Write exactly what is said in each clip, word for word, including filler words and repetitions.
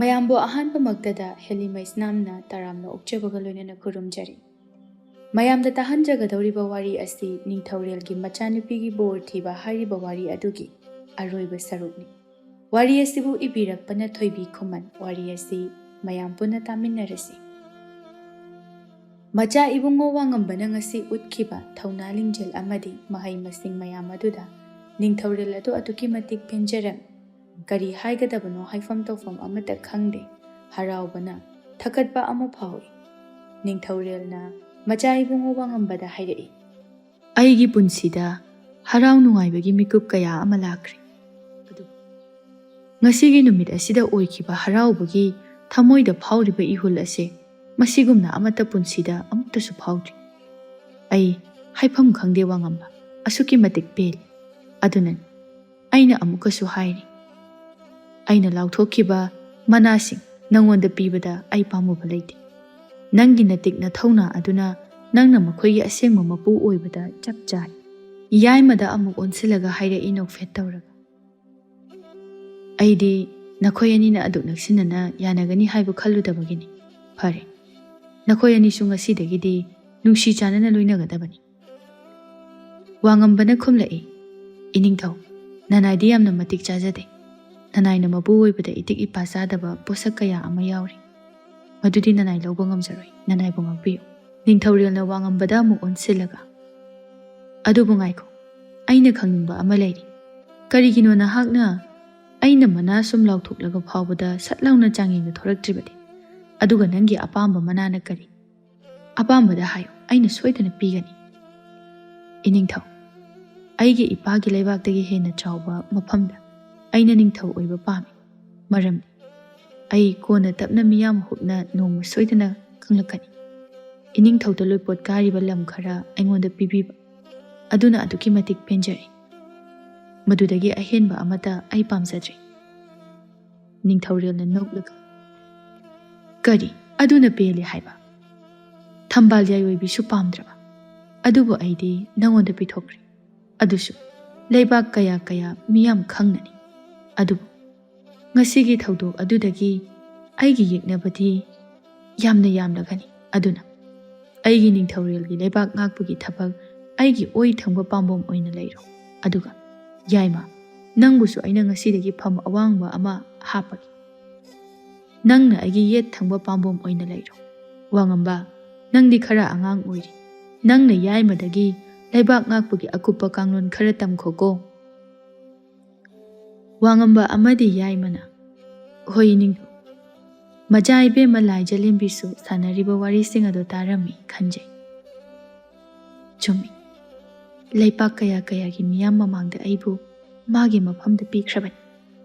ꯃꯌꯥꯝꯕꯨ ꯑꯍꯥꯟꯕꯃꯛꯇꯗ ꯍꯦꯂꯤꯃꯩꯁꯅꯥꯝꯅ ꯇꯔꯥꯝꯅ ꯑꯣꯛꯆꯕꯒ ꯂꯣꯏꯅꯅ ꯈꯨꯔꯨꯝꯖꯔꯤ꯫ ꯃꯌꯥꯝꯗ ꯇꯥꯍꯟꯖꯒꯗꯧꯔꯤꯕ ꯋꯥꯔꯤ ꯑꯁꯤ ꯅꯤꯡꯊꯧꯔꯦꯜꯒꯤ ꯃꯆꯥꯅꯨꯄꯤꯒꯤ ꯕꯣꯔ ꯊꯤꯕ ꯍꯥꯏꯔꯤꯕ ꯋꯥꯔꯤ ꯑꯗꯨꯒꯤ ꯑꯔꯣꯏꯕ ꯁꯔꯨꯛꯅꯤ꯫ ꯋꯥꯔꯤ ꯑꯁꯤꯕꯨ ꯏꯕꯤꯔꯛꯄꯅ ꯊꯣꯏꯕꯤ ꯈꯨꯃꯟ꯫ ꯋꯥꯔꯤ ꯑꯁꯤ ꯃꯌꯥꯝ ꯄꯨꯟꯅ ꯇꯥꯃꯤꯟꯅꯔꯁꯤ꯫ ꯃꯆꯥ ꯏꯕꯨꯡꯉꯣ ꯋꯥꯉꯝꯕꯅ ꯉꯁꯤ ꯎꯠꯈꯤꯕ ꯊꯧꯅꯥ ꯂꯤꯡꯖꯦꯜ ꯑꯃꯗꯤ ꯃꯍꯩ ꯃꯁꯤꯡ ꯃꯌꯥꯝ ꯑꯗꯨꯗ ꯅꯤꯡꯊꯧꯔꯦꯜ ꯑꯗꯨ ꯑꯗꯨꯛꯀꯤ ꯃꯇꯤꯛ ꯄꯦꯟꯖꯔꯝꯃꯤ꯫ ꯀꯔꯤ ꯍꯥꯏꯒꯗꯕꯅꯣ ꯍꯥꯏꯐꯝ ꯇꯧꯐꯝ ꯑꯃꯠꯇ ꯈꯪꯗꯦ꯫ ꯍꯔꯥꯎꯕꯅ ꯊꯀꯠꯄ ꯑꯃ ꯐꯥꯎꯏ꯫ ꯅꯤꯡꯊꯧꯔꯦꯜꯅ ꯃꯆꯥ ꯏꯕꯨꯡꯉꯣ ꯋꯥꯉꯝꯕꯗ ꯍꯥꯏꯔꯛꯏ, "ꯑꯩꯒꯤ ꯄꯨꯟꯁꯤꯗ ꯍꯔꯥꯎ ꯅꯨꯡꯉꯥꯏꯕꯒꯤ ꯃꯤꯀꯨꯞ ꯀꯌꯥ ꯑꯃ ꯂꯥꯛꯈ꯭ꯔꯦ꯫ ꯑꯗꯨꯕꯨ ꯉꯁꯤꯒꯤ ꯅꯨꯃꯤꯠ ꯑꯁꯤꯗ ꯑꯣꯏꯈꯤꯕ ꯍꯔꯥꯎꯕꯒꯤ ꯊꯃꯣꯏꯗ ꯐꯥꯎꯔꯤꯕ ꯏꯍꯨꯜ ꯑꯁꯦ ꯃꯁꯤꯒꯨꯝꯅ ꯑꯃꯠꯇ ꯄꯨꯟꯁꯤꯗ ꯑꯃꯨꯛꯇꯁꯨ ꯐꯥꯎꯗ꯭ꯔꯤ꯫ ꯑꯩ ꯍꯥꯏꯐꯝ ꯈꯪꯗꯦ ꯋꯥꯉꯝꯕ, ꯑꯁꯨꯛꯀꯤ ꯃꯇꯤꯛ ꯄꯦꯜꯂꯤ꯫ ꯑꯗꯨꯅꯅꯤ ꯑꯩꯅ ꯑꯃꯨꯛꯀꯁꯨ ꯍꯥꯏꯔꯤ, ꯑꯩꯅ ꯂꯥꯎꯊꯣꯛꯈꯤꯕ ꯃꯅꯥꯁꯤꯡ ꯅꯪꯉꯣꯟꯗ ꯄꯤꯕꯗ ꯑꯩ ꯄꯥꯝꯃꯨꯕ ꯂꯩꯇꯦ꯫ ꯅꯪꯒꯤ ꯅꯇꯤꯛ ꯅꯊꯧꯅꯥ ꯑꯗꯨꯅ ꯅꯪꯅ ꯃꯈꯣꯏꯒꯤ ꯑꯁꯦꯡꯕ ꯃꯄꯨ ꯑꯣꯏꯕꯗ ꯆꯞ ꯆꯥꯔꯦ꯫" ꯌꯥꯏꯃꯗ ꯑꯃꯨꯛ ꯑꯣꯟꯁꯤꯜꯂꯒ ꯍꯥꯏꯔꯛꯏ ꯅꯣꯛꯐꯦꯠ ꯇꯧꯔꯒ, "ꯑꯩꯗꯤ ꯅꯈꯣꯏ ꯑꯅꯤꯅ ꯑꯗꯨꯛ ꯅꯛꯁꯤꯟꯅꯅ ꯌꯥꯅꯒꯅꯤ ꯍꯥꯏꯕ ꯈꯜꯂꯨꯗꯕꯒꯤꯅꯤ꯫ ꯐꯔꯦ, ꯅꯈꯣꯏ ꯑꯅꯤꯁꯨ ꯉꯁꯤꯗꯒꯤꯗꯤ ꯅꯨꯡꯁꯤ ꯆꯥꯟꯅꯅ ꯂꯣꯏꯅꯒꯗꯕꯅꯤ꯫" ꯋꯥꯉꯝꯕꯅ ꯈꯨꯝꯂꯛꯏ, "ꯏꯅꯤꯡꯊꯧ, ꯅꯅꯥꯏꯗꯤ ꯌꯥꯝꯅ ꯃꯇꯤꯛ ꯆꯥꯖꯗꯦ꯫ ꯅꯅꯥꯏꯅ ꯃꯄꯨ ꯑꯣꯏꯕꯗ ꯏꯇꯤꯛ ꯏꯄꯥ ꯆꯥꯗꯕ ꯄꯣꯠꯁꯛ ꯀꯌꯥ ꯑꯃ ꯌꯥꯎꯔꯤ꯫ ꯃꯗꯨꯗꯤ ꯅꯅꯥꯏ ꯂꯧꯕ ꯉꯝꯖꯔꯣꯏ꯫ ꯅꯅꯥꯏꯕꯨ ꯉꯥꯛꯄꯤꯌꯨ꯫" ꯅꯤꯡꯊꯧꯔꯦꯜꯅ ꯋꯥꯉꯝꯕꯗ ꯑꯃꯨꯛ ꯑꯣꯟꯁꯤꯜꯂꯒ, "ꯑꯗꯨꯕꯨ ꯉꯥꯏꯈꯣ, ꯑꯩꯅ ꯈꯪꯅꯤꯡꯕ ꯑꯃ ꯂꯩꯔꯤ꯫ ꯀꯔꯤꯒꯤꯅꯣ ꯅꯍꯥꯛꯅ ꯑꯩꯅ ꯃꯅꯥ ꯁꯨꯝ ꯂꯥꯎꯊꯣꯛꯂꯒ ꯐꯥꯎꯕꯗ ꯁꯠ ꯂꯥꯎꯅ ꯆꯥꯡꯌꯦꯡꯗ ꯊꯣꯔꯛꯇ꯭ꯔꯤꯕꯗꯤ? ꯑꯗꯨꯒ ꯅꯪꯒꯤ ꯑꯄꯥꯝꯕ ꯃꯅꯥꯅ ꯀꯔꯤ? ꯑꯄꯥꯝꯕꯗ ꯍꯥꯏꯌꯨ, ꯑꯩꯅ ꯁꯣꯏꯗꯅ ꯄꯤꯒꯅꯤ꯫" "ꯏꯅꯤꯡꯊꯧ, ꯑꯩꯒꯤ ꯏꯄꯥꯒꯤ ꯂꯩꯕꯥꯛꯇꯒꯤ ꯍꯦꯟꯅ ꯆꯥꯎꯕ ꯃꯐꯝꯗ ꯑꯩꯅ ꯅꯤꯡꯊꯧ ꯑꯣꯏꯕ ꯄꯥꯝꯃꯤ꯫ ꯃꯔꯝꯗꯤ ꯑꯩ ꯀꯣꯟꯅ ꯇꯞꯅ ꯃꯤꯌꯥꯝ ꯍꯨꯞꯅ ꯅꯣꯡꯃ ꯁꯣꯏꯗꯅ ꯈꯪꯂꯛꯀꯅꯤ꯫ ꯏꯅꯤꯡꯊꯧꯗ ꯂꯣꯏꯄꯣꯠ ꯀꯥꯔꯤꯕ ꯂꯝ ꯈꯔ ꯑꯩꯉꯣꯟꯗ ꯄꯤꯕꯤꯕ ꯑꯗꯨꯅ ꯑꯗꯨꯛꯀꯤ ꯃꯇꯤꯛ ꯄꯦꯟꯖꯔꯦ꯫" "ꯃꯗꯨꯗꯒꯤ ꯑꯍꯦꯟꯕ ꯑꯃꯠꯇ ꯑꯩ ꯄꯥꯝꯖꯗ꯭ꯔꯦ꯫" ꯅꯤꯡꯊꯧꯔꯦꯜꯅ ꯅꯣꯛꯂꯒ, "ꯀꯔꯤ? ꯑꯗꯨꯅ ꯄꯦꯜꯂꯦ ꯍꯥꯏꯕ? ꯊꯝꯕꯥꯜ ꯌꯥꯏꯑꯣꯏꯕꯤꯁꯨ ꯄꯥꯝꯗ꯭ꯔꯕ? ꯑꯗꯨꯕꯨ ꯑꯩꯗꯤ ꯅꯉꯣꯟꯗ ꯄꯤꯊꯣꯛꯈ꯭ꯔꯦ꯫ ꯑꯗꯨꯁꯨ ꯂꯩꯕꯥꯛ ꯀꯌꯥ ꯀꯌꯥ ꯃꯤꯌꯥꯝ ꯈꯪꯅꯅꯤ꯫ ꯑꯗꯨꯕꯨ ꯉꯁꯤꯒꯤ ꯊꯧꯗꯣꯛ ꯑꯗꯨꯗꯒꯤ ꯑꯩꯒꯤ ꯌꯦꯛꯅꯕꯗꯤ ꯌꯥꯝꯅ ꯌꯥꯝꯂꯒꯅꯤ꯫ ꯑꯗꯨꯅ ꯑꯩꯒꯤ ꯅꯤꯡꯊꯧꯔꯦꯜꯒꯤ ꯂꯩꯕꯥꯛ ꯉꯥꯛꯄꯒꯤ ꯊꯕꯛ ꯑꯩꯒꯤ ꯑꯣꯏ ꯊꯪꯕ ꯄꯥꯝꯕꯣꯝ ꯑꯣꯏꯅ ꯂꯩꯔꯣ꯫ ꯑꯗꯨꯒ ꯌꯥꯏꯃ, ꯅꯪꯕꯨꯁꯨ ꯑꯩꯅ ꯉꯁꯤꯗꯒꯤ ꯐꯝ ꯑꯋꯥꯡꯕ ꯑꯃ ꯍꯥꯞꯄꯒꯦ꯫ ꯅꯪꯅ ꯑꯩꯒꯤ ꯌꯦꯠ ꯊꯪꯕ ꯄꯥꯝꯕꯣꯝ ꯑꯣꯏꯅ ꯂꯩꯔꯣ꯫ ꯋꯥꯉꯝꯕ, ꯅꯪꯗꯤ ꯈꯔ ꯑꯉꯥꯡ ꯑꯣꯏꯔꯤ꯫ ꯅꯪꯅ ꯌꯥꯏꯃꯗꯒꯤ ꯂꯩꯕꯥꯛ ꯉꯥꯛꯄꯒꯤ ꯑꯀꯨꯞꯄ ꯀꯥꯡꯂꯣꯟ ꯈꯔ ꯇꯝꯈꯣꯀꯣ꯫ ꯋꯥꯉꯝꯕ ꯑꯃꯗꯤ ꯌꯥꯏꯃꯅ, "ꯍꯣꯏ ꯏꯅꯤꯡꯊꯧ, ꯃꯆꯥ ꯏꯕꯦꯝꯃ ꯂꯥꯏꯖꯂꯦꯝꯕꯤꯁꯨ ꯁꯥꯟꯅꯔꯤꯕ ꯋꯥꯔꯤꯁꯤꯡ ꯑꯗꯨ ꯇꯥꯔꯝꯃꯤ ꯈꯟꯖꯩ꯫ ꯆꯨꯝꯃꯤ, ꯂꯩꯄꯥꯛ ꯀꯌꯥ ꯀꯌꯥꯒꯤ ꯃꯤꯌꯥꯝ ꯃꯃꯥꯡꯗ ꯑꯩꯕꯨ ꯃꯥꯒꯤ ꯃꯐꯝꯗ ꯄꯤꯈ꯭ꯔꯕꯅꯤ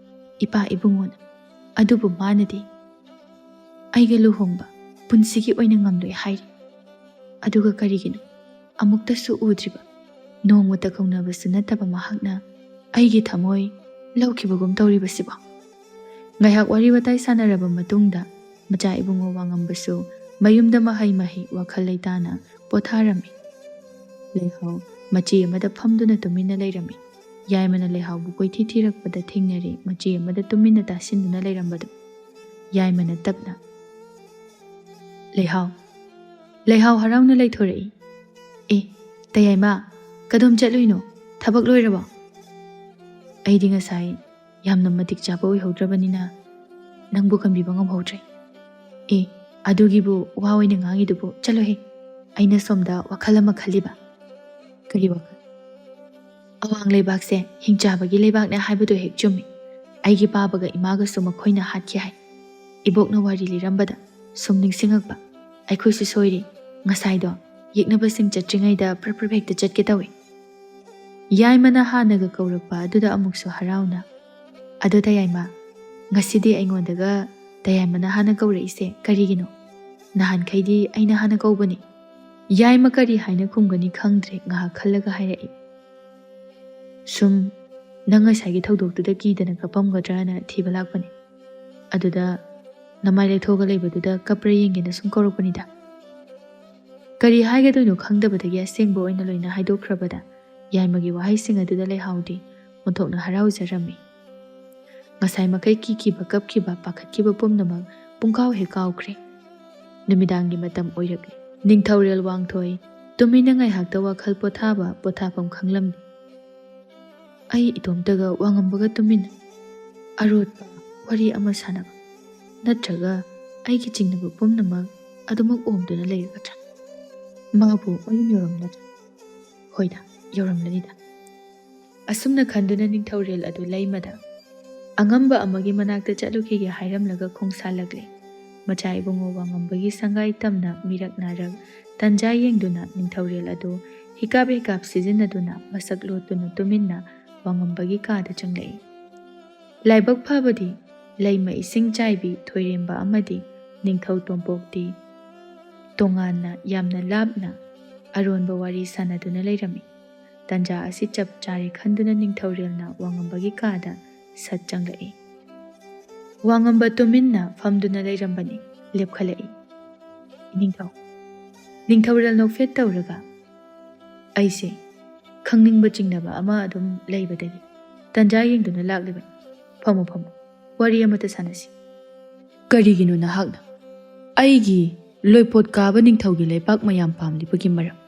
ꯏꯄꯥ ꯏꯕꯨꯡꯉꯣꯅ꯫ ꯑꯗꯨꯕꯨ ꯃꯥꯅꯗꯤ ꯑꯩꯒ ꯂꯨꯍꯣꯡꯕ ꯄꯨꯟꯁꯤꯒꯤ ꯑꯣꯏꯅ ꯉꯝꯂꯣꯏ ꯍꯥꯏꯔꯤ꯫ ꯑꯗꯨꯒ ꯀꯔꯤꯒꯤꯅꯣ ꯑꯃꯨꯛꯇꯁꯨ ꯎꯗ꯭ꯔꯤꯕ, ꯅꯣꯡꯃꯇ ꯀꯧꯅꯕꯁꯨ ꯅꯠꯇꯕ ꯃꯍꯥꯛꯅ ꯑꯩꯒꯤ ꯊꯃꯣꯏ ꯂꯧꯈꯤꯕꯒꯨꯝ ꯇꯧꯔꯤꯕꯁꯤꯕꯣ?" ꯉꯥꯏꯍꯥꯛ ꯋꯥꯔꯤ ꯋꯥꯇꯥꯏ ꯁꯥꯟꯅꯔꯕ ꯃꯇꯨꯡꯗ ꯃꯆꯥ ꯏꯕꯨꯡꯉꯣ ꯋꯥꯉꯝꯕꯁꯨ ꯃꯌꯨꯝꯗ ꯃꯍꯩ ꯃꯍꯩ ꯋꯥꯈꯜ ꯂꯩꯇꯥꯅ ꯄꯣꯊꯥꯔꯝꯃꯤ꯫ ꯂꯩꯍꯥꯎ ꯃꯆꯦ ꯑꯃꯗ ꯐꯝꯗꯨꯅ ꯇꯨꯃꯤꯟꯅ ꯂꯩꯔꯝꯃꯤ꯫ ꯌꯥꯏꯃꯅ ꯂꯩꯍꯥꯎꯕꯨ ꯀꯣꯏꯊꯤ ꯊꯤꯔꯛꯄꯗ ꯊꯦꯡꯅꯔꯦ ꯃꯆꯦ ꯑꯃꯗ ꯇꯨꯃꯤꯟꯅ ꯇꯥꯁꯤꯟꯗꯨꯅ ꯂꯩꯔꯝꯕꯗꯨ꯫ ꯌꯥꯏꯃꯅ ꯇꯞꯅ, "ꯂꯩꯍꯥꯎ, ꯂꯩꯍꯥꯎ ꯍꯔꯥꯎꯅ ꯂꯩꯊꯣꯔꯛꯏ꯫ ꯑꯦ, ꯇꯌꯥꯏꯃ, ꯀꯗꯣꯝ ꯆꯠꯂꯨꯏꯅꯣ? ꯊꯕꯛ ꯂꯣꯏꯔꯕꯣ?" ꯑꯩꯗꯤ ꯉꯁꯥꯏ ꯌꯥꯝꯅ ꯃꯇꯤꯛ ꯆꯥꯕ ꯑꯣꯏꯍꯧꯗ꯭ꯔꯕꯅꯤꯅ ꯅꯪꯕꯨ ꯀꯟꯕꯤꯕ ꯉꯝꯍꯧꯗ꯭ꯔꯦ꯫ ꯑꯦ, ꯑꯗꯨꯒꯤꯕꯨ ꯋꯥ ꯑꯣꯏꯅ ꯉꯥꯡꯉꯤꯗꯨꯕꯨ? ꯆꯠꯂꯣꯍꯦ, ꯑꯩꯅ ꯁꯣꯝꯗ ꯋꯥꯈꯜ ꯑꯃ ꯈꯜꯂꯤꯕ꯫ ꯀꯔꯤ ꯋꯥꯈꯜ? ꯑꯋꯥꯡ ꯂꯩꯕꯥꯛꯁꯦ ꯍꯤꯡꯆꯥꯕꯒꯤ ꯂꯩꯕꯥꯛꯅꯦ ꯍꯥꯏꯕꯗꯨ ꯍꯦꯛ ꯆꯨꯝꯃꯤ꯫ ꯑꯩꯒꯤ ꯄꯥꯕꯒ ꯏꯃꯥꯒꯁꯨ ꯃꯈꯣꯏꯅ ꯍꯥꯠꯈꯤ ꯍꯥꯏ꯫ ꯏꯕꯣꯛꯅ ꯋꯥꯔꯤ ꯂꯤꯔꯝꯕꯗ ꯁꯨꯝ ꯅꯤꯡꯁꯤꯡꯉꯛꯄ꯫ ꯑꯩꯈꯣꯏꯁꯨ ꯁꯣꯏꯔꯦ꯫ ꯉꯁꯥꯏꯗꯣ ꯌꯦꯛꯅꯕꯁꯤꯡ ꯆꯠꯇ꯭ꯔꯤꯉꯩꯗ ꯄ꯭ꯔꯞ ꯄ꯭ꯔꯞ ꯍꯦꯛꯇ ꯆꯠꯀꯦ ꯇꯧꯏ꯫ ꯌꯥꯏꯃꯅ ꯍꯥꯟꯅꯒ ꯀꯧꯔꯛꯄ ꯑꯗꯨꯗ ꯑꯃꯨꯛꯁꯨ ꯍꯔꯥꯎꯅ, "ꯑꯗꯣ ꯇꯌꯥꯏꯃ, ꯉꯁꯤꯗꯤ ꯑꯩꯉꯣꯟꯗꯒ ꯇꯌꯥꯏꯃꯅ ꯍꯥꯟꯅ ꯀꯧꯔꯛꯏꯁꯦ ꯀꯔꯤꯒꯤꯅꯣ? ꯅꯍꯥꯟꯈꯩꯗꯤ ꯑꯩꯅ ꯍꯥꯟꯅ ꯀꯧꯕꯅꯤ꯫" ꯌꯥꯏꯃ ꯀꯔꯤ ꯍꯥꯏꯅ ꯈꯨꯝꯒꯅꯤ ꯈꯪꯗ꯭ꯔꯦ ꯉꯥꯏꯍꯥꯛ ꯈꯜꯂꯒ ꯍꯥꯏꯔꯛꯏ, "ꯁꯨꯝ ꯅꯪ ꯉꯁꯥꯏꯒꯤ ꯊꯧꯗꯣꯛꯇꯨꯗ ꯀꯤꯗꯅ ꯀꯞꯄꯝꯒꯗ꯭ꯔꯅ ꯊꯤꯕ ꯂꯥꯛꯄꯅꯤ꯫ ꯑꯗꯨꯗ ꯅꯃꯥꯏ ꯂꯩꯊꯣꯛꯑꯒ ꯂꯩꯕꯗꯨꯗ ꯀꯞꯄ꯭ꯔꯥ ꯌꯦꯡꯒꯦꯅ ꯁꯨꯝ ꯀꯧꯔꯛꯄꯅꯤꯗ꯫" ꯀꯔꯤ ꯍꯥꯏꯒꯗꯣꯏꯅꯣ ꯈꯪꯗꯕꯗꯒꯤ ꯑꯁꯦꯡꯕ ꯑꯣꯏꯅ ꯂꯣꯏꯅ ꯍꯥꯏꯗꯣꯛꯈ꯭ꯔꯕꯗ ꯌꯥꯏꯃꯒꯤ ꯋꯥꯍꯩꯁꯤꯡ ꯑꯗꯨꯗ ꯂꯩꯍꯥꯎꯗꯤ ꯑꯣꯟꯊꯣꯛꯅ ꯍꯔꯥꯎꯖꯔꯝꯃꯤ꯫ ꯉꯁꯥꯏ ꯃꯈꯩ ꯀꯤꯈꯤꯕ, ꯀꯞꯈꯤꯕ, ꯄꯥꯈꯠꯈꯤꯕ ꯄꯨꯝꯅꯃꯛ ꯄꯨꯡꯀꯥꯎ ꯍꯦꯛ ꯀꯥꯎꯈ꯭ꯔꯦ꯫ ꯅꯨꯃꯤꯗꯥꯡꯒꯤ ꯃꯇꯝ ꯑꯣꯏꯔꯛꯂꯦ꯫ ꯅꯤꯡꯊꯧꯔꯦꯜ ꯋꯥꯡꯊꯣꯏ ꯇꯨꯃꯤꯟꯅ ꯉꯥꯏꯍꯥꯛꯇ ꯋꯥꯈꯜ ꯄꯣꯊꯥꯕ, ꯄꯣꯊꯥꯐꯝ ꯈꯪꯂꯝꯗꯦ꯫ ꯑꯩ ꯏꯇꯣꯝꯇꯒ ꯋꯥꯉꯝꯕꯒ ꯇꯨꯃꯤꯟꯅ ꯑꯔꯣꯠꯄ ꯋꯥꯔꯤ ꯑꯃ ꯁꯥꯟꯅꯕ, ꯅꯠꯇ꯭ꯔꯒ ꯑꯩꯒꯤ ꯆꯤꯡꯅꯕ ꯄꯨꯝꯅꯃꯛ ꯑꯗꯨꯃꯛ ꯑꯣꯝꯗꯨꯅ ꯂꯩꯔꯒꯗ꯭ꯔꯥ? ꯃꯥꯕꯨ ꯃꯌꯨꯝ ꯌꯧꯔꯝꯂꯗ꯭ꯔꯥ? ꯍꯣꯏꯗ, ꯌꯧꯔꯝꯂꯅꯤꯗ꯫ ꯑꯁꯨꯝꯅ ꯈꯟꯗꯨꯅ ꯅꯤꯡꯊꯧꯔꯦꯜ ꯑꯗꯨ ꯂꯩꯃꯗ ꯑꯉꯝꯕ ꯑꯃꯒꯤ ꯃꯅꯥꯛꯇ ꯆꯠꯂꯨꯈꯤꯒꯦ ꯍꯥꯏꯔꯝꯂꯒ ꯈꯣꯡꯁꯥꯜꯂꯛꯂꯦ꯫ ꯃꯆꯥ ꯏꯕꯨꯡꯉꯣ ꯋꯥꯉꯝꯕꯒꯤ ꯁꯪꯒꯥꯏ ꯇꯝꯅ ꯃꯤꯔꯛ ꯅꯥꯔꯛ ꯇꯟꯖꯥ ꯌꯦꯡꯗꯨꯅ ꯅꯤꯡꯊꯧꯔꯦꯜ ꯑꯗꯨ ꯍꯤꯀꯥꯞ ꯍꯤꯀꯥꯞ ꯁꯤꯖꯤꯟꯅꯗꯨꯅ ꯃꯁꯛ ꯂꯣꯠꯇꯨꯅ ꯇꯨꯃꯤꯟꯅ ꯋꯥꯉꯝꯕꯒꯤ ꯀꯥꯗ ꯆꯪꯂꯛꯏ꯫ ꯂꯥꯏꯕꯛ ꯐꯕꯗꯤ ꯂꯩꯃ ꯏꯁꯤꯡ ꯆꯥꯏꯕꯤ ꯊꯣꯏꯔꯦꯝꯕ ꯑꯃꯗꯤ ꯅꯤꯡꯊꯧ ꯇꯣꯝꯄꯣꯛꯇꯤ ꯇꯣꯉꯥꯟꯅ ꯌꯥꯝꯅ ꯂꯥꯞꯅ ꯑꯔꯣꯟꯕ ꯋꯥꯔꯤ ꯁꯥꯟꯅꯗꯨꯅ ꯂꯩꯔꯝꯃꯤ꯫ ꯇꯟꯖꯥ ꯑꯁꯤ ꯆꯞ ꯆꯥꯔꯦ ꯈꯟꯗꯨꯅ ꯅꯤꯡꯊꯧꯔꯦꯜꯅ ꯋꯥꯉꯝꯕꯒꯤ ꯀꯥꯗ ꯁꯠ ꯆꯪꯂꯛꯏ꯫ ꯋꯥꯉꯝꯕ ꯇꯨꯃꯤꯟꯅ ꯐꯝꯗꯨꯅ ꯂꯩꯔꯝꯕꯅꯤ꯫ ꯂꯦꯞꯈꯠꯂꯛꯏ꯫ "ꯏꯅꯤꯡꯊꯧ꯫" ꯅꯤꯡꯊꯧꯔꯦꯜ ꯅꯣꯛꯐꯦꯠ ꯇꯧꯔꯒ, "ꯑꯩꯁꯦ ꯈꯪꯅꯤꯡꯕ ꯆꯤꯡꯅꯕ ꯑꯃ ꯑꯗꯨꯝ ꯂꯩꯕꯗꯒꯤ ꯇꯟꯖꯥ ꯌꯦꯡꯗꯨꯅ ꯂꯥꯛꯂꯤꯕꯅꯤ꯫ ꯐꯝꯃꯨ, ꯐꯝꯃꯨ, ꯋꯥꯔꯤ ꯑꯃꯇ ꯁꯥꯟꯅꯁꯤ꯫" "ꯀꯔꯤꯒꯤꯅꯣ ꯅꯍꯥꯛꯅ ꯑꯩꯒꯤ ꯂꯣꯏꯄꯣꯠ ꯀꯥꯕ ꯅꯤꯡꯊꯧꯒꯤ ꯂꯩꯄꯥꯛ ꯃꯌꯥꯝ ꯄꯥꯝꯂꯤꯕꯒꯤ ꯃꯔꯝ?"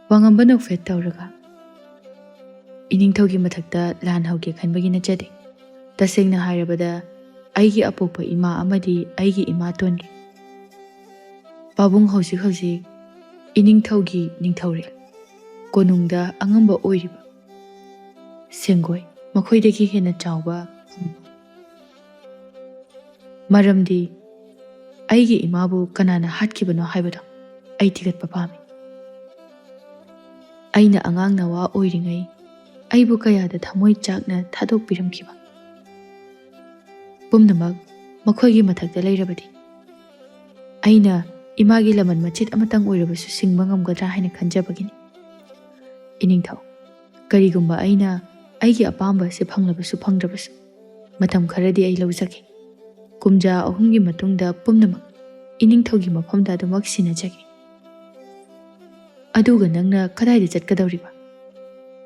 ꯋꯥꯉꯝꯕ ꯅꯣꯛꯐꯦꯠ ꯇꯧꯔꯒ, "ꯏꯅꯤꯡꯊꯧꯒꯤ ꯃꯊꯛꯇ ꯂꯥꯟ ꯍꯧꯒꯦ ꯈꯟꯕꯒꯤ ꯅꯠꯆꯗꯦ꯫ ꯇꯁꯦꯡꯅ ꯍꯥꯏꯔꯕꯗ, ꯑꯩꯒꯤ ꯑꯄꯣꯛꯄ ꯏꯃꯥ ꯑꯃꯗꯤ ꯑꯩꯒꯤ ꯏꯃꯥꯇꯣꯟꯒꯤ ꯄꯥꯕꯨꯡ ꯍꯧꯖꯤꯛ ꯍꯧꯖꯤꯛ ꯏꯅꯤꯡꯊꯧꯒꯤ ꯅꯤꯡꯊꯧꯔꯦꯜ ꯀꯣꯅꯨꯡꯗ ꯑꯉꯝꯕ ꯑꯣꯏꯔꯤꯕ ꯁꯦꯡꯒꯣꯏ, ꯃꯈꯣꯏꯗꯒꯤ ꯍꯦꯟꯅ ꯆꯥꯎꯕ ꯐꯪꯕ꯫ ꯃꯔꯝꯗꯤ ꯑꯩꯒꯤ ꯏꯃꯥꯕꯨ ꯀꯅꯥꯅ ꯍꯥꯠꯈꯤꯕꯅꯣ ꯍꯥꯏꯕꯗꯣ ꯑꯩ ꯊꯤꯒꯠꯄ ꯄꯥꯝꯃꯤ꯫ ꯑꯩꯅ ꯑꯉꯥꯡ ꯅꯋꯥ ꯑꯣꯏꯔꯤꯉꯩ ꯑꯩꯕꯨ ꯀꯌꯥꯗ ꯊꯃꯣꯏ ꯆꯥꯛꯅ ꯊꯥꯗꯣꯛꯄꯤꯔꯝꯈꯤꯕ ꯄꯨꯝꯅꯃꯛ ꯃꯈꯣꯏꯒꯤ ꯃꯊꯛꯇ ꯂꯩꯔꯕꯗꯤ, ꯑꯩꯅ ꯏꯃꯥꯒꯤ ꯂꯃꯟ ꯃꯆꯦꯠ ꯑꯃꯇꯪ ꯑꯣꯏꯔꯕꯁꯨ ꯁꯤꯡꯕ ꯉꯝꯒꯗ꯭ꯔꯥ ꯍꯥꯏꯅ ꯈꯟꯖꯕꯒꯤꯅꯤ꯫ ꯏꯅꯤꯡꯊꯧ, ꯀꯔꯤꯒꯨꯝꯕ ꯑꯩꯅ ꯑꯩꯒꯤ ꯑꯄꯥꯝꯕ ꯑꯁꯤ ꯐꯪꯂꯕꯁꯨ ꯐꯪꯗ꯭ꯔꯕꯁꯨ, ꯃꯇꯝ ꯈꯔꯗꯤ ꯑꯩ ꯂꯧꯖꯒꯦ꯫ ꯀꯨꯝꯖꯥ ꯑꯍꯨꯝꯒꯤ ꯃꯇꯨꯡꯗ ꯄꯨꯝꯅꯃꯛ ꯏꯅꯤꯡꯊꯧꯒꯤ ꯃꯐꯝꯗ ꯑꯗꯨꯃꯛ ꯁꯤꯟꯅꯖꯒꯦ꯫" "ꯑꯗꯨꯒ ꯅꯪꯅ ꯀꯗꯥꯏꯗ ꯆꯠꯀꯗꯧꯔꯤꯕ?"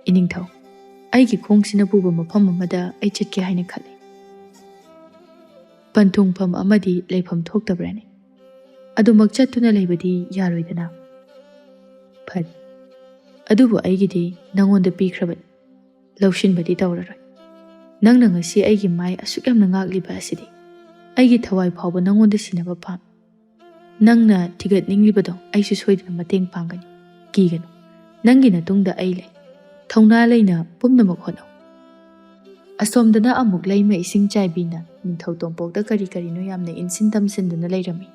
"ꯏꯅꯤꯡꯊꯧ, ꯑꯩꯒꯤ ꯈꯣꯡꯁꯤꯅ ꯄꯨꯕ ꯃꯐꯝ ꯑꯃꯗ ꯑꯩ ꯆꯠꯀꯦ ꯍꯥꯏꯅ ꯈꯜꯂꯤ꯫ ꯄꯟꯊꯨꯡꯐꯝ ꯑꯃꯗꯤ ꯂꯩꯐꯝ ꯊꯣꯛꯇꯕ꯭ꯔꯅꯦ? ꯑꯗꯨꯃꯛ ꯆꯠꯇꯨꯅ ꯂꯩꯕꯗꯤ ꯌꯥꯔꯣꯏꯗꯅ꯫ ꯐꯔꯦ, ꯑꯗꯨꯕꯨ ꯑꯩꯒꯤꯗꯤ ꯅꯪꯉꯣꯟꯗ ꯄꯤꯈ꯭ꯔꯕꯅꯤ꯫ ꯂꯧꯁꯤꯟꯕꯗꯤ ꯇꯧꯔꯔꯣꯏ꯫ ꯅꯪꯅ ꯉꯁꯤ ꯑꯩꯒꯤ ꯃꯥꯏ ꯑꯁꯨꯛ ꯌꯥꯝꯅ ꯉꯥꯛꯂꯤꯕ ꯑꯁꯤꯗꯤ ꯑꯩꯒꯤ ꯊꯋꯥꯏ ꯐꯥꯎꯕ ꯅꯪꯉꯣꯟꯗ ꯁꯤꯟꯅꯕ ꯄꯥꯝꯃꯤ꯫ ꯅꯪꯅ ꯊꯤꯒꯠꯅꯤꯡꯂꯤꯕꯗꯣ ꯑꯩꯁꯨ ꯁꯣꯏꯗꯅ ꯃꯇꯦꯡ ꯄꯥꯡꯒꯅꯤ꯫ ꯀꯤꯒꯅꯨ, ꯅꯪꯒꯤ ꯅꯇꯨꯡꯗ ꯑꯩ ꯂꯩ꯫ ꯊꯧꯅꯥ ꯂꯩꯅ ꯄꯨꯝꯅꯃꯛ ꯍꯣꯠꯅꯧ꯫ ꯑꯁꯣꯝꯗꯅ ꯑꯃꯨꯛ ꯂꯩꯃ ꯏꯁꯤꯡ ꯆꯥꯏꯕꯤꯅ ꯅꯤꯡꯊꯧ ꯇꯣꯝꯄꯣꯛꯇ ꯀꯔꯤ ꯀꯔꯤꯅꯣ ꯌꯥꯝꯅ ꯏꯟꯁꯤꯟ ꯇꯝꯁꯤꯟꯗꯨꯅ ꯂꯩꯔꯝꯃꯤ꯫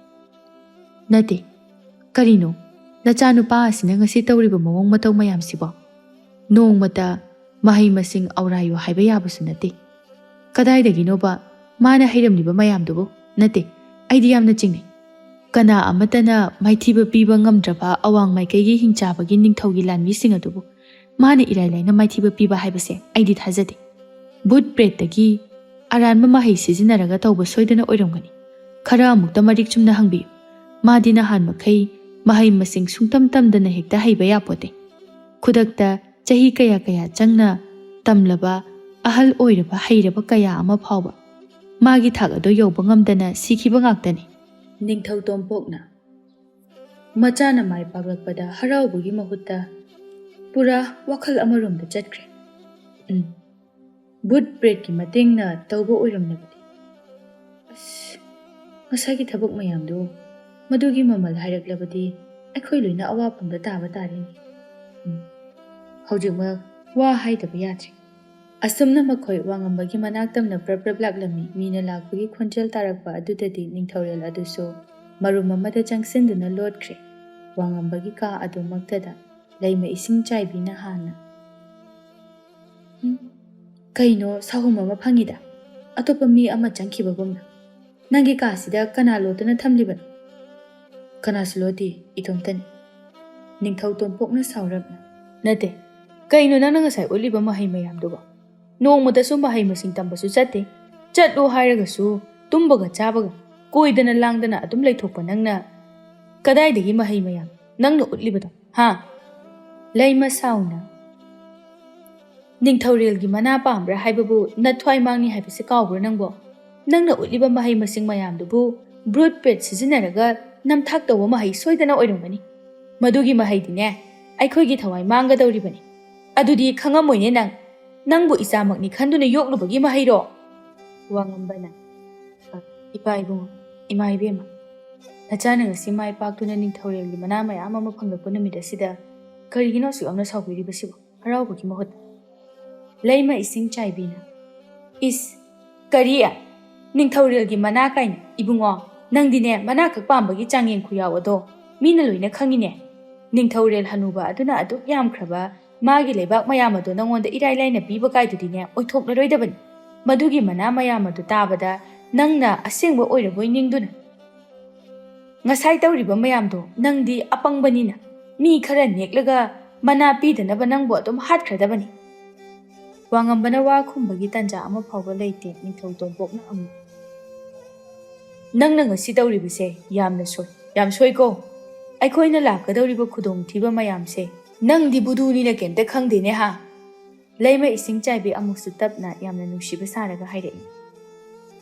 ꯅꯠꯇꯦ, ꯀꯔꯤꯅꯣ ꯅꯆꯥꯅꯨꯄꯥ ꯑꯁꯤꯅ ꯉꯁꯤ ꯇꯧꯔꯤꯕ ꯃꯑꯣꯡ ꯃꯇꯧ ꯃꯌꯥꯝꯁꯤꯕꯣ? ꯅꯣꯡꯃꯇ ꯃꯍꯩ ꯃꯁꯤꯡ ꯑꯧꯔꯥꯏꯌꯨ ꯍꯥꯏꯕ ꯌꯥꯕꯁꯨ ꯅꯠꯇꯦ꯫ ꯀꯗꯥꯏꯗꯒꯤꯅꯣꯕ ꯃꯥꯅ ꯍꯩꯔꯝꯂꯤꯕ ꯃꯌꯥꯝꯗꯨꯕꯨ? ꯅꯠꯇꯦ, ꯑꯩꯗꯤ ꯌꯥꯝꯅ ꯆꯤꯡꯅꯩ꯫ ꯀꯅꯥ ꯑꯃꯠꯇꯅ ꯃꯥꯏꯊꯤꯕ ꯄꯤꯕ ꯉꯝꯗ꯭ꯔꯕ ꯑꯋꯥꯡ ꯃꯥꯏꯀꯩꯒꯤ ꯍꯤꯡꯆꯥꯕꯒꯤ ꯅꯤꯡꯊꯧꯒꯤ ꯂꯥꯟꯃꯤꯁꯤꯡ ꯑꯗꯨꯕꯨ ꯃꯥꯅ ꯏꯔꯥꯏ ꯂꯥꯏꯅ ꯃꯥꯏꯊꯤꯕ ꯄꯤꯕ ꯍꯥꯏꯕꯁꯦ ꯑꯩꯗꯤ ꯊꯥꯖꯗꯦ꯫ ꯚꯨꯠ ꯄ꯭ꯔꯦꯠꯇꯒꯤ ꯑꯔꯥꯟꯕ ꯃꯍꯩ ꯁꯤꯖꯤꯟꯅꯔꯒ ꯇꯧꯕ ꯁꯣꯏꯗꯅ ꯑꯣꯏꯔꯝꯒꯅꯤ꯫ ꯈꯔ ꯑꯃꯨꯛꯇ ꯃꯔꯤꯛ ꯆꯨꯝꯅ ꯍꯪꯕꯤꯌꯨ꯫ ꯃꯥꯗꯤ ꯅꯍꯥꯟ ꯃꯈꯩ ꯃꯍꯩ ꯃꯁꯤꯡ ꯁꯨꯡꯇꯝ ꯇꯝꯗꯅ ꯍꯦꯛꯇ ꯍꯩꯕ ꯌꯥꯄꯣꯠꯇꯦ꯫ ꯈꯨꯗꯛꯇ ꯆꯍꯤ ꯀꯌꯥ ꯀꯌꯥ ꯆꯪꯅ ꯇꯝꯂꯕ ꯑꯍꯜ ꯑꯣꯏꯔꯕ ꯍꯩꯔꯕ ꯀꯌꯥ ꯑꯃ ꯐꯥꯎꯕ ꯃꯥꯒꯤ ꯊꯥꯛ ꯑꯗꯨ ꯌꯧꯕ ꯉꯝꯗꯅ ꯁꯤꯈꯤꯕ ꯉꯥꯛꯇꯅꯤ꯫ ꯅꯤꯡꯊꯧ ꯇꯣꯝꯄꯣꯛꯅ ꯃꯆꯥꯅ ꯃꯥꯏ ꯄꯥꯛꯂꯛꯄꯗ ꯍꯔꯥꯎꯕꯒꯤ ꯃꯍꯨꯠꯇ ꯄꯨꯔꯥ ꯋꯥꯈꯜ ꯑꯃꯔꯣꯝꯗ ꯆꯠꯈ꯭ꯔꯦ꯫ ꯎꯝ, ꯚꯨꯠ ꯄ꯭ꯔꯦꯠꯀꯤ ꯃꯇꯦꯡꯅ ꯇꯧꯕ ꯑꯣꯏꯔꯝꯂꯕꯗꯤ꯫ ꯑꯁ, ꯉꯁꯥꯏꯒꯤ ꯊꯕꯛ ꯃꯌꯥꯝꯗꯨ, ꯃꯗꯨꯒꯤ ꯃꯃꯜ ꯍꯥꯏꯔꯛꯂꯕꯗꯤ ꯑꯩꯈꯣꯏ ꯂꯣꯏꯅ ꯑꯋꯥꯐꯝꯗ ꯇꯥꯕ ꯇꯥꯔꯦꯅꯦ꯫ ꯎꯝ, ꯍꯧꯖꯤꯛꯃꯛ ꯋꯥ ꯍꯥꯏꯗꯕ ꯌꯥꯗ꯭ꯔꯦ꯫ ꯑꯁꯨꯝꯅ ꯃꯈꯣꯏ ꯋꯥꯉꯝꯕꯒꯤ ꯃꯅꯥꯛ ꯇꯝꯅ ꯄ꯭ꯔꯞ ꯄ꯭ꯔꯞ ꯂꯥꯛꯂꯝꯃꯤ꯫ ꯃꯤꯅ ꯂꯥꯛꯄꯒꯤ ꯈꯣꯟꯖꯦꯜ ꯇꯥꯔꯛꯄ ꯑꯗꯨꯗꯗꯤ ꯅꯤꯡꯊꯧꯔꯦꯜ ꯑꯗꯨꯁꯨ ꯃꯔꯨꯝ ꯑꯃꯗ ꯆꯪꯁꯤꯟꯗꯨꯅ ꯂꯣꯠꯈ꯭ꯔꯦ꯫ ꯋꯥꯉꯝꯕꯒꯤ ꯀꯥ ꯑꯗꯨꯃꯛꯇꯗ ꯂꯩꯃ ꯏꯁꯤꯡ ꯆꯥꯏꯕꯤꯅ ꯍꯥꯟꯅ, "ꯎꯝ, ꯀꯩꯅꯣ ꯁꯥꯍꯨꯝ ꯑꯃ ꯐꯪꯉꯤꯗ, ꯑꯇꯣꯞꯄ ꯃꯤ ꯑꯃ ꯆꯪꯈꯤꯕꯒꯨꯝꯅ꯫ ꯅꯪꯒꯤ ꯀꯥꯁꯤꯗ ꯀꯅꯥ ꯂꯣꯠꯇꯨꯅ ꯊꯝꯂꯤꯕꯅꯣ?" "ꯀꯅꯥꯁꯨ ꯂꯣꯠꯇꯦ, ꯏꯇꯣꯝꯇꯅꯤ꯫" ꯅꯤꯡꯊꯧ ꯇꯣꯝꯄꯣꯛꯅ ꯁꯥꯎꯔꯞꯅ, "ꯅꯠꯇꯦ, ꯀꯩꯅꯣ ꯅꯪꯅ ꯉꯁꯥꯏ ꯎꯠꯂꯤꯕ ꯃꯍꯩ ꯃꯌꯥꯝꯗꯨꯕꯣ? ꯅꯣꯡꯃꯇꯁꯨ ꯃꯍꯩ ꯃꯁꯤꯡ ꯇꯝꯕꯁꯨ ꯆꯠꯇꯦ꯫ ꯆꯠꯂꯣ ꯍꯥꯏꯔꯒꯁꯨ ꯇꯨꯝꯕꯒ ꯆꯥꯕꯒ, ꯀꯣꯏꯗꯅ ꯂꯥꯡꯗꯅ ꯑꯗꯨꯝ ꯂꯩꯊꯣꯛꯄ ꯅꯪꯅ ꯀꯗꯥꯏꯗꯒꯤ ꯃꯍꯩ ꯃꯌꯥꯝ ꯅꯪꯅ ꯎꯠꯂꯤꯕꯗꯣ, ꯍꯥ?" ꯂꯩꯃ ꯁꯥꯎꯅ, "ꯅꯤꯡꯊꯧꯔꯦꯜꯒꯤ ꯃꯅꯥ ꯄꯥꯝꯕ꯭ꯔꯥ ꯍꯥꯏꯕꯕꯨ ꯅꯊ꯭ꯋꯥꯏ ꯃꯥꯡꯅꯤ ꯍꯥꯏꯕꯁꯤ ꯀꯥꯎꯕ꯭ꯔꯥ ꯅꯪꯕꯣ? ꯅꯪꯅ ꯎꯠꯂꯤꯕ ꯃꯍꯩ ꯃꯁꯤꯡ ꯃꯌꯥꯝꯗꯨꯕꯨ ꯕ꯭ꯔꯨꯠ ꯄ꯭ꯔꯦꯠ ꯁꯤꯖꯤꯟꯅꯔꯒ ꯅꯝꯊꯥꯛ ꯇꯧꯕ ꯃꯍꯩ ꯁꯣꯏꯗꯅ ꯑꯣꯏꯔꯝꯒꯅꯤ꯫ ꯃꯗꯨꯒꯤ ꯃꯍꯩꯗꯤꯅꯦ, ꯑꯩꯈꯣꯏꯒꯤ ꯊꯋꯥꯏ ꯃꯥꯡꯒꯗꯧꯔꯤꯕꯅꯤ꯫ ꯑꯗꯨꯗꯤ ꯈꯪꯉꯝꯃꯣꯏꯅꯦ ꯅꯪ꯫ ꯅꯪꯕꯨ ꯏꯆꯥꯃꯛꯅꯤ ꯈꯟꯗꯨꯅ ꯌꯣꯛꯂꯨꯕꯒꯤ ꯃꯍꯩꯔꯣ? ꯋꯥꯉꯝꯕꯅ, "ꯏꯄꯥ ꯏꯕꯨꯡꯉꯣ, ꯏꯃꯥ ꯏꯕꯦꯝꯃ, ꯅꯆꯥꯅ ꯉꯁꯤ ꯃꯥꯏ ꯄꯥꯛꯇꯨꯅ ꯅꯤꯡꯊꯧꯔꯦꯜꯒꯤ ꯃꯅꯥ ꯃꯌꯥꯝ ꯑꯃ ꯐꯪꯂꯛꯄ ꯅꯨꯃꯤꯠ ꯑꯁꯤꯗ ꯀꯔꯤꯒꯤꯅꯣ ꯑꯁꯨꯛ ꯌꯥꯝꯅ ꯁꯥꯎꯕꯤꯔꯤꯕꯁꯤꯕꯨ?" ꯍꯔꯥꯎꯕꯒꯤ ꯃꯍꯨꯠ꯫ ꯂꯩꯃ ꯏꯁꯤꯡ ꯆꯥꯏꯕꯤꯅ, "ꯏꯁ, ꯀꯔꯤ? ꯅꯤꯡꯊꯧꯔꯦꯜꯒꯤ ꯃꯅꯥ ꯀꯥꯏꯅ? ꯏꯕꯨꯡꯉꯣ, ꯅꯪꯗꯤꯅꯦ ꯃꯅꯥ ꯈꯛ ꯄꯥꯝꯕꯒꯤ ꯆꯥꯡꯌꯦꯡ ꯈꯨꯌꯥꯎ ꯑꯗꯣ ꯃꯤꯅ ꯂꯣꯏꯅ ꯈꯪꯉꯤꯅꯦ꯫ ꯅꯤꯡꯊꯧꯔꯦꯜ ꯍꯅꯨꯕ ꯑꯗꯨꯅ ꯑꯗꯨꯛ ꯌꯥꯝꯈ꯭ꯔꯕ ꯃꯥꯒꯤ ꯂꯩꯕꯥꯛ ꯃꯌꯥꯝ ꯑꯗꯣ ꯅꯪꯉꯣꯟꯗ ꯏꯔꯥꯏ ꯂꯥꯏꯅ ꯄꯤꯕ ꯀꯥꯏꯗꯨꯗꯤꯅꯦ ꯑꯣꯏꯊꯣꯛꯂꯔꯣꯏꯗꯕꯅꯤ꯫ ꯃꯗꯨꯒꯤ ꯃꯅꯥ ꯃꯌꯥꯝ ꯑꯗꯨ ꯇꯥꯕꯗ ꯅꯪꯅ ꯑꯁꯦꯡꯕ ꯑꯣꯏꯔꯕꯣꯏ ꯅꯤꯡꯗꯨꯅ ꯉꯁꯥꯏ ꯇꯧꯔꯤꯕ ꯃꯌꯥꯝꯗꯣ ꯅꯪꯗꯤ ꯑꯄꯪꯕꯅꯤꯅ ꯃꯤ ꯈꯔ ꯅꯦꯛꯂꯒ ꯃꯅꯥ ꯄꯤꯗꯅꯕ ꯅꯪꯕꯨ ꯑꯗꯨꯝ ꯍꯥꯠꯈ꯭ꯔꯗꯕꯅꯤ꯫" ꯋꯥꯉꯝꯕꯅ ꯋꯥ ꯈꯨꯝꯕꯒꯤ ꯇꯥꯟꯖꯥ ꯑꯃ ꯐꯥꯎꯕ ꯂꯩꯇꯦ꯫ ꯅꯤꯡꯊꯧ ꯇꯣꯝꯄꯣꯛꯅ ꯑꯃꯨꯛ, "ꯅꯪꯅ ꯉꯁꯤ ꯇꯧꯔꯤꯕꯁꯦ ꯌꯥꯝꯅ ꯁꯣꯏ, ꯌꯥꯝ ꯁꯣꯏꯀꯣ꯫ ꯑꯩꯈꯣꯏꯅ ꯂꯥꯛꯀꯗꯧꯔꯤꯕ ꯈꯨꯗꯣꯡꯊꯤꯕ ꯃꯌꯥꯝꯁꯦ ꯅꯪꯗꯤ ꯕꯨꯙꯨꯅꯤꯅ ꯀꯩꯝꯇ ꯈꯪꯗꯦꯅꯦ ꯍꯥ?" ꯂꯩꯃ ꯏꯁꯤꯡ ꯆꯥꯏꯕꯤ ꯑꯃꯨꯛꯁꯨ ꯇꯞꯅ ꯌꯥꯝꯅ ꯅꯨꯡꯁꯤꯕ ꯁꯥꯔꯒ ꯍꯥꯏꯔꯛꯏ,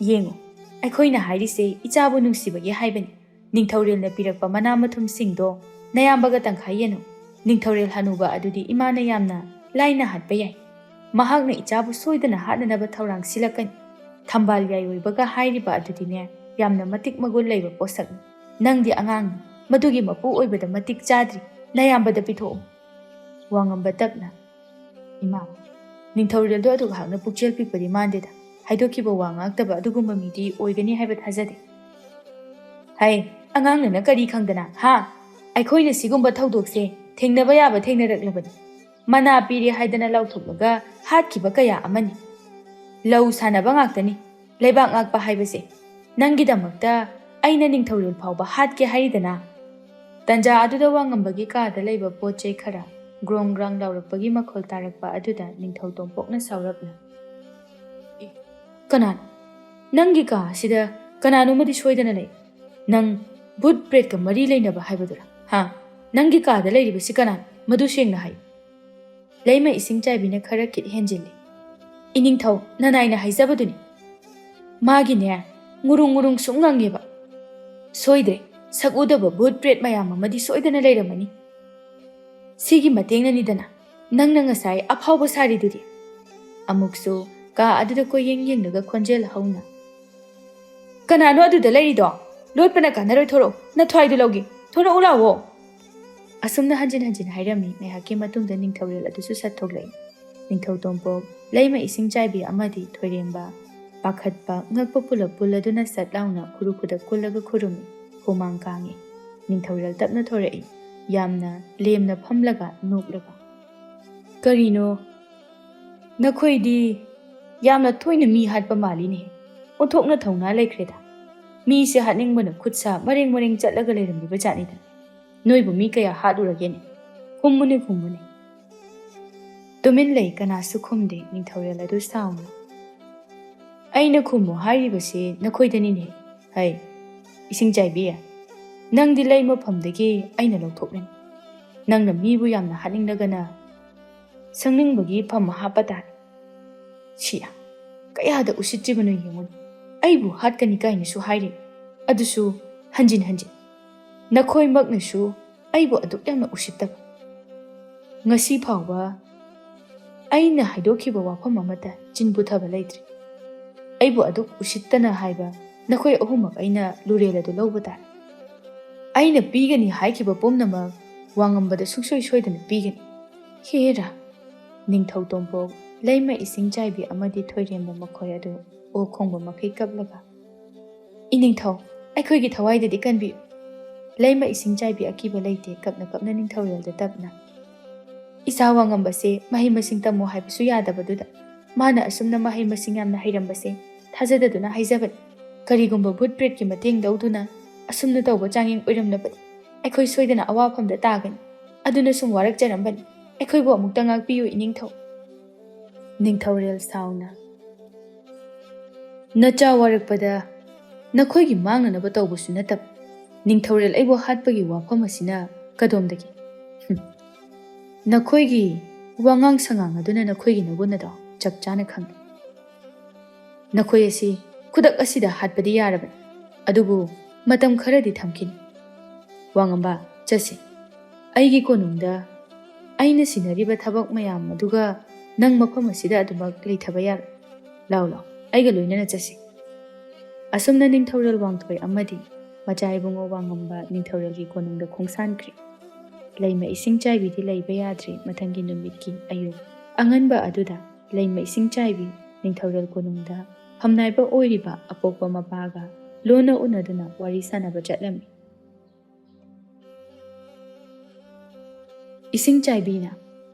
"ꯌꯦꯡꯉꯨ, ꯑꯩꯈꯣꯏꯅ ꯍꯥꯏꯔꯤꯁꯦ ꯏꯆꯥꯕꯨ ꯅꯨꯡꯁꯤꯕꯒꯤ ꯍꯥꯏꯕꯅꯤ꯫ ꯅꯤꯡꯊꯧꯔꯦꯜꯅ ꯄꯤꯔꯛꯄ ꯃꯅꯥ ꯃꯊꯨꯝꯁꯤꯡꯗꯣ ꯅꯌꯥꯝꯕꯒ ꯇꯪꯈꯥꯏ ꯌꯦꯟꯅꯧ꯫ ꯅꯤꯡꯊꯧꯔꯦꯜ ꯍꯅꯨꯕ ꯑꯗꯨꯗꯤ ꯏꯃꯥꯅ ꯌꯥꯝꯅ ꯂꯥꯏꯅ ꯍꯥꯠꯄ ꯌꯥꯏ꯫ ꯃꯍꯥꯛꯅ ꯏꯆꯥꯕꯨ ꯁꯣꯏꯗꯅ ꯍꯥꯠꯅꯅꯕ ꯊꯧꯔꯥꯡ ꯁꯤꯜꯂꯛꯀꯅꯤ꯫ ꯊꯝꯕꯥꯜ ꯌꯥꯏꯑꯣꯏꯕꯒ ꯍꯥꯏꯔꯤꯕ ꯑꯗꯨꯗꯤꯅꯦ ꯌꯥꯝꯅ ꯃꯇꯤꯛ ꯃꯒꯨꯟ ꯂꯩꯕ ꯄꯣꯠꯁꯛꯅꯤ꯫ ꯅꯪꯗꯤ ꯑꯉꯥꯡꯅꯤ, ꯃꯗꯨꯒꯤ ꯃꯄꯨ ꯑꯣꯏꯕꯗ ꯃꯇꯤꯛ ꯆꯥꯗ꯭ꯔꯤ꯫ ꯅꯌꯥꯝꯕꯗ ꯄꯤꯊꯣꯛꯎ꯫" ꯋꯥꯉꯝꯕ ꯇꯞꯅ, "ꯏꯃꯥ, ꯅꯤꯡꯊꯧꯔꯦꯜꯗꯣ ꯑꯗꯨꯛ ꯍꯥꯛꯅ ꯄꯨꯛꯆꯦꯜ ꯄꯤꯛꯄꯗꯤ ꯃꯥꯟꯗꯦꯗ꯫ ꯍꯥꯏꯗꯣꯛꯈꯤꯕ ꯋꯥ ꯉꯥꯛꯇꯕ ꯑꯗꯨꯒꯨꯝꯕ ꯃꯤꯗꯤ ꯑꯣꯏꯒꯅꯤ ꯍꯥꯏꯕ ꯊꯥꯖꯗꯦ꯫" "ꯍꯩ, ꯑꯉꯥꯡꯅꯅ ꯀꯔꯤ ꯈꯪꯗꯅ, ꯍꯥ? ꯑꯩꯈꯣꯏꯅ ꯁꯤꯒꯨꯝꯕ ꯊꯧꯗꯣꯛꯁꯦ ꯊꯦꯡꯅꯕ ꯌꯥꯕ ꯊꯦꯡꯅꯔꯛꯂꯕꯅꯤ꯫ ꯃꯅꯥ ꯄꯤꯔꯦ ꯍꯥꯏꯗꯅ ꯂꯥꯎꯊꯣꯛꯂꯒ ꯍꯥꯠꯈꯤꯕ ꯀꯌꯥ ꯑꯃꯅꯤ꯫ ꯂꯧ ꯁꯥꯟꯅꯕ ꯉꯥꯛꯇꯅꯤ꯫ ꯂꯩꯕꯥꯛ ꯉꯥꯛꯄ ꯍꯥꯏꯕꯁꯦ꯫ ꯅꯪꯒꯤꯗꯃꯛꯇ ꯑꯩꯅ ꯅꯤꯡꯊꯧꯔꯦꯜ ꯐꯥꯎꯕ ꯍꯥꯠꯀꯦ ꯍꯥꯏꯔꯤꯗꯅ?" ꯇꯟꯖꯥ ꯑꯗꯨꯗ ꯋꯥꯉꯝꯕꯒꯤ ꯀꯥꯗ ꯂꯩꯕ ꯄꯣꯠ ꯆꯩ ꯈꯔ ꯒ꯭ꯔꯣꯡ ꯒ꯭ꯔꯥꯡ ꯂꯥꯎꯔꯛꯄꯒꯤ ꯃꯈꯣꯜ ꯇꯥꯔꯛꯄ ꯑꯗꯨꯗ ꯅꯤꯡꯊꯧ ꯇꯣꯝꯄꯣꯛꯅ ꯁꯥꯎꯔꯞꯅ, "ꯑꯦ, ꯀꯅꯥꯅꯣ? ꯅꯪꯒꯤ ꯀꯥ ꯑꯁꯤꯗ ꯀꯅꯥꯅꯣꯃꯗꯤ ꯁꯣꯏꯗꯅ ꯂꯩ꯫ ꯅꯪ ꯚꯨꯠ ꯄ꯭ꯔꯦꯠꯀ ꯃꯔꯤ ꯂꯩꯅꯕ ꯍꯥꯏꯕꯗꯨꯔꯥ? ꯍꯥ? ꯅꯪꯒꯤ ꯀꯥꯗ ꯂꯩꯔꯤꯕꯁꯤ ꯀꯅꯥꯅꯣ? ꯃꯗꯨ ꯁꯦꯡꯅ ꯍꯥꯏꯌꯨ꯫" ꯂꯩꯃ ꯏꯁꯤꯡ ꯆꯥꯏꯕꯤꯅ ꯈꯔ ꯈꯤꯠ ꯍꯦꯟꯖꯤꯜꯂꯤ꯫ "ꯏꯅꯤꯡꯊꯧ, ꯅꯅꯥꯏꯅ ꯍꯥꯏꯖꯕꯗꯨꯅꯤ꯫" ꯃꯥꯒꯤꯅꯦ, ꯉꯨꯔꯨꯡ ꯉꯨꯔꯨꯡ ꯁꯨꯝ ꯉꯪꯉꯦꯕ꯫ ꯁꯣꯏꯗ꯭ꯔꯦ, ꯁꯛ ꯎꯗꯕ ꯚꯨꯠ ꯄ꯭ꯔꯦꯠ ꯃꯌꯥꯝ ꯑꯃꯗꯤ ꯁꯣꯏꯗꯅ ꯂꯩꯔꯝꯃꯅꯤ꯫ ꯁꯤꯒꯤ ꯃꯇꯦꯡꯅꯅꯤꯗꯅ ꯅꯪꯅ ꯉꯁꯥꯏ ꯑꯐꯥꯎꯕ ꯁꯥꯔꯤꯗꯨꯗꯤ꯫ ꯑꯃꯨꯛꯁꯨ ꯀꯥ ꯑꯗꯨꯗ ꯀꯣꯏꯌꯦꯡ ꯌꯦꯡꯂꯒ ꯈꯣꯟꯖꯦꯜ ꯍꯧꯅ, "ꯀꯅꯥꯅꯣ ꯑꯗꯨꯗ ꯂꯩꯔꯤꯗꯣ? ꯂꯣꯠꯄꯅ ꯀꯥꯟꯅꯔꯣꯏ, ꯊꯣꯔꯛꯑꯣ, ꯅꯊ꯭ꯋꯥꯏꯗꯨ ꯂꯧꯒꯦ, ꯊꯣꯔꯛꯎ ꯂꯥꯛꯑꯣ!" ꯑꯁꯨꯝꯅ ꯍꯟꯖꯤꯟ ꯍꯟꯖꯤꯟ ꯍꯥꯏꯔꯝꯃꯤ꯫ ꯉꯥꯏꯍꯥꯛꯀꯤ ꯃꯇꯨꯡꯗ ꯅꯤꯡꯊꯧꯔꯦꯜ ꯑꯗꯨꯁꯨ ꯁꯠ ꯊꯣꯛꯂꯛꯏ꯫ ꯅꯤꯡꯊꯧ ꯇꯣꯝꯄꯣꯛ, ꯂꯩꯃ ꯏꯁꯤꯡ ꯆꯥꯏꯕꯤ ꯑꯃꯗꯤ ꯊꯣꯏꯔꯦꯝꯕ, ꯄꯥꯈꯠꯄ, ꯉꯛꯄ ꯄꯨꯂꯞ ꯄꯨꯜꯂꯗꯨꯅ ꯁꯠ ꯂꯥꯎꯅ ꯈꯨꯔꯨ ꯈꯨꯗꯛ ꯀꯨꯜꯂꯒ ꯈꯨꯔꯨꯝꯃꯤ꯫ ꯍꯨꯃꯥꯡ ꯀꯥꯡꯉꯤ꯫ ꯅꯤꯡꯊꯧꯔꯦꯜ ꯇꯞꯅ ꯊꯣꯔꯛꯏ, ꯌꯥꯝꯅ ꯂꯦꯝꯅ ꯐꯝꯂꯒ ꯅꯣꯛꯂꯒ꯫ "ꯀꯔꯤꯅꯣ? ꯅꯈꯣꯏꯗꯤ ꯌꯥꯝꯅ ꯇꯣꯏꯅ ꯃꯤ ꯍꯥꯠꯄ ꯃꯥꯜꯂꯤꯅꯦ꯫ ꯑꯣꯟꯊꯣꯛꯅ ꯊꯧꯅꯥ ꯂꯩꯈ꯭ꯔꯦꯗ꯫ ꯃꯤꯁꯦ ꯍꯥꯠꯅꯤꯡꯕꯅ ꯈꯨꯠ ꯁꯥ ꯃꯔꯦꯡ ꯃꯔꯦꯡ ꯆꯠꯂꯒ ꯂꯩꯔꯝꯂꯤꯕ ꯖꯥꯠꯅꯤꯗ꯫ ꯅꯣꯏꯕꯨ ꯃꯤ ꯀꯌꯥ ꯍꯥꯠꯂꯨꯔꯒꯦꯅꯦ? ꯈꯨꯝꯃꯨꯅꯦ, ꯈꯨꯝꯃꯨꯅꯦ!" ꯇꯨꯃꯤꯟ ꯂꯩ, ꯀꯅꯥꯁꯨ ꯈꯨꯝꯗꯦ꯫ ꯅꯤꯡꯊꯧꯔꯦꯜ ꯑꯗꯨ ꯁꯥꯎꯅ, "ꯑꯩꯅ ꯈꯨꯝꯃꯨ ꯍꯥꯏꯔꯤꯕꯁꯤ ꯅꯈꯣꯏꯗꯅꯤꯅꯦ꯫ ꯍꯩ, ꯏꯁꯤꯡ ꯆꯥꯏꯕꯤ, ꯅꯪꯗꯤ ꯂꯩ ꯃꯐꯝꯗꯒꯤ ꯑꯩꯅ ꯂꯧꯊꯣꯛꯂꯅꯤ꯫ ꯅꯪꯅ ꯃꯤꯕꯨ ꯌꯥꯝꯅ ꯍꯥꯠꯅꯤꯡꯂꯒꯅ ꯁꯪꯅꯤꯡꯕꯒꯤ ꯐꯝ ꯍꯥꯞꯄ ꯇꯥꯔꯦ꯫ ꯁꯤꯌꯥ, ꯀꯌꯥꯗ ꯎꯁꯤꯠꯇ꯭ꯔꯤꯕꯅꯣ ꯌꯦꯡꯉꯨꯅꯦ꯫ ꯑꯩꯕꯨ ꯍꯥꯠꯀꯅꯤ ꯀꯥꯏꯅꯁꯨ ꯍꯥꯏꯔꯤ, ꯑꯗꯨꯁꯨ ꯍꯟꯖꯤꯟ ꯍꯟꯖꯤꯟ꯫ ꯅꯈꯣꯏꯃꯛꯅꯁꯨ ꯑꯩꯕꯨ ꯑꯗꯨꯛ ꯌꯥꯝꯅ ꯎꯁꯤꯠꯇꯕ꯫ ꯉꯁꯤ ꯐꯥꯎꯕ ꯑꯩꯅ ꯍꯥꯏꯗꯣꯛꯈꯤꯕ ꯋꯥꯐꯝ ꯑꯃꯠꯇ ꯆꯤꯟ ꯄꯨꯊꯕ ꯂꯩꯇ꯭ꯔꯤ꯫ ꯑꯩꯕꯨ ꯑꯗꯨꯛ ꯎꯁꯤꯠꯇꯅ ꯍꯥꯏꯕ ꯅꯈꯣꯏ ꯑꯍꯨꯝꯃꯛ ꯑꯩꯅ ꯂꯨꯔꯦꯜ ꯑꯗꯨ ꯂꯧꯕ ꯇꯥꯔꯦ꯫ ꯑꯩꯅ ꯄꯤꯒꯅꯤ ꯍꯥꯏꯈꯤꯕ ꯄꯨꯝꯅꯃꯛ ꯋꯥꯉꯝꯕꯗ ꯁꯨꯡꯁꯣꯏ ꯁꯣꯏꯗꯅ ꯄꯤꯒꯅꯤ꯫ ꯍꯦꯔꯥ!" ꯅꯤꯡꯊꯧ ꯇꯣꯝꯄꯣꯛ, ꯂꯩꯃ ꯏꯁꯤꯡ ꯆꯥꯏꯕꯤ ꯑꯃꯗꯤ ꯊꯣꯏꯔꯦꯝꯕ ꯃꯈꯣꯏ ꯑꯗꯨ ꯑꯣꯛ ꯈꯣꯡꯕ ꯃꯈꯩ ꯀꯞꯂꯒ, "ꯏꯅꯤꯡꯊꯧ, ꯑꯩꯈꯣꯏꯒꯤ ꯊꯋꯥꯏꯗꯗꯤ ꯀꯟꯕꯤꯌꯨ꯫" ꯂꯩꯃ ꯏꯁꯤꯡ ꯆꯥꯏꯕꯤ ꯑꯀꯤꯕ ꯂꯩꯇꯦ, ꯀꯞꯅ ꯀꯞꯅ ꯅꯤꯡꯊꯧꯔꯦꯜꯗ ꯇꯞꯅ, "ꯏꯆꯥ ꯋꯥꯉꯝꯕꯁꯦ ꯃꯍꯩ ꯃꯁꯤꯡ ꯇꯝꯃꯣ ꯍꯥꯏꯕꯁꯨ ꯌꯥꯗꯕꯗꯨꯗ, ꯃꯥꯅ ꯑꯁꯨꯝꯅ ꯃꯍꯩ ꯃꯁꯤꯡ ꯌꯥꯝꯅ ꯍꯩꯔꯝꯕꯁꯦ ꯊꯥꯖꯗꯗꯨꯅ ꯍꯥꯏꯖꯕꯅꯤ꯫ ꯀꯔꯤꯒꯨꯝꯕ ꯚꯨꯠ ꯄ꯭ꯔꯦꯠꯀꯤ ꯃꯇꯦꯡ ꯂꯧꯗꯨꯅ ꯑꯁꯨꯝꯅ ꯇꯧꯕ ꯆꯥꯡꯌꯦꯡ ꯑꯣꯏꯔꯝꯂꯕꯗꯤ ꯑꯩꯈꯣꯏ ꯁꯣꯏꯗꯅ ꯑꯋꯥꯐꯝꯗ ꯇꯥꯒꯅꯤ꯫ ꯑꯗꯨꯅ ꯁꯨꯝ ꯋꯥꯔꯛꯆꯔꯝꯕꯅꯤ꯫ ꯑꯩꯈꯣꯏꯕꯨ ꯑꯃꯨꯛꯇ ꯉꯥꯛꯄꯤꯌꯨ, ꯏꯅꯤꯡꯊꯧ꯫" ꯅꯤꯡꯊꯧꯔꯦꯜ ꯁꯥꯎꯅ, "ꯅꯆꯥ ꯋꯥꯔꯛꯄꯗ ꯅꯈꯣꯏꯒꯤ ꯃꯥꯡꯅꯅꯕ ꯇꯧꯕꯁꯨ ꯅꯠꯇꯕ, ꯅꯤꯡꯊꯧꯔꯦꯜ ꯑꯩꯕꯨ ꯍꯥꯠꯄꯒꯤ ꯋꯥꯐꯝ ꯑꯁꯤꯅ ꯀꯗꯣꯝꯗꯒꯤ? ꯍꯨꯝ꯫ ꯅꯈꯣꯏꯒꯤ ꯋꯥꯉꯥꯡ ꯁꯉꯥꯡ ꯑꯗꯨꯅ ꯅꯈꯣꯏꯒꯤ ꯅꯒꯨꯟ ꯑꯗꯣ ꯆꯞ ꯆꯥꯅ ꯈꯪꯏ꯫ ꯅꯈꯣꯏ ꯑꯁꯤ ꯈꯨꯗꯛ ꯑꯁꯤꯗ ꯍꯥꯠꯄꯗꯤ ꯌꯥꯔꯕꯅꯤ, ꯑꯗꯨꯕꯨ ꯃꯇꯝ ꯈꯔꯗꯤ ꯊꯝꯈꯤꯅꯤ꯫ ꯋꯥꯉꯝꯕ, ꯆꯠꯁꯤ꯫ ꯑꯩꯒꯤ ꯀꯣꯅꯨꯡꯗ ꯑꯩꯅ ꯁꯤꯟꯅꯔꯤꯕ ꯊꯕꯛ ꯃꯌꯥꯝ ꯑꯗꯨꯒ ꯅꯪ ꯃꯐꯝ ꯑꯁꯤꯗ ꯑꯗꯨꯃꯛ ꯂꯩꯊꯕ ꯌꯥꯔꯣꯏ꯫ ꯂꯥꯎ ꯂꯥꯎ, ꯑꯩꯒ ꯂꯣꯏꯅꯅ ꯆꯠꯁꯤ꯫ ꯑꯁꯨꯝꯅ ꯅꯤꯡꯊꯧꯔꯦꯜ ꯋꯥꯡꯊꯣꯏ ꯑꯃꯗꯤ ꯃꯆꯥ ꯏꯕꯨꯡꯉꯣ ꯋꯥꯉꯝꯕ ꯅꯤꯡꯊꯧꯔꯦꯜꯒꯤ ꯀꯣꯅꯨꯡꯗ ꯈꯣꯡꯁꯥꯟꯈ꯭ꯔꯦ꯫ ꯂꯩꯃ ꯏꯁꯤꯡ ꯆꯥꯏꯕꯤꯗꯤ ꯂꯩꯕ ꯌꯥꯗ꯭ꯔꯦ꯫ ꯃꯊꯪꯒꯤ ꯅꯨꯃꯤꯠꯀꯤ ꯑꯌꯨꯛ ꯑꯉꯟꯕ ꯑꯗꯨꯗ ꯂꯩꯃ ꯏꯁꯤꯡ ꯆꯥꯏꯕꯤ ꯅꯤꯡꯊꯧꯔꯦꯜ ꯀꯣꯅꯨꯡꯗ ꯐꯝꯅꯥꯏꯕ ꯑꯣꯏꯔꯤꯕ ꯑꯄꯣꯛꯄ ꯃꯄꯥꯒ ꯂꯣꯟꯅ ꯎꯅꯗꯨꯅ ꯋꯥꯔꯤ ꯁꯥꯟꯅꯕ ꯆꯠꯂꯝꯃꯤ꯫ ꯏꯁꯤꯡ ꯆꯥꯏꯕꯤꯅ,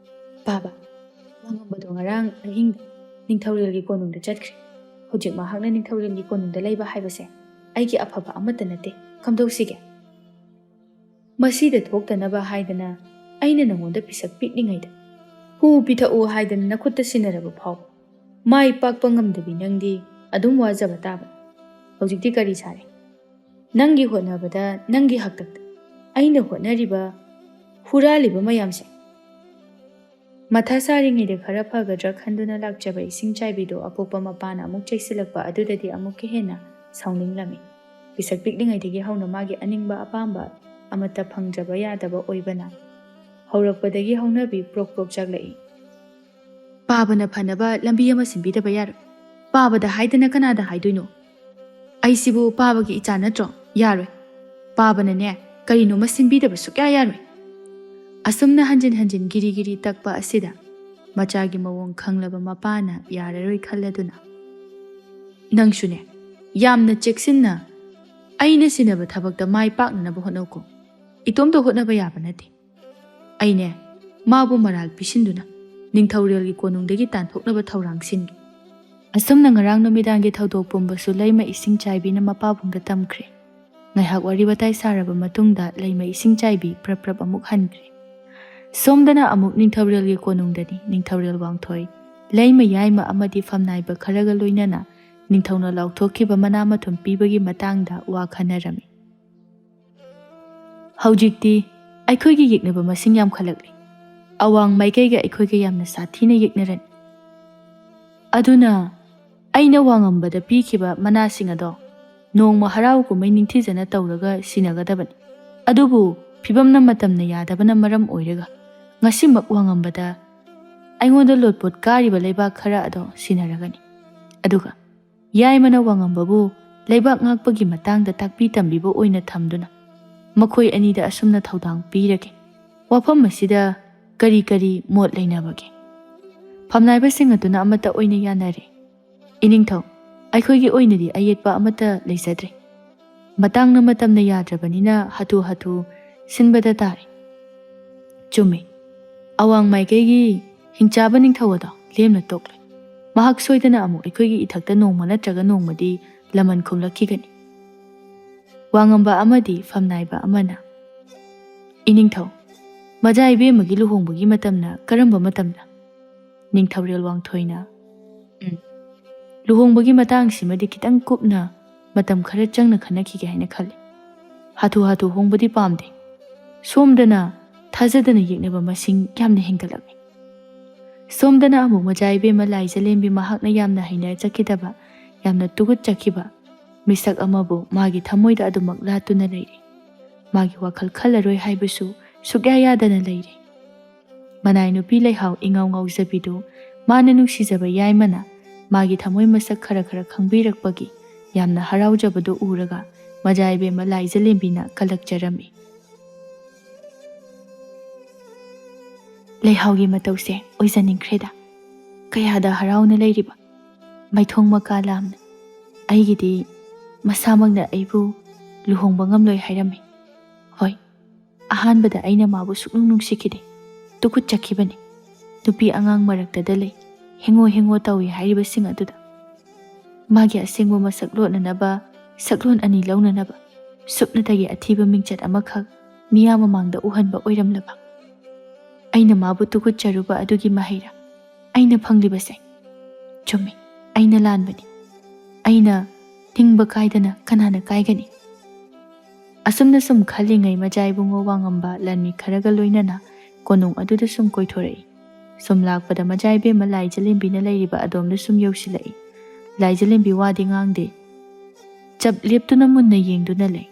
"ꯄꯥꯕ, ꯋꯥꯉꯝꯕꯗꯣ ꯉꯔꯥꯡ ꯑꯍꯤꯡꯗ ꯅꯤꯡꯊꯧꯔꯦꯜꯒꯤ ꯀꯣꯅꯨꯡꯗ ꯆꯠꯈ꯭ꯔꯦ꯫ ꯍꯧꯖꯤꯛ ꯃꯍꯥꯛꯅ ꯅꯤꯡꯊꯧꯔꯦꯜꯒꯤ ꯀꯣꯅꯨꯡꯗ ꯂꯩꯕ ꯍꯥꯏꯕꯁꯦ ꯑꯩꯒꯤ ꯑꯐꯕ ꯑꯃꯠꯇ ꯅꯠꯇꯦ꯫ ꯀꯝꯗꯧꯁꯤꯒꯦ?" "ꯃꯁꯤꯗ ꯊꯣꯛꯇꯅꯕ ꯍꯥꯏꯗꯅ ꯑꯩꯅ ꯅꯉꯣꯟꯗ ꯄꯤꯁꯛ ꯄꯤꯛꯂꯤꯉꯩꯗ ꯍꯨ ꯄꯤꯊꯛꯎ ꯍꯥꯏꯗꯅ ꯅꯈꯨꯠꯇ ꯁꯤꯟꯅꯔꯕ ꯐꯥꯎꯕ ꯃꯥꯏ ꯄꯥꯛꯄ ꯉꯝꯗꯕꯤ ꯅꯪꯗꯤ ꯑꯗꯨꯝ ꯋꯥꯖꯕ ꯇꯥꯕꯅꯤ꯫ ꯍꯧꯖꯤꯛꯇꯤ ꯀꯔꯤ ꯁꯥꯔꯦ? ꯅꯪꯒꯤ ꯍꯣꯠꯅꯕꯗ, ꯅꯪꯒꯤ ꯍꯥꯛꯇꯛꯇ ꯑꯩꯅ ꯍꯣꯠꯅꯔꯤꯕ, ꯍꯨꯔꯥꯜꯂꯤꯕ ꯃꯌꯥꯝꯁꯦ?" ꯃꯊꯥ ꯁꯥꯔꯤꯉꯩꯗ ꯈꯔ ꯐꯒꯗ꯭ꯔꯥ ꯈꯟꯗꯨꯅ ꯂꯥꯛꯆꯕ ꯏꯁꯤꯡ ꯆꯥꯏꯕꯤꯗꯨ ꯑꯄꯣꯛꯄ ꯃꯄꯥꯅ ꯑꯃꯨꯛ ꯆꯩꯁꯤꯜꯂꯛꯄ ꯑꯗꯨꯗꯗꯤ ꯑꯃꯨꯛꯀ ꯍꯦꯟꯅ ꯁꯥꯎꯅꯤꯡꯂꯝꯃꯤ꯫ ꯄꯤꯁꯛ ꯄꯤꯛꯂꯤꯉꯩꯗꯒꯤ ꯍꯧꯅ ꯃꯥꯒꯤ ꯑꯅꯤꯡꯕ ꯑꯄꯥꯝꯕ ꯑꯃꯠꯇ ꯐꯪꯗ꯭ꯔꯕ ꯌꯥꯗꯕ ꯑꯣꯏꯕꯅ ꯍꯧꯔꯛꯄꯗꯒꯤ ꯍꯧꯅꯕꯤ ꯄ꯭ꯔꯣꯛ ꯄ꯭ꯔꯣꯛ ꯆꯥꯛꯂꯛꯏ꯫ "ꯄꯥꯕꯅ ꯐꯅꯕ ꯂꯝꯕꯤ ꯑꯃ ꯁꯤꯟꯕꯤꯗꯕ ꯌꯥꯔꯣꯏ꯫ ꯄꯥꯕꯗ ꯍꯥꯏꯗꯅ ꯀꯅꯥꯗ ꯍꯥꯏꯗꯣꯏꯅꯣ? ꯑꯩꯁꯤꯕꯨ ꯄꯥꯕꯒꯤ ꯏꯆꯥ ꯅꯠꯇ꯭ꯔꯣ? ꯌꯥꯔꯣꯏ꯫ ꯄꯥꯕꯅꯅꯦ, ꯀꯔꯤꯅꯣꯃ ꯁꯤꯟꯕꯤꯗꯕ ꯁꯨꯛꯌꯥ ꯌꯥꯔꯣꯏ꯫" ꯑꯁꯨꯝꯅ ꯍꯟꯖꯤꯟ ꯍꯟꯖꯤꯟ ꯒꯤꯔꯤ ꯒꯤꯔꯤ ꯇꯛꯄ ꯑꯁꯤꯗ ꯃꯆꯥꯒꯤ ꯃꯑꯣꯡ ꯈꯪꯂꯕ ꯃꯄꯥꯅ ꯌꯥꯔꯔꯣꯏ ꯈꯜꯂꯗꯨꯅ, "ꯅꯪꯁꯨꯅꯦ, ꯌꯥꯝꯅ ꯆꯦꯛꯁꯤꯟꯅ ꯑꯩꯅ ꯁꯤꯟꯅꯕ ꯊꯕꯛꯇ ꯃꯥꯏ ꯄꯥꯛꯅꯅꯕ ꯍꯣꯠꯅꯧꯀꯣ꯫ ꯏꯇꯣꯝꯇ ꯍꯣꯠꯅꯕ ꯌꯥꯕ ꯅꯠꯇꯦ꯫ ꯑꯩꯅꯦ, ꯃꯥꯕꯨ ꯃꯔꯥꯜ ꯄꯤꯁꯤꯟꯗꯨꯅ ꯅꯤꯡꯊꯧꯔꯦꯜꯒꯤ ꯀꯣꯅꯨꯡꯗꯒꯤ ꯇꯥꯟꯊꯣꯛꯅꯕ ꯊꯧꯔꯥꯡ ꯁꯤꯟꯒꯦ꯫" ꯑꯁꯨꯝꯅ ꯉꯔꯥꯡ ꯅꯨꯃꯤꯗꯥꯡꯒꯤ ꯊꯧꯗꯣꯛ ꯄꯨꯝꯕꯁꯨ ꯂꯩꯃ ꯏꯁꯤꯡ ꯆꯥꯏꯕꯤꯅ ꯃꯄꯥꯕꯨꯡꯗ ꯇꯝꯈ꯭ꯔꯦ꯫ ꯉꯥꯏꯍꯥꯛ ꯋꯥꯔꯤ ꯋꯥꯇꯥꯏ ꯁꯥꯔꯕ ꯃꯇꯨꯡꯗ ꯂꯩꯃ ꯏꯁꯤꯡ ꯆꯥꯏꯕꯤ ꯄ꯭ꯔꯞ ꯄ꯭ꯔꯞ ꯑꯃꯨꯛ ꯍꯟꯈ꯭ꯔꯦ꯫ ꯁꯣꯝꯗꯅ ꯑꯃꯨꯛ ꯅꯤꯡꯊꯧꯔꯦꯜꯒꯤ ꯀꯣꯅꯨꯡꯗꯅꯤ꯫ ꯅꯤꯡꯊꯧꯔꯦꯜ ꯋꯥꯡꯊꯣꯏ, ꯂꯩꯃ ꯌꯥꯏꯃ ꯑꯃꯗꯤ ꯐꯝꯅꯥꯏꯕ ꯈꯔꯒ ꯂꯣꯏꯅꯅ ꯅꯤꯡꯊꯧꯅ ꯂꯥꯎꯊꯣꯛꯈꯤꯕ ꯃꯅꯥ ꯃꯊꯨꯝ ꯄꯤꯕꯒꯤ ꯃꯇꯥꯡꯗ ꯋꯥ ꯈꯟꯅꯔꯝꯃꯤ꯫ "ꯍꯧꯖꯤꯛꯇꯤ ꯑꯩꯈꯣꯏꯒꯤ ꯌꯦꯛꯅꯕ ꯃꯁꯤꯡ ꯌꯥꯝꯈꯠꯂꯛꯂꯤ꯫ ꯑꯋꯥꯡ ꯃꯥꯏꯀꯩꯒ ꯑꯩꯈꯣꯏꯒ ꯌꯥꯝꯅ ꯁꯥꯊꯤꯅ ꯌꯦꯛꯅꯔꯅꯤ꯫ ꯑꯗꯨꯅ ꯑꯩꯅ ꯋꯥꯉꯝꯕꯗ ꯄꯤꯈꯤꯕ ꯃꯅꯥꯁꯤꯡ ꯑꯗꯣ ꯅꯣꯡꯃ ꯍꯔꯥꯎ ꯀꯨꯝꯍꯩ ꯅꯤꯡꯊꯤꯖꯅ ꯇꯧꯔꯒ ꯁꯤꯟꯅꯒꯗꯕꯅꯤ꯫ ꯑꯗꯨꯕꯨ ꯐꯤꯕꯝꯅ ꯃꯇꯝꯅ ꯌꯥꯗꯕꯅ ꯃꯔꯝ ꯑꯣꯏꯔꯒ ꯉꯁꯤꯃꯛ ꯋꯥꯉꯝꯕꯗ ꯑꯩꯉꯣꯟꯗ ꯂꯣꯠꯄꯣꯠ ꯀꯥꯔꯤꯕ ꯂꯩꯕꯥꯛ ꯈꯔ ꯑꯗꯣ ꯁꯤꯟꯅꯔꯒꯅꯤ꯫ ꯑꯗꯨꯒ ꯌꯥꯏꯃꯅ ꯋꯥꯉꯝꯕꯕꯨ ꯂꯩꯕꯥꯛ ꯉꯥꯛꯄꯒꯤ ꯃꯇꯥꯡꯗ ꯇꯥꯛꯄꯤ ꯇꯝꯕꯤꯕ ꯑꯣꯏꯅ ꯊꯝꯗꯨꯅ ꯃꯈꯣꯏ ꯑꯅꯤꯗ ꯑꯁꯨꯝꯅ ꯊꯧꯗꯥꯡ ꯄꯤꯔꯒꯦ꯫ ꯋꯥꯐꯝ ꯑꯁꯤꯗ ꯀꯔꯤ ꯀꯔꯤ ꯃꯣꯠ ꯂꯩꯅꯕꯒꯦ? ꯐꯝꯅꯥꯏꯕꯁꯤꯡ ꯑꯗꯨꯅ ꯑꯃꯠꯇ ꯑꯣꯏꯅ ꯌꯥꯅꯔꯦ꯫ ꯏꯅꯤꯡꯊꯧ, ꯑꯩꯈꯣꯏꯒꯤ ꯑꯣꯏꯅꯗꯤ ꯑꯌꯦꯠꯄ ꯑꯃꯠꯇ ꯂꯩꯖꯗ꯭ꯔꯦ꯫ ꯃꯇꯥꯡꯅ ꯃꯇꯝꯅ ꯌꯥꯗ꯭ꯔꯕꯅꯤꯅ ꯍꯥꯊꯨ ꯍꯥꯊꯨ ꯁꯤꯟꯕꯗ ꯇꯥꯔꯦ꯫ ꯆꯨꯝꯃꯤ꯫ ꯑꯋꯥꯡ ꯃꯥꯏꯀꯩꯒꯤ ꯍꯤꯡꯆꯥꯕ ꯅꯤꯡꯊꯧ ꯑꯗꯣ ꯂꯦꯝꯅ ꯇꯣꯛꯂꯣꯏ꯫ ꯃꯍꯥꯛ ꯁꯣꯏꯗꯅ ꯑꯃꯨꯛ ꯑꯩꯈꯣꯏꯒꯤ ꯏꯊꯛꯇ ꯅꯣꯡꯃ ꯅꯠꯇ꯭ꯔꯒ ꯅꯣꯡꯃꯗꯤ ꯂꯃꯟ ꯈꯨꯝꯂꯛꯈꯤꯒꯅꯤ꯫ ꯋꯥꯉꯝꯕ ꯑꯃꯗꯤ ꯐꯝꯅꯥꯏꯕ ꯑꯃꯅ, "ꯏꯅꯤꯡꯊꯧ, ꯃꯖꯥ ꯏꯕꯦꯝꯃꯒꯤ ꯂꯨꯍꯣꯡꯕꯒꯤ ꯃꯇꯝꯅ ꯀꯔꯝꯕ ꯃꯇꯝꯗ?" ꯅꯤꯡꯊꯧꯔꯦꯜ ꯋꯥꯡꯊꯣꯏꯅ, "ꯎꯝ, ꯂꯨꯍꯣꯡꯕꯒꯤ ꯃꯇꯥꯡꯁꯤꯃꯗꯤ ꯈꯤꯇꯪ ꯀꯨꯞꯅ ꯃꯇꯝ ꯈꯔ ꯆꯪꯅ ꯈꯟꯅꯈꯤꯒꯦ ꯍꯥꯏꯅ ꯈꯜꯂꯤ꯫ ꯍꯥꯊꯨ ꯍꯥꯊꯨ ꯍꯣꯡꯕꯗꯤ ꯄꯥꯝꯗꯦ꯫ ꯁꯣꯝꯗꯅ ꯊꯥꯖꯗꯅ ꯌꯦꯛꯅꯕ ꯃꯁꯤꯡ ꯌꯥꯝꯅ ꯍꯦꯟꯒꯠꯂꯝꯃꯤ꯫ ꯁꯣꯝꯗꯅ ꯑꯃꯨꯛ ꯃꯖꯥ ꯏꯕꯦꯝꯃ ꯂꯥꯏꯖꯂꯦꯝꯕꯤ ꯃꯍꯥꯛꯅ ꯌꯥꯝꯅ ꯍꯩꯅꯖꯈꯤꯗꯕ, ꯌꯥꯝꯅ ꯇꯨꯒꯠꯆꯈꯤꯕ ꯃꯤꯁꯛ ꯑꯃꯕꯨ ꯃꯥꯒꯤ ꯊꯃꯣꯏꯗ ꯑꯗꯨꯃꯛ ꯂꯥꯠꯇꯨꯅ ꯂꯩꯔꯦ꯫ ꯃꯥꯒꯤ ꯋꯥꯈꯜ ꯈꯜꯂꯔꯣꯏ ꯍꯥꯏꯕꯁꯨ ꯁꯨꯛꯌꯥ ꯌꯥꯗꯅ ꯂꯩꯔꯦ꯫ ꯃꯅꯥꯏ ꯅꯨꯄꯤ ꯂꯩꯍꯥꯎ ꯏꯉꯥꯎ ꯉꯥꯎꯖꯕꯤꯗꯨ ꯃꯥꯅ ꯅꯨꯡꯁꯤꯖꯕ ꯌꯥꯏꯃꯅ ꯃꯥꯒꯤ ꯊꯃꯣꯏ ꯃꯁꯛ ꯈꯔ ꯈꯔ ꯈꯪꯕꯤꯔꯛꯄꯒꯤ ꯌꯥꯝꯅ ꯍꯔꯥꯎꯖꯕꯗꯨ ꯎꯔꯒ ꯃꯖꯥ ꯏꯕꯦꯝꯃ ꯂꯥꯏꯖꯂꯦꯝꯕꯤꯅ ꯀꯜꯂꯛꯆꯔꯝꯃꯤ꯫ ꯂꯩꯍꯥꯎꯒꯤ ꯃꯇꯧꯁꯦ ꯑꯣꯏꯖꯅꯤꯡꯈ꯭ꯔꯦꯗ꯫ ꯀꯌꯥꯗ ꯍꯔꯥꯎꯅ ꯂꯩꯔꯤꯕ꯫ ꯃꯥꯏꯊꯣꯡ ꯃꯀꯥ ꯂꯥꯝꯅ꯫ ꯑꯩꯒꯤꯗꯤ ꯃꯁꯥꯃꯛꯅ ꯑꯩꯕꯨ ꯂꯨꯍꯣꯡꯕ ꯉꯝꯂꯣꯏ ꯍꯥꯏꯔꯝꯃꯤ꯫ ꯍꯣꯏ, ꯑꯍꯥꯟꯕꯗ ꯑꯩꯅ ꯃꯥꯕꯨ ꯁꯨꯛꯅꯨꯡ ꯅꯨꯡꯁꯤꯈꯤꯗꯦ꯫ ꯇꯨꯀꯠꯆꯈꯤꯕꯅꯤ꯫ ꯅꯨꯄꯤ ꯑꯉꯥꯡ ꯃꯔꯛꯇꯗ ꯂꯩ, ꯍꯦꯡꯉꯣ ꯍꯦꯡꯉꯣ ꯇꯧꯏ ꯍꯥꯏꯔꯤꯕꯁꯤꯡ ꯑꯗꯨꯗ꯫ ꯃꯥꯒꯤ ꯑꯁꯦꯡꯕ ꯃꯁꯛ ꯂꯣꯠꯅꯅꯕ, ꯁꯛꯂꯣꯟ ꯑꯅꯤ ꯂꯧꯅꯅꯕ, ꯁꯨꯞꯅꯇꯒꯤ ꯑꯊꯤꯕ ꯃꯤꯡꯆꯠ ꯑꯃꯈꯛ ꯃꯤꯌꯥꯝ ꯃꯃꯥꯡꯗ ꯎꯍꯟꯕ ꯑꯣꯏꯔꯝꯂꯕ꯫ ꯑꯩꯅ ꯃꯥꯕꯨ ꯇꯨꯀꯠꯆꯔꯨꯕ ꯑꯗꯨꯒꯤ ꯃꯍꯩꯔꯥ ꯑꯩꯅ ꯐꯪꯂꯤꯕꯁꯦ? ꯆꯨꯝꯃꯤ, ꯑꯩꯅ ꯂꯥꯟꯕꯅꯤ꯫ ꯑꯩꯅ ꯅꯤꯡꯕ ꯀꯥꯏꯗꯅ ꯀꯅꯥꯅ ꯀꯥꯏꯒꯅꯤ? ꯑꯁꯨꯝꯅ ꯁꯨꯝ ꯈꯜꯂꯤꯉꯩ ꯃꯖꯥ ꯏꯕꯨꯡꯉꯣ ꯋꯥꯉꯝꯕ ꯂꯥꯟꯃꯤ ꯈꯔꯒ ꯂꯣꯏꯅꯅ ꯀꯣꯅꯨꯡ ꯑꯗꯨꯗ ꯁꯨꯝ ꯀꯣꯏꯊꯣꯔꯛꯏ꯫ ꯁꯨꯝ ꯂꯥꯛꯄꯗ ꯃꯖꯥ ꯏꯕꯦꯝꯃ ꯂꯥꯏꯖꯂꯦꯝꯕꯤꯅ ꯂꯩꯔꯤꯕ ꯑꯗꯣꯝꯗ ꯁꯨꯝ ꯌꯧꯁꯤꯜꯂꯛꯏ꯫ ꯂꯥꯏꯖꯂꯦꯝꯕꯤ ꯋꯥꯗꯤ ꯉꯥꯡꯗꯦ꯫ ꯆꯞ ꯂꯦꯞꯇꯨꯅ ꯃꯨꯟꯅ ꯌꯦꯡꯗꯨꯅ ꯂꯩ꯫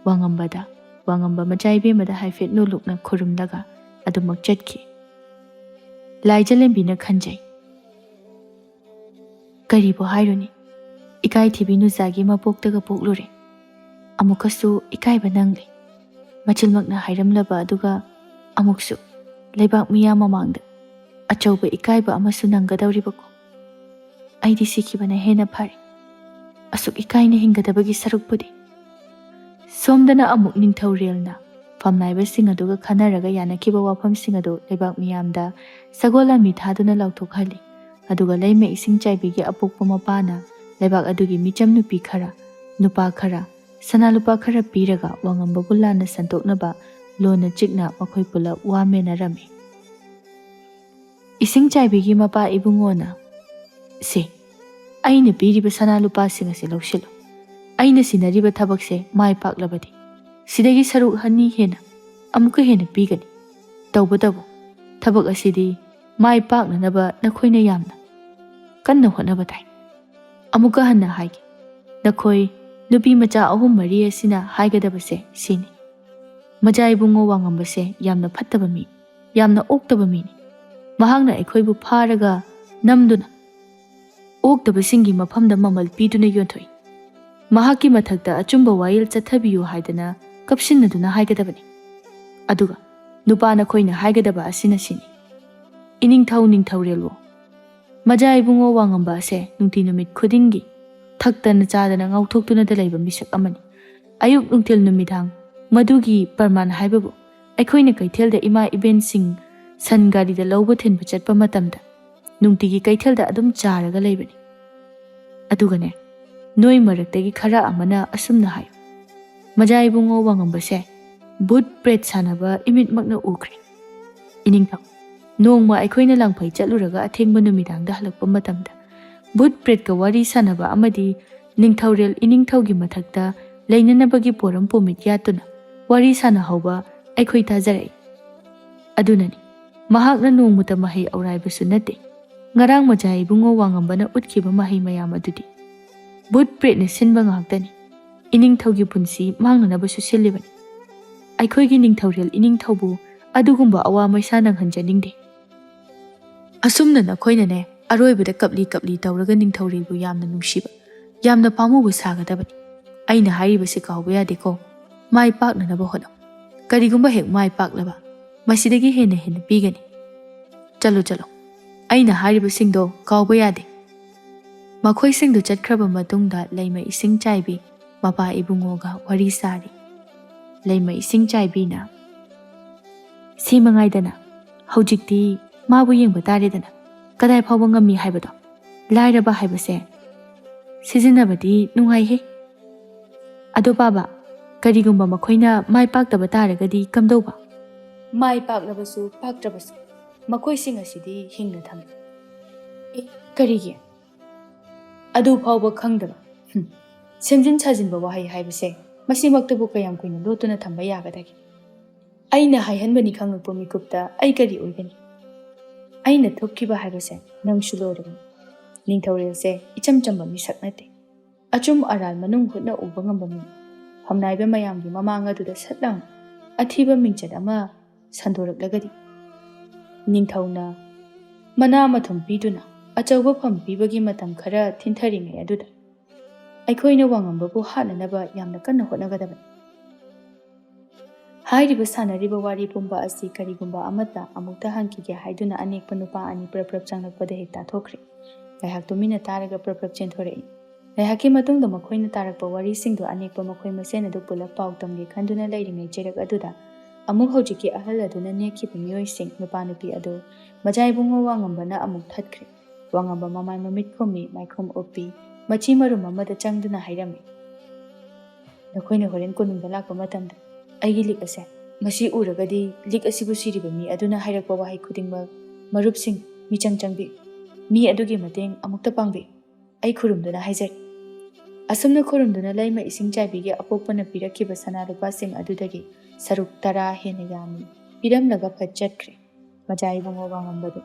ꯋꯥꯉꯝꯕꯗ, ꯋꯥꯉꯝꯕ ꯃꯆꯥ ꯏꯕꯦꯝꯃꯗ ꯍꯥꯏꯐꯦꯠ ꯅꯣꯂꯨꯛꯅ ꯈꯨꯔꯨꯝꯂꯒ ꯑꯗꯨꯃꯛ ꯆꯠꯈꯤ꯫ ꯂꯥꯏꯖꯂꯦꯝꯕꯤꯅ ꯈꯟꯖꯩ, "ꯀꯔꯤꯕꯨ ꯍꯥꯏꯔꯨꯅꯤ? ꯏꯀꯥꯏ ꯊꯤꯕꯤ ꯅꯨꯖꯥꯒꯤ ꯃꯄꯣꯛꯇꯒ ꯄꯣꯛꯂꯨꯔꯦ꯫ ꯑꯃꯨꯛꯀꯁꯨ ꯏꯀꯥꯏꯕ ꯅꯪꯂꯦ꯫ ꯃꯆꯤꯟꯃꯛꯅ ꯍꯥꯏꯔꯝꯂꯕ ꯑꯗꯨꯒ ꯑꯃꯨꯛꯁꯨ ꯂꯩꯕꯥꯛ ꯃꯤꯌꯥꯝ ꯃꯃꯥꯡꯗ ꯑꯆꯧꯕ ꯏꯀꯥꯏꯕ ꯑꯃꯁꯨ ꯅꯪꯒꯗꯧꯔꯤꯕꯀꯣ꯫ ꯑꯩꯗꯤ ꯁꯤꯈꯤꯕꯅ ꯍꯦꯟꯅ ꯐꯔꯦ꯫ ꯑꯁꯨꯛ ꯏꯀꯥꯏꯅ ꯍꯤꯡꯒꯗꯕꯒꯤ ꯁꯔꯨꯛꯄꯨꯗꯤ꯫" ꯁꯣꯝꯗꯅ ꯑꯃꯨꯛ ꯅꯤꯡꯊꯧꯔꯦꯜꯅ ꯐꯝꯅꯥꯏꯕꯁꯤꯡ ꯑꯗꯨꯒ ꯈꯟꯅꯔꯒ ꯌꯥꯅꯈꯤꯕ ꯋꯥꯐꯝꯁꯤꯡ ꯑꯗꯨ ꯂꯩꯕꯥꯛ ꯃꯤꯌꯥꯝꯗ ꯁꯒꯣꯜ ꯂꯥꯟꯃꯤ ꯊꯥꯗꯨꯅ ꯂꯥꯎꯊꯣꯛꯍꯜꯂꯤ꯫ ꯑꯗꯨꯒ ꯂꯩꯃ ꯏꯁꯤꯡ ꯆꯥꯏꯕꯤꯒꯤ ꯑꯄꯣꯛꯄ ꯃꯄꯥꯅ ꯂꯩꯕꯥꯛ ꯑꯗꯨꯒꯤ ꯃꯤꯆꯝ ꯅꯨꯄꯤ ꯈꯔ, ꯅꯨꯄꯥ ꯈꯔ, ꯁꯅꯥ ꯂꯨꯄꯥ ꯈꯔ ꯄꯤꯔꯒ ꯋꯥꯉꯝꯕꯕꯨ ꯂꯥꯟꯅ ꯁꯟꯗꯣꯛꯅꯕ ꯂꯣꯟꯅ ꯆꯤꯛꯅ ꯃꯈꯣꯏ ꯄꯨꯂꯞ ꯋꯥ ꯃꯦꯟꯅꯔꯝꯃꯤ꯫ ꯏꯁꯤꯡ ꯆꯥꯏꯕꯤꯒꯤ ꯃꯄꯥ ꯏꯕꯨꯡꯉꯣꯅ, "ꯁꯦ, ꯑꯩꯅ ꯄꯤꯔꯤꯕ ꯁꯅꯥ ꯂꯨꯄꯥꯁꯤꯡ ꯑꯁꯤ ꯂꯧꯁꯤꯜꯂꯨ꯫ ꯑꯩꯅ ꯁꯤꯟꯅꯔꯤꯕ ꯊꯕꯛꯁꯦ ꯃꯥꯏ ꯄꯥꯛꯂꯕꯗꯤ ꯁꯤꯗꯒꯤ ꯁꯔꯨꯛ ꯑꯅꯤ ꯍꯦꯟꯅ ꯑꯃꯨꯛꯀ ꯍꯦꯟꯅ ꯄꯤꯒꯅꯤ꯫ ꯇꯧꯕꯇꯕꯨ ꯊꯕꯛ ꯑꯁꯤꯗꯤ ꯃꯥꯏ ꯄꯥꯛꯅꯅꯕ ꯅꯈꯣꯏꯅ ꯌꯥꯝꯅ ꯀꯟꯅ ꯍꯣꯠꯅꯕ ꯇꯥꯏ꯫ ꯑꯃꯨꯛꯀ ꯍꯟꯅ ꯍꯥꯏꯒꯦ, ꯅꯈꯣꯏ ꯅꯨꯄꯤ ꯃꯆꯥ ꯑꯍꯨꯝ ꯃꯔꯤ ꯑꯁꯤꯅ ꯍꯥꯏꯒꯗꯕꯁꯦ ꯁꯤꯅꯤ: ꯃꯖꯥ ꯏꯕꯨꯡꯉꯣ ꯋꯥꯉꯝꯕꯁꯦ ꯌꯥꯝꯅ ꯐꯠꯇꯕ ꯃꯤ, ꯌꯥꯝꯅ ꯑꯣꯛꯇꯕ ꯃꯤꯅꯤ꯫ ꯃꯍꯥꯛꯅ ꯑꯩꯈꯣꯏꯕꯨ ꯐꯥꯔꯒ ꯅꯝꯗꯨꯅ ꯑꯣꯛꯇꯕꯁꯤꯡꯒꯤ ꯃꯐꯝꯗ ꯃꯃꯜ ꯄꯤꯗꯨꯅ ꯌꯣꯟꯊꯣꯛꯏ꯫ ꯃꯍꯥꯛꯀꯤ ꯃꯊꯛꯇ ꯑꯆꯨꯝꯕ ꯋꯥꯌꯦꯜ ꯆꯠꯊꯕꯤꯌꯨ ꯍꯥꯏꯗꯅ ꯀꯞꯁꯤꯟꯅꯗꯨꯅ ꯍꯥꯏꯒꯗꯕꯅꯤ꯫ ꯑꯗꯨꯒ ꯅꯨꯄꯥ ꯅꯈꯣꯏꯅ ꯍꯥꯏꯒꯗꯕ ꯑꯁꯤꯅ ꯁꯤꯅꯤ: ꯏꯅꯤꯡꯊꯧ ꯅꯤꯡꯊꯧꯔꯦꯜꯋꯣ, ꯃꯖꯥ ꯏꯕꯨꯡꯉꯣ ꯋꯥꯉꯝꯕ ꯑꯁꯦ ꯅꯨꯡꯇꯤ ꯅꯨꯃꯤꯠ ꯈꯨꯗꯤꯡꯒꯤ ꯊꯛꯇꯅ ꯆꯥꯗꯅ ꯉꯥꯎꯊꯣꯛꯇꯨꯅꯗ ꯂꯩꯕ ꯃꯤꯁꯛ ꯑꯃꯅꯤ꯫ ꯑꯌꯨꯛ ꯅꯨꯡꯊꯤꯜ ꯅꯨꯃꯤꯗꯥꯡ ꯃꯗꯨꯒꯤ ꯄ꯭ꯔꯃꯥꯟ ꯍꯥꯏꯕꯕꯨ ꯑꯩꯈꯣꯏꯅ ꯀꯩꯊꯦꯜꯗ ꯏꯃꯥ ꯏꯕꯦꯟꯁꯤꯡ ꯁꯟ ꯒꯥꯔꯤꯗ ꯂꯧꯕ ꯊꯤꯟꯕ ꯆꯠꯄ ꯃꯇꯝꯗ ꯅꯨꯡꯇꯤꯒꯤ ꯀꯩꯊꯦꯜꯗ ꯑꯗꯨꯝ ꯆꯥꯔꯒ ꯂꯩꯕꯅꯤ꯫ ꯑꯗꯨꯒꯅꯦ, ꯅꯣꯏ ꯃꯔꯛꯇꯒꯤ ꯈꯔ ꯑꯃꯅ ꯑꯁꯨꯝꯅ ꯍꯥꯏ, ꯃꯖꯥ ꯏꯕꯨꯡꯉꯣ ꯋꯥꯉꯝꯕꯁꯦ ꯚꯨꯠ ꯄ꯭ꯔꯦꯠ ꯁꯥꯟꯅꯕ ꯏꯃꯤꯠꯃꯛꯅ ꯎꯈ꯭ꯔꯦ꯫ ꯏꯅꯤꯡꯊꯧ, ꯅꯣꯡꯃ ꯑꯩꯈꯣꯏꯅ ꯂꯥꯡꯐꯩ ꯆꯠꯂꯨꯔꯒ ꯑꯊꯦꯡꯕ ꯅꯨꯃꯤꯗꯥꯡꯗ ꯍꯜꯂꯛꯄ ꯃꯇꯝꯗ ꯚꯨꯠ ꯄ꯭ꯔꯦꯠꯀ ꯋꯥꯔꯤ ꯁꯥꯟꯅꯕ ꯑꯃꯗꯤ ꯅꯤꯡꯊꯧꯔꯦꯜ ꯏꯅꯤꯡꯊꯧꯒꯤ ꯃꯊꯛꯇ ꯂꯩꯅꯅꯕꯒꯤ ꯄꯣꯔꯝ ꯄꯨꯝꯃꯤꯠ ꯌꯥꯠꯇꯨꯅ ꯋꯥꯔꯤ ꯁꯥꯟꯅꯍꯧꯕ ꯑꯩꯈꯣꯏ ꯇꯥꯖꯔꯛꯏ꯫ ꯑꯗꯨꯅꯅꯤ, ꯃꯍꯥꯛꯅ ꯅꯣꯡꯃꯇ ꯃꯍꯩ ꯑꯧꯔꯥꯏꯕꯁꯨ ꯅꯠꯇꯦ, ꯉꯔꯥꯡ ꯃꯖꯥ ꯏꯕꯨꯡꯉꯣ ꯋꯥꯉꯝꯕꯅ ꯎꯠꯈꯤꯕ ꯃꯍꯩ ꯃꯌꯥꯝ ꯑꯗꯨꯗꯤ ꯚꯨꯠ ꯄ꯭ꯔꯦꯠꯅ ꯁꯤꯟꯕ ꯉꯥꯛꯇꯅꯤ꯫ ꯏꯅꯤꯡꯊꯧꯒꯤ ꯄꯨꯟꯁꯤ ꯃꯥꯡꯅꯅꯕꯁꯨ ꯁꯤꯜꯂꯤꯕꯅꯤ꯫ ꯑꯩꯈꯣꯏꯒꯤ ꯅꯤꯡꯊꯧꯔꯦꯜ ꯏꯅꯤꯡꯊꯧꯕꯨ ꯑꯗꯨꯒꯨꯝꯕ ꯑꯋꯥ ꯃꯩꯁꯥ ꯅꯪꯍꯟꯖꯅꯤꯡꯗꯦ꯫ ꯑꯁꯨꯝꯅ ꯅꯈꯣꯏꯅꯅꯦ, ꯑꯔꯣꯏꯕꯗ ꯀꯞꯂꯤ ꯀꯞꯂꯤ ꯇꯧꯔꯒ ꯅꯤꯡꯊꯧꯔꯦꯜꯕꯨ ꯌꯥꯝꯅ ꯅꯨꯡꯁꯤꯕ, ꯌꯥꯝꯅ ꯄꯥꯝꯃꯨꯕ ꯁꯥꯒꯗꯕꯅꯤ꯫ ꯑꯩꯅ ꯍꯥꯏꯔꯤꯕꯁꯤ ꯀꯥꯎꯕ ꯌꯥꯗꯦꯀꯣ꯫ ꯃꯥꯏ ꯄꯥꯛꯅꯅꯕ ꯍꯣꯠꯅꯧ꯫ ꯀꯔꯤꯒꯨꯝꯕ ꯍꯦꯛ ꯃꯥꯏ ꯄꯥꯛꯂꯕ, ꯃꯁꯤꯗꯒꯤ ꯍꯦꯟꯅ ꯍꯦꯟꯅ ꯄꯤꯒꯅꯤ꯫ ꯆꯠꯂꯣ, ꯆꯠꯂꯣ꯫ ꯑꯩꯅ ꯍꯥꯏꯔꯤꯕꯁꯤꯡꯗꯣ ꯀꯥꯎꯕ ꯌꯥꯗꯦ꯫ ꯃꯈꯣꯏꯁꯤꯡꯗꯨ ꯆꯠꯈ꯭ꯔꯕ ꯃꯇꯨꯡꯗ ꯂꯩꯃ ꯏꯁꯤꯡ ꯆꯥꯏꯕꯤ ꯃꯄꯥ ꯏꯕꯨꯡꯉꯣꯒ ꯋꯥꯔꯤ ꯁꯥꯔꯤ꯫ ꯂꯩꯃ ꯏꯁꯤꯡ ꯆꯥꯏꯕꯤꯅ, "ꯁꯤ ꯃꯉꯥꯏꯗꯅ, ꯍꯧꯖꯤꯛꯇꯤ ꯃꯥꯕꯨ ꯌꯦꯡꯕ ꯇꯥꯔꯦꯗꯅ, ꯀꯗꯥꯏ ꯐꯥꯎꯕ ꯉꯝꯃꯤ ꯍꯥꯏꯕꯗꯣ꯫ ꯂꯥꯏꯔꯕ ꯍꯥꯏꯕꯁꯦ ꯁꯤꯖꯤꯟꯅꯕꯗꯤ ꯅꯨꯡꯉꯥꯏꯍꯦ꯫ ꯑꯗꯣ ꯄꯥꯕ, ꯀꯔꯤꯒꯨꯝꯕ ꯃꯈꯣꯏꯅ ꯃꯥꯏ ꯄꯥꯛꯇꯕ ꯇꯥꯔꯒꯗꯤ ꯀꯝꯗꯧꯕ?" "ꯃꯥꯏ ꯄꯥꯛꯂꯕꯁꯨ ꯄꯥꯛꯇ꯭ꯔꯕꯁꯨ ꯃꯈꯣꯏꯁꯤꯡ ꯑꯁꯤꯗꯤ ꯍꯤꯡꯅ ꯊꯝꯃꯤ꯫" "ꯑꯦ, ꯀꯔꯤꯒꯤ? ꯑꯗꯨ ꯐꯥꯎꯕ ꯈꯪꯗꯕ? ꯍꯨꯝ, ꯁꯦꯝꯖꯤꯟ ꯁꯥꯖꯤꯟꯕ ꯋꯥꯍꯩ ꯍꯥꯏꯕꯁꯦ, ꯃꯁꯤꯃꯛꯇꯕꯨ ꯀꯌꯥꯝ ꯀꯨꯏꯅ ꯂꯣꯠꯇꯨꯅ ꯊꯝꯕ ꯌꯥꯒꯗꯒꯦ? ꯑꯩꯅ ꯍꯥꯏꯍꯟꯕꯅꯤ ꯈꯪꯂꯛꯄ ꯃꯤꯀꯨꯞꯇ ꯑꯩ ꯀꯔꯤ ꯑꯣꯏꯒꯅꯤ? ꯑꯩꯅ ꯊꯨꯞꯈꯤꯕ ꯍꯥꯏꯕꯁꯦ ꯅꯪꯁꯨ ꯂꯣꯏꯔꯕꯅꯤ꯫ ꯅꯤꯡꯊꯧꯔꯦꯜꯁꯦ ꯏꯆꯝ ꯆꯝꯕ ꯃꯤꯁꯛ ꯅꯠꯇꯦ꯫ ꯑꯆꯨꯝ ꯑꯔꯥꯟ ꯃꯅꯨꯡ ꯍꯨꯠꯅ ꯎꯕ ꯉꯝꯕ ꯃꯤ꯫ ꯐꯝꯅꯥꯏꯕ ꯃꯌꯥꯝꯒꯤ ꯃꯃꯥꯡ ꯑꯗꯨꯗ ꯁꯠ ꯂꯥꯎꯅ ꯑꯊꯤꯕ ꯃꯤꯡꯆꯠ ꯑꯃ ꯁꯟꯗꯣꯔꯛꯂꯒꯗꯤ?" ꯅꯤꯡꯊꯧꯅ ꯃꯅꯥ ꯃꯊꯨꯝ ꯄꯤꯗꯨꯅ ꯑꯆꯧꯕ ꯐꯝ ꯄꯤꯕꯒꯤ ꯃꯇꯝ ꯈꯔ ꯊꯤꯟꯊꯔꯤꯉꯩ ꯑꯗꯨꯗ, ꯑꯩꯈꯣꯏꯅ ꯋꯥꯉꯝꯕꯕꯨ ꯍꯥꯠꯅꯅꯕ ꯌꯥꯝꯅ ꯀꯟꯅ ꯍꯣꯠꯅꯒꯗꯕꯅꯤ꯫ ꯍꯥꯏꯔꯤꯕ ꯁꯥꯟꯅꯔꯤꯕ ꯋꯥꯔꯤ ꯄꯨꯝꯕ ꯑꯁꯤ ꯀꯔꯤꯒꯨꯝꯕ ꯑꯃꯠꯇ ꯑꯃꯨꯛꯇ ꯍꯪꯈꯤꯒꯦ ꯍꯥꯏꯗꯨꯅ ꯑꯅꯦꯛꯄ ꯅꯨꯄꯥ ꯑꯅꯤ ꯄ꯭ꯔꯞ ꯄ꯭ꯔꯞ ꯆꯪꯂꯛꯄꯗ ꯍꯦꯛ ꯇꯥꯊꯣꯛꯈ꯭ꯔꯦ꯫ ꯉꯥꯏꯍꯥꯛ ꯇꯨꯃꯤꯟꯅ ꯇꯥꯔꯒ ꯄ꯭ꯔꯞ ꯄ꯭ꯔꯞ ꯆꯦꯟꯊꯣꯔꯛꯏ꯫ ꯉꯥꯏꯍꯥꯛꯀꯤ ꯃꯇꯨꯡꯗ ꯃꯈꯣꯏꯅ ꯇꯥꯔꯛꯄ ꯋꯥꯔꯤꯁꯤꯡꯗꯨ ꯑꯅꯦꯛꯄ ꯃꯈꯣꯏ ꯃꯁꯦꯟ ꯑꯗꯨ ꯄꯨꯂꯞ ꯄꯥꯎ ꯇꯝꯒꯦ ꯈꯟꯗꯨꯅ ꯂꯩꯔꯤꯉꯩ ꯆꯩꯔꯛ ꯑꯗꯨꯗ ꯑꯃꯨꯛ ꯍꯧꯖꯤꯛꯀꯤ ꯑꯍꯜ ꯑꯗꯨꯅ ꯅꯦꯛꯈꯤꯕ ꯃꯤꯑꯣꯏꯁꯤꯡ, ꯅꯨꯄꯥ ꯅꯨꯄꯤ ꯑꯗꯨ ꯃꯖꯥ ꯏꯕꯨꯡꯉꯣ ꯋꯥꯉꯝꯕꯅ ꯑꯃꯨꯛ ꯊꯠꯈ꯭ꯔꯦ꯫ ꯋꯥꯉꯝꯕ ꯃꯃꯥꯏ ꯃꯃꯤꯠ ꯈꯨꯝꯃꯤ, ꯃꯥꯏꯈꯨꯝ ꯎꯞꯄꯤ, ꯃꯆꯤ ꯃꯔꯨꯝ ꯑꯃꯗ ꯆꯪꯗꯨꯅ ꯍꯥꯏꯔꯝꯃꯤ, "ꯅꯈꯣꯏꯅ ꯍꯣꯔꯦꯟ ꯀꯣꯅꯨꯡꯗ ꯂꯥꯛꯄ ꯃꯇꯝꯗ ꯑꯩꯒꯤ ꯂꯤꯛ ꯑꯁꯦ ꯃꯁꯤ ꯎꯔꯒꯗꯤ ꯂꯤꯛ ꯑꯁꯤꯕꯨ ꯁꯤꯔꯤꯕ ꯃꯤ ꯑꯗꯨꯅ ꯍꯥꯏꯔꯛꯄ ꯋꯥꯍꯩ ꯈꯨꯗꯤꯡꯃꯛ ꯃꯔꯨꯞꯁꯤꯡ ꯃꯤꯆꯪ ꯆꯪꯕꯤ, ꯃꯤ ꯑꯗꯨꯒꯤ ꯃꯇꯦꯡ ꯑꯃꯨꯛꯇ ꯄꯥꯡꯕꯤ꯫ ꯑꯩ ꯈꯨꯔꯨꯝꯗꯨꯅ ꯍꯥꯏꯖꯔꯤ꯫" ꯑꯁꯨꯝꯅ ꯈꯨꯔꯨꯝꯗꯨꯅ ꯂꯩꯃ ꯏꯁꯤꯡ ꯆꯥꯏꯕꯤꯒꯤ ꯑꯄꯣꯛꯄꯅ ꯄꯤꯔꯛꯈꯤꯕ ꯁꯅꯥ ꯂꯨꯄꯥꯁꯤꯡ ꯑꯗꯨꯗꯒꯤ ꯁꯔꯨꯛ ꯇꯔꯥ ꯍꯦꯟꯅ ꯌꯥꯝꯃꯤ ꯄꯤꯔꯝꯂꯒ ꯐꯠ ꯆꯠꯈ꯭ꯔꯦ꯫ ꯃꯖꯥ ꯏꯕꯨꯡꯉꯣ ꯋꯥꯉꯝꯕꯗꯨ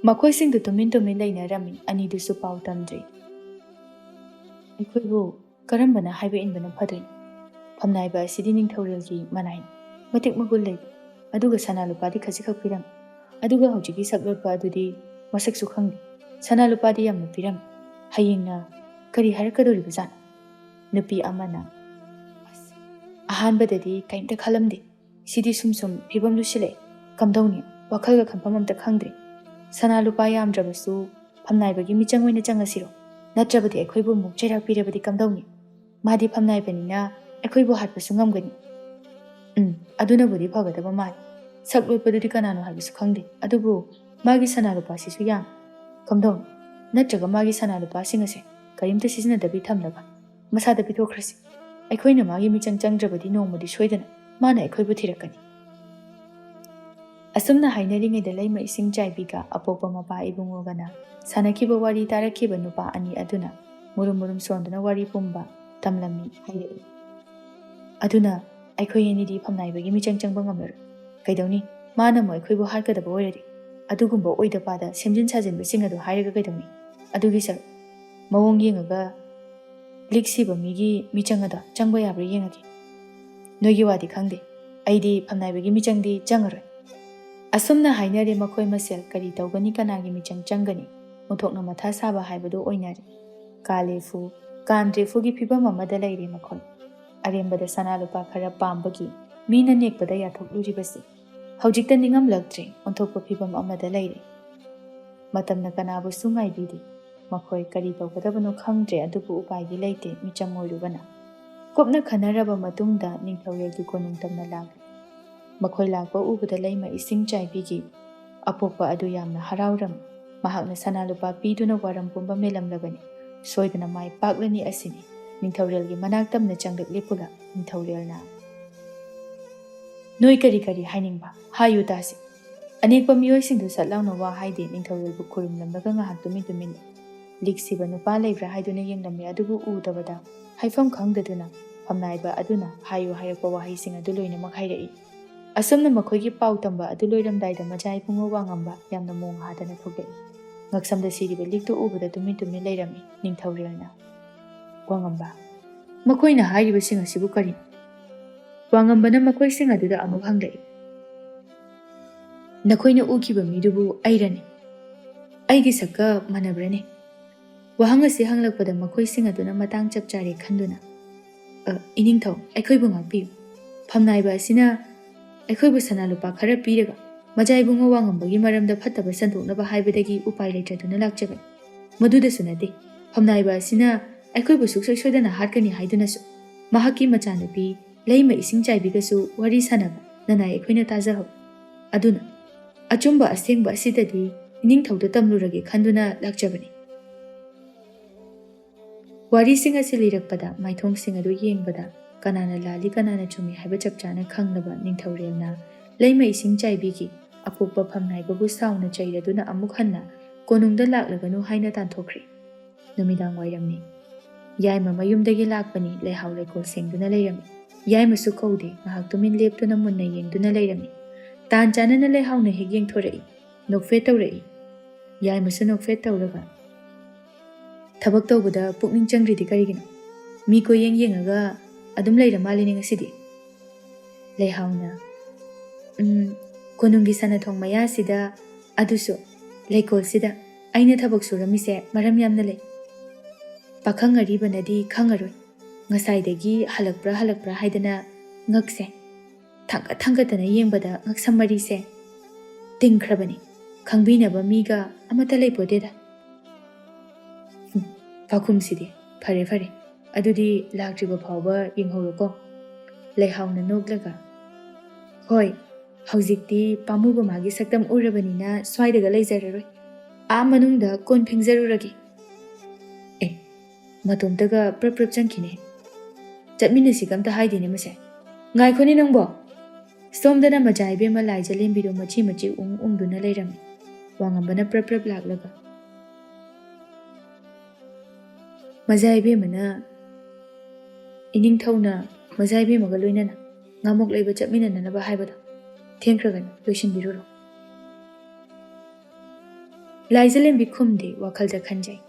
ꯃꯈꯣꯏꯁꯤꯡꯗꯨ ꯇꯨꯃꯤꯟ ꯇꯨꯃꯤꯟ ꯂꯩꯅꯔꯝꯃꯤ꯫ ꯑꯅꯤꯗꯨꯁꯨ ꯄꯥꯎ ꯇꯝꯗ꯭ꯔꯤ꯫ ꯑꯩꯈꯣꯏꯕꯨ ꯀꯔꯝꯕꯅ ꯍꯥꯏꯕ ꯏꯟꯕꯅ ꯐꯗꯣꯏꯅꯣ? ꯐꯝꯅꯥꯏꯕ ꯑꯁꯤꯗꯤ ꯅꯤꯡꯊꯧꯔꯦꯜꯒꯤ ꯃꯅꯥꯏꯅꯤ꯫ ꯃꯇꯤꯛ ꯃꯒꯨꯟ ꯂꯩꯕ꯫ ꯑꯗꯨꯒ ꯁꯅꯥ ꯂꯨꯄꯥꯗꯤ ꯈꯖꯤꯛꯈꯛ ꯄꯤꯔꯝꯃꯤ꯫ ꯑꯗꯨꯒ ꯍꯧꯖꯤꯛꯀꯤ ꯁꯛꯂꯣꯠꯄ ꯑꯗꯨꯗꯤ ꯃꯁꯛꯁꯨ ꯈꯪꯗꯦ꯫ ꯁꯅꯥ ꯂꯨꯄꯥꯗꯤ ꯌꯥꯝꯅ ꯄꯤꯔꯝꯃꯤ꯫ ꯍꯌꯦꯡꯅ ꯀꯔꯤ ꯍꯥꯏꯔꯛꯀꯗꯧꯔꯤꯕꯖꯥꯠꯅꯣ? ꯅꯨꯄꯤ ꯑꯃꯅ, "ꯑꯁ, ꯑꯍꯥꯟꯕꯗꯗꯤ ꯀꯔꯤꯝꯇ ꯈꯜꯂꯝꯗꯦ꯫ ꯁꯤꯗꯤ ꯁꯨꯝ ꯁꯨꯝ ꯐꯤꯕꯝ ꯂꯨꯁꯤꯜꯂꯛꯑꯦ꯫ ꯀꯝꯗꯧꯅꯤ? ꯋꯥꯈꯜꯒ ꯈꯟꯐꯝ ꯑꯝꯇ ꯈꯪꯗ꯭ꯔꯦ꯫ ꯁꯅꯥ ꯂꯨꯄꯥ ꯌꯥꯝꯗ꯭ꯔꯕꯁꯨ ꯐꯝꯅꯥꯏꯕꯒꯤ ꯃꯤꯆꯪ ꯑꯣꯏꯅ ꯆꯪꯉꯁꯤꯔꯣ? ꯅꯠꯇ꯭ꯔꯕꯗꯤ ꯑꯩꯈꯣꯏꯕꯨ ꯑꯃꯨꯛ ꯆꯩꯔꯥꯛ ꯄꯤꯔꯕꯗꯤ ꯀꯝꯗꯧꯅꯤ? ꯃꯥꯗꯤ ꯐꯝꯅꯥꯏꯕꯅꯤꯅ ꯑꯩꯈꯣꯏꯕꯨ ꯍꯥꯠꯄꯁꯨ ꯉꯝꯒꯅꯤ꯫" "ꯎꯝ, ꯑꯗꯨꯅꯕꯨꯗꯤ ꯐꯒꯗꯕ ꯃꯥꯜꯂꯤ꯫ ꯁꯛ ꯂꯣꯠꯄꯗꯨꯗꯤ ꯀꯅꯥꯅꯣ ꯍꯥꯏꯕꯁꯨ ꯈꯪꯗꯦ꯫ ꯑꯗꯨꯕꯨ ꯃꯥꯒꯤ ꯁꯅꯥ ꯂꯨꯄꯥꯁꯤꯁꯨ ꯌꯥꯝ꯫ ꯀꯝꯗꯧꯅꯤ? ꯅꯠꯇ꯭ꯔꯒ ꯃꯥꯒꯤ ꯁꯅꯥ ꯂꯨꯄꯥꯁꯤꯡ ꯑꯁꯦ ꯀꯔꯤꯝꯇ ꯁꯤꯖꯤꯟꯅꯗꯕꯤ ꯊꯝꯂꯒ ꯃꯁꯥꯗ ꯄꯤꯊꯣꯛꯈ꯭ꯔꯁꯤ꯫ ꯑꯩꯈꯣꯏꯅ ꯃꯥꯒꯤ ꯃꯤꯆꯪ ꯆꯪꯗ꯭ꯔꯕꯗꯤ ꯅꯣꯡꯃꯗꯤ ꯁꯣꯏꯗꯅ ꯃꯥꯅ ꯑꯩꯈꯣꯏꯕꯨ ꯊꯤꯔꯛꯀꯅꯤ꯫" ꯑꯁꯨꯝꯅ ꯍꯥꯏꯅꯔꯤꯉꯩꯗ ꯂꯩꯃ ꯏꯁꯤꯡ ꯆꯥꯏꯕꯤꯒ ꯑꯄꯣꯛꯄ ꯃꯄꯥ ꯏꯕꯨꯡꯉꯣꯒꯅ ꯁꯥꯟꯅꯈꯤꯕ ꯋꯥꯔꯤ ꯇꯥꯔꯛꯈꯤꯕ ꯅꯨꯄꯥ ꯑꯅꯤ ꯑꯗꯨꯅ ꯃꯨꯔꯨꯝ ꯃꯨꯔꯨꯝ ꯁꯣꯟꯗꯨꯅ ꯋꯥꯔꯤ ꯄꯨꯝꯕ ꯇꯝꯂꯝꯃꯤ ꯍꯥꯏꯔꯛꯏ꯫ "ꯑꯗꯨꯅ ꯑꯩꯈꯣꯏ ꯑꯅꯤꯗꯤ ꯐꯝꯅꯥꯏꯕꯒꯤ ꯃꯤꯆꯪ ꯆꯪꯕ ꯉꯝꯂꯔꯣꯏ꯫ ꯀꯩꯗꯧꯅꯤ? ꯃꯥꯅ ꯑꯃꯨꯛ ꯑꯩꯈꯣꯏꯕꯨ ꯍꯥꯠꯀꯗꯕ ꯑꯣꯏꯔꯗꯤ? ꯑꯗꯨꯒꯨꯝꯕ ꯑꯣꯏꯗ ꯄꯥꯗ ꯁꯦꯝꯖꯤꯟ ꯁꯥꯖꯤꯟꯕꯁꯤꯡ ꯑꯗꯨ ꯍꯥꯏꯔꯒ ꯀꯩꯗꯧꯅꯤ? ꯑꯗꯨꯒꯤ ꯁꯔꯨꯛ ꯃꯑꯣꯡ ꯌꯦꯡꯉꯒ ꯂꯤꯛ ꯁꯤꯕ ꯃꯤꯒꯤ ꯃꯤꯆꯪ ꯑꯗꯣ ꯆꯪꯕ ꯌꯥꯕ꯭ꯔꯥ ꯌꯦꯡꯉꯒꯦ꯫ ꯅꯣꯏꯒꯤ ꯋꯥꯗꯤ ꯈꯪꯗꯦ, ꯑꯩꯗꯤ ꯐꯝꯅꯥꯏꯕꯒꯤ ꯃꯤꯆꯪꯗꯤ ꯆꯪꯉꯔꯣꯏ꯫" ꯑꯁꯨꯝꯅ ꯍꯥꯏꯅꯔꯦ ꯃꯈꯣꯏ ꯃꯁꯦꯜ꯫ ꯀꯔꯤ ꯇꯧꯒꯅꯤ, ꯀꯅꯥꯒꯤ ꯃꯤꯆꯪ ꯆꯪꯒꯅꯤ? ꯑꯣꯟꯊꯣꯛꯅ ꯃꯊꯥ ꯁꯥꯕ ꯍꯥꯏꯕꯗꯨ ꯑꯣꯏꯅꯔꯦ꯫ ꯀꯥꯂꯦꯐꯨ, ꯀꯥꯟꯗ꯭ꯔꯦꯐꯨꯒꯤ ꯐꯤꯕꯝ ꯑꯃꯗ ꯂꯩꯔꯦ ꯃꯈꯣꯏ꯫ ꯑꯔꯦꯝꯕꯗ ꯁꯅꯥ ꯂꯨꯄꯥ ꯈꯔ ꯄꯥꯝꯕꯒꯤ ꯃꯤꯅ ꯅꯦꯛꯄꯗ ꯌꯥꯊꯣꯛꯂꯨꯔꯤꯕꯁꯤ ꯍꯧꯖꯤꯛꯇ ꯅꯤꯡꯉꯝꯂꯛꯇ꯭ꯔꯦ, ꯑꯣꯟꯊꯣꯛꯄ ꯐꯤꯕꯝ ꯑꯃꯗ ꯂꯩꯔꯦ꯫ ꯃꯇꯝꯅ ꯀꯅꯥꯕꯨꯁꯨ ꯉꯥꯏꯕꯤꯗꯦ꯫ ꯃꯈꯣꯏ ꯀꯔꯤ ꯇꯧꯒꯗꯕꯅꯣ ꯈꯪꯗ꯭ꯔꯦ, ꯑꯗꯨꯕꯨ ꯎꯄꯥꯏꯗꯤ ꯂꯩꯇꯦ, ꯃꯤꯆꯪ ꯑꯣꯏꯔꯨꯕꯅ꯫ ꯀꯨꯞꯅ ꯈꯟꯅꯔꯕ ꯃꯇꯨꯡꯗ ꯅꯤꯡꯊꯧꯔꯦꯜꯒꯤ ꯀꯣꯅꯨꯡ ꯇꯝꯅ ꯂꯥꯛꯂꯦ꯫ ꯃꯈꯣꯏ ꯂꯥꯛꯄ ꯎꯕꯗ ꯂꯩꯃ ꯏꯁꯤꯡ ꯆꯥꯏꯕꯤꯒꯤ ꯑꯄꯣꯛꯄ ꯑꯗꯨ ꯌꯥꯝꯅ ꯍꯔꯥꯎꯔꯝꯃꯤ꯫ ꯃꯍꯥꯛꯅ ꯁꯅꯥ ꯂꯨꯄꯥ ꯄꯤꯗꯨꯅ ꯋꯥꯔꯝ ꯄꯨꯝꯕ ꯃꯦꯜꯂꯝꯂꯕꯅꯤ꯫ ꯁꯣꯏꯗꯅ ꯃꯥꯏ ꯄꯥꯛꯂꯅꯤ ꯑꯁꯤꯅꯤ꯫ ꯅꯤꯡꯊꯧꯔꯦꯜꯒꯤ ꯃꯅꯥꯛ ꯇꯝꯅ ꯆꯪꯂꯛꯂꯦ ꯄꯨꯂꯞ꯫ ꯅꯤꯡꯊꯧꯔꯦꯜꯅ, "ꯅꯣꯏ ꯀꯔꯤ ꯀꯔꯤ ꯍꯥꯏꯅꯤꯡꯕ? ꯍꯥꯏꯌꯨ ꯇꯥꯁꯤ꯫" ꯑꯅꯦꯛꯄ ꯃꯤꯑꯣꯏꯁꯤꯡꯗꯨ ꯁꯠ ꯂꯥꯎꯅ ꯋꯥ ꯍꯥꯏꯗꯦ꯫ ꯅꯤꯡꯊꯧꯔꯦꯜꯕꯨ ꯈꯨꯔꯨꯝꯂꯝꯂꯒ ꯉꯥꯏꯍꯥꯛ ꯇꯨꯃꯤꯟ ꯇꯨꯃꯤꯟ ꯂꯤꯛ ꯁꯤꯕ ꯅꯨꯄꯥ ꯂꯩꯕ꯭ꯔꯥ ꯍꯥꯏꯗꯨꯅ ꯌꯦꯡꯂꯝꯃꯤ꯫ ꯑꯗꯨꯕꯨ ꯎꯗꯕꯗ ꯍꯥꯏꯐꯝ ꯈꯪꯗꯗꯨꯅ ꯐꯝꯅꯥꯏꯕ ꯑꯗꯨꯅ ꯍꯥꯏꯌꯨ ꯍꯥꯏꯔꯛꯄ ꯋꯥꯍꯩꯁꯤꯡ ꯑꯗꯨ ꯂꯣꯏꯅꯃꯛ ꯍꯥꯏꯔꯛꯏ꯫ ꯑꯁꯨꯝꯅ ꯃꯈꯣꯏꯒꯤ ꯄꯥꯎ ꯇꯝꯕ ꯑꯗꯨ ꯂꯣꯏꯔꯝꯗꯥꯏꯗ ꯃꯆꯥ ꯏꯕꯨꯡꯉꯣ ꯋꯥꯉꯝꯕ ꯌꯥꯝꯅ ꯃꯣꯡ ꯍꯥꯗꯅ ꯊꯣꯛꯂꯛꯏ꯫ ꯉꯛꯁꯝꯗ ꯁꯤꯔꯤꯕ ꯂꯤꯛꯇꯨ ꯎꯕꯗ ꯇꯨꯃꯤꯟ ꯇꯨꯃꯤꯟ ꯂꯩꯔꯝꯃꯤ ꯅꯤꯡꯊꯧꯔꯦꯜꯅ꯫ "ꯋꯥꯉꯝꯕ, ꯃꯈꯣꯏꯅ ꯍꯥꯏꯔꯤꯕꯁꯤꯡ ꯑꯁꯤꯕꯨ ꯀꯔꯤꯅꯣ?" ꯋꯥꯉꯝꯕꯅ ꯃꯈꯣꯏꯁꯤꯡ ꯑꯗꯨꯗ ꯑꯃꯨꯛ ꯍꯪꯂꯛꯏ꯫ "ꯅꯈꯣꯏꯅ ꯎꯈꯤꯕ ꯃꯤꯗꯨꯕꯨ ꯑꯩꯔꯅꯤ꯫ ꯑꯩꯒꯤ ꯁꯛꯀ ꯃꯥꯟꯅꯕ꯭ꯔꯅꯦ?" ꯋꯥꯍꯪ ꯑꯁꯤ ꯍꯪꯂꯛꯄꯗ ꯃꯈꯣꯏꯁꯤꯡ ꯑꯗꯨꯅ ꯃꯇꯥꯡ ꯆꯞ ꯆꯥꯔꯦ ꯈꯟꯗꯨꯅ, "ꯑ, ꯏꯅꯤꯡꯊꯧ, ꯑꯩꯈꯣꯏꯕꯨ ꯉꯥꯛꯄꯤꯌꯨ꯫ ꯐꯝꯅꯥꯏꯕ ꯑꯁꯤꯅ ꯑꯩꯈꯣꯏꯕꯨ ꯁꯅꯥ ꯂꯨꯄꯥ ꯈꯔ ꯄꯤꯔꯒ ꯃꯆꯥ ꯏꯕꯨꯡꯉꯣ ꯋꯥꯉꯝꯕꯒꯤ ꯃꯔꯝꯗ ꯐꯠꯇꯕ ꯁꯟꯗꯣꯛꯅꯕ ꯍꯥꯏꯕꯗꯒꯤ ꯎꯄꯥꯏ ꯂꯩꯇꯗꯨꯅ ꯂꯥꯛꯆꯕꯅꯤ꯫ ꯃꯗꯨꯗꯁꯨ ꯅꯠꯇꯦ, ꯐꯝꯅꯥꯏꯕ ꯑꯁꯤꯅ ꯑꯩꯈꯣꯏꯕꯨ ꯁꯨꯡꯁꯣꯏ ꯁꯣꯏꯗꯅ ꯍꯥꯠꯀꯅꯤ ꯍꯥꯏꯗꯨꯅꯁꯨ ꯃꯍꯥꯛꯀꯤ ꯃꯆꯥꯅꯨꯄꯤ ꯂꯩꯃ ꯏꯁꯤꯡ ꯆꯥꯏꯕꯤꯒꯁꯨ ꯋꯥꯔꯤ ꯁꯥꯟꯅꯕ ꯅꯅꯥꯏ ꯑꯩꯈꯣꯏꯅ ꯇꯥꯖꯍꯧꯏ꯫ ꯑꯗꯨꯅ ꯑꯆꯨꯝꯕ ꯑꯁꯦꯡꯕ ꯑꯁꯤꯗꯗꯤ ꯏꯅꯤꯡꯊꯧꯗ ꯇꯝꯂꯨꯔꯒꯦ ꯈꯟꯗꯨꯅ ꯂꯥꯛꯆꯕꯅꯤ꯫" ꯋꯥꯔꯤꯁꯤꯡ ꯑꯁꯤ ꯂꯤꯔꯛꯄꯗ ꯃꯥꯏꯊꯣꯡꯁꯤꯡ ꯑꯗꯨ ꯌꯦꯡꯕꯗ ꯀꯅꯥꯅ ꯂꯥꯜꯂꯤ ꯀꯅꯥꯅ ꯆꯨꯝꯃꯤ ꯍꯥꯏꯕ ꯆꯞ ꯆꯥꯅ ꯈꯪꯂꯕ ꯅꯤꯡꯊꯧꯔꯦꯜꯅ ꯂꯩꯃ ꯏꯁꯤꯡ ꯆꯥꯏꯕꯤꯒꯤ ꯑꯄꯣꯛꯄ ꯐꯝꯅꯥꯏꯕꯕꯨ ꯁꯥꯎꯅ ꯆꯩꯔꯗꯨꯅ ꯑꯃꯨꯛ ꯍꯟꯅ ꯀꯣꯅꯨꯡꯗ ꯂꯥꯛꯂꯒꯅꯨ ꯍꯥꯏꯅ ꯇꯥꯟꯊꯣꯛꯈ꯭ꯔꯦ꯫ ꯅꯨꯃꯤꯗꯥꯡ ꯋꯥꯏꯔꯝꯅꯤ꯫ ꯌꯥꯏꯃ ꯃꯌꯨꯝꯗꯒꯤ ꯂꯥꯛꯄꯅꯤ, ꯂꯩꯍꯥꯎ ꯂꯩꯀꯣꯜ ꯁꯦꯡꯗꯨꯅ ꯂꯩꯔꯝꯃꯤ꯫ ꯌꯥꯏꯃꯁꯨ ꯀꯧꯗꯦ, ꯉꯥꯏꯍꯥꯛ ꯇꯨꯃꯤꯟ ꯂꯦꯞꯇꯨꯅ ꯃꯨꯟꯅ ꯌꯦꯡꯗꯨꯅ ꯂꯩꯔꯝꯃꯤ꯫ ꯇꯥꯟ ꯆꯥꯅꯅ ꯂꯩꯍꯥꯎꯅ ꯍꯦꯛ ꯌꯦꯡꯊꯣꯔꯛꯏ, ꯅꯣꯛꯐꯦꯠ ꯇꯧꯔꯛꯏ꯫ ꯌꯥꯏꯃꯁꯨ ꯅꯣꯛꯐꯦꯠ ꯇꯧꯔꯒ, "ꯊꯕꯛ ꯇꯧꯕꯗ ꯄꯨꯛꯅꯤꯡ ꯆꯪꯗ꯭ꯔꯤꯗꯤ ꯀꯔꯤꯒꯤꯅꯣ? ꯃꯤ ꯀꯣꯏꯌꯦꯡ ꯌꯦꯡꯉꯒ ꯑꯗꯨꯝ ꯂꯩꯔ ꯃꯥꯜꯂꯤꯅꯦ ꯉꯁꯤꯗꯤ?" ꯂꯩꯍꯥꯎꯅ, "ꯎꯝ, ꯀꯣꯅꯨꯡꯒꯤ ꯁꯅꯥꯊꯣꯡ ꯃꯌꯥꯁꯤꯗ, ꯑꯗꯨꯁꯨ ꯂꯩꯀꯣꯜꯁꯤꯗ ꯑꯩꯅ ꯊꯕꯛ ꯁꯨꯔꯝꯃꯤꯁꯦ ꯃꯔꯝ ꯌꯥꯝꯅ ꯂꯩ꯫ ꯄꯥꯈꯪ ꯑꯔꯤꯕꯅꯗꯤ ꯈꯪꯉꯔꯣꯏ꯫ ꯉꯁꯥꯏꯗꯒꯤ ꯍꯜꯂꯛꯄ꯭ꯔꯥ ꯍꯜꯂꯛꯄ꯭ꯔꯥ ꯍꯥꯏꯗꯅ ꯉꯛꯁꯦ ꯊꯥꯡꯒꯠ ꯊꯥꯡꯒꯠꯇꯅ ꯌꯦꯡꯕꯗ ꯉꯛꯁꯝ ꯃꯔꯤꯁꯦ ꯇꯤꯡꯈ꯭ꯔꯕꯅꯤ꯫ ꯈꯪꯕꯤꯅꯕ ꯃꯤꯒ ꯑꯃꯠꯇ ꯂꯩꯄꯣꯠꯇꯦꯗ꯫" "ꯎꯝ, ꯄꯥꯈꯨꯝꯁꯤꯗꯤ꯫ ꯐꯔꯦ, ꯐꯔꯦ꯫ ꯑꯗꯨꯗꯤ ꯂꯥꯛꯇ꯭ꯔꯤꯕ ꯐꯥꯎꯕ ꯌꯦꯡꯍꯧꯔꯣꯀꯣ꯫" ꯂꯩꯍꯥꯎꯅ ꯅꯣꯛꯂꯒ, "ꯍꯣꯏ, ꯍꯧꯖꯤꯛꯇꯤ ꯄꯥꯝꯃꯨꯕ ꯃꯥꯒꯤ ꯁꯛꯇꯝ ꯎꯔꯕꯅꯤꯅ ꯁ꯭ꯋꯥꯏꯗꯒ ꯂꯩꯖꯔꯔꯣꯏ꯫ ꯑꯥ ꯃꯅꯨꯡꯗ ꯀꯣꯟ ꯐꯦꯡꯖꯔꯨꯔꯒꯦ꯫" ꯑꯦ, ꯃꯇꯣꯝꯇꯒ ꯄ꯭ꯔꯞ ꯄ꯭ꯔꯞ ꯆꯪꯈꯤꯅꯦ꯫ ꯆꯠꯃꯤꯟꯅꯁꯤꯒ ꯑꯝꯇ ꯍꯥꯏꯗꯦꯅꯦ ꯃꯁꯦ꯫ ꯉꯥꯏꯈꯣꯅꯦ ꯅꯪꯕꯣ! ꯁꯣꯝꯗꯅ ꯃꯆꯥ ꯏꯕꯦꯝꯃ ꯂꯥꯏꯖ ꯂꯦꯝꯕꯤꯗꯣ ꯃꯆꯤ ꯃꯆꯤ ꯎꯪ ꯎꯪꯗꯨꯅ ꯂꯩꯔꯝꯃꯤ꯫ ꯋꯥꯉꯝꯕꯅ ꯄ꯭ꯔꯞ ꯄ꯭ꯔꯞ ꯂꯥꯛꯂꯒ꯫ ꯃꯆꯥ ꯏꯕꯦꯝꯃꯅ, ꯏꯅꯤꯡꯊꯧꯅ ꯃꯆꯥ ꯏꯕꯦꯝꯃꯒ ꯂꯣꯏꯅꯅ ꯉꯥꯃꯣꯛ ꯂꯩꯕ ꯆꯠꯃꯤꯟꯅꯅꯅꯕ ꯍꯥꯏꯕꯗꯣ꯫ ꯊꯦꯡꯈ꯭ꯔꯒꯅꯨ, ꯂꯣꯏꯁꯤꯟꯕꯤꯔꯨꯔꯣ꯫ ꯂꯥꯏꯖꯂꯦꯝꯕꯤ ꯈꯨꯝꯗꯦ, ꯋꯥꯈꯜꯗ ꯈꯟꯖꯩ꯫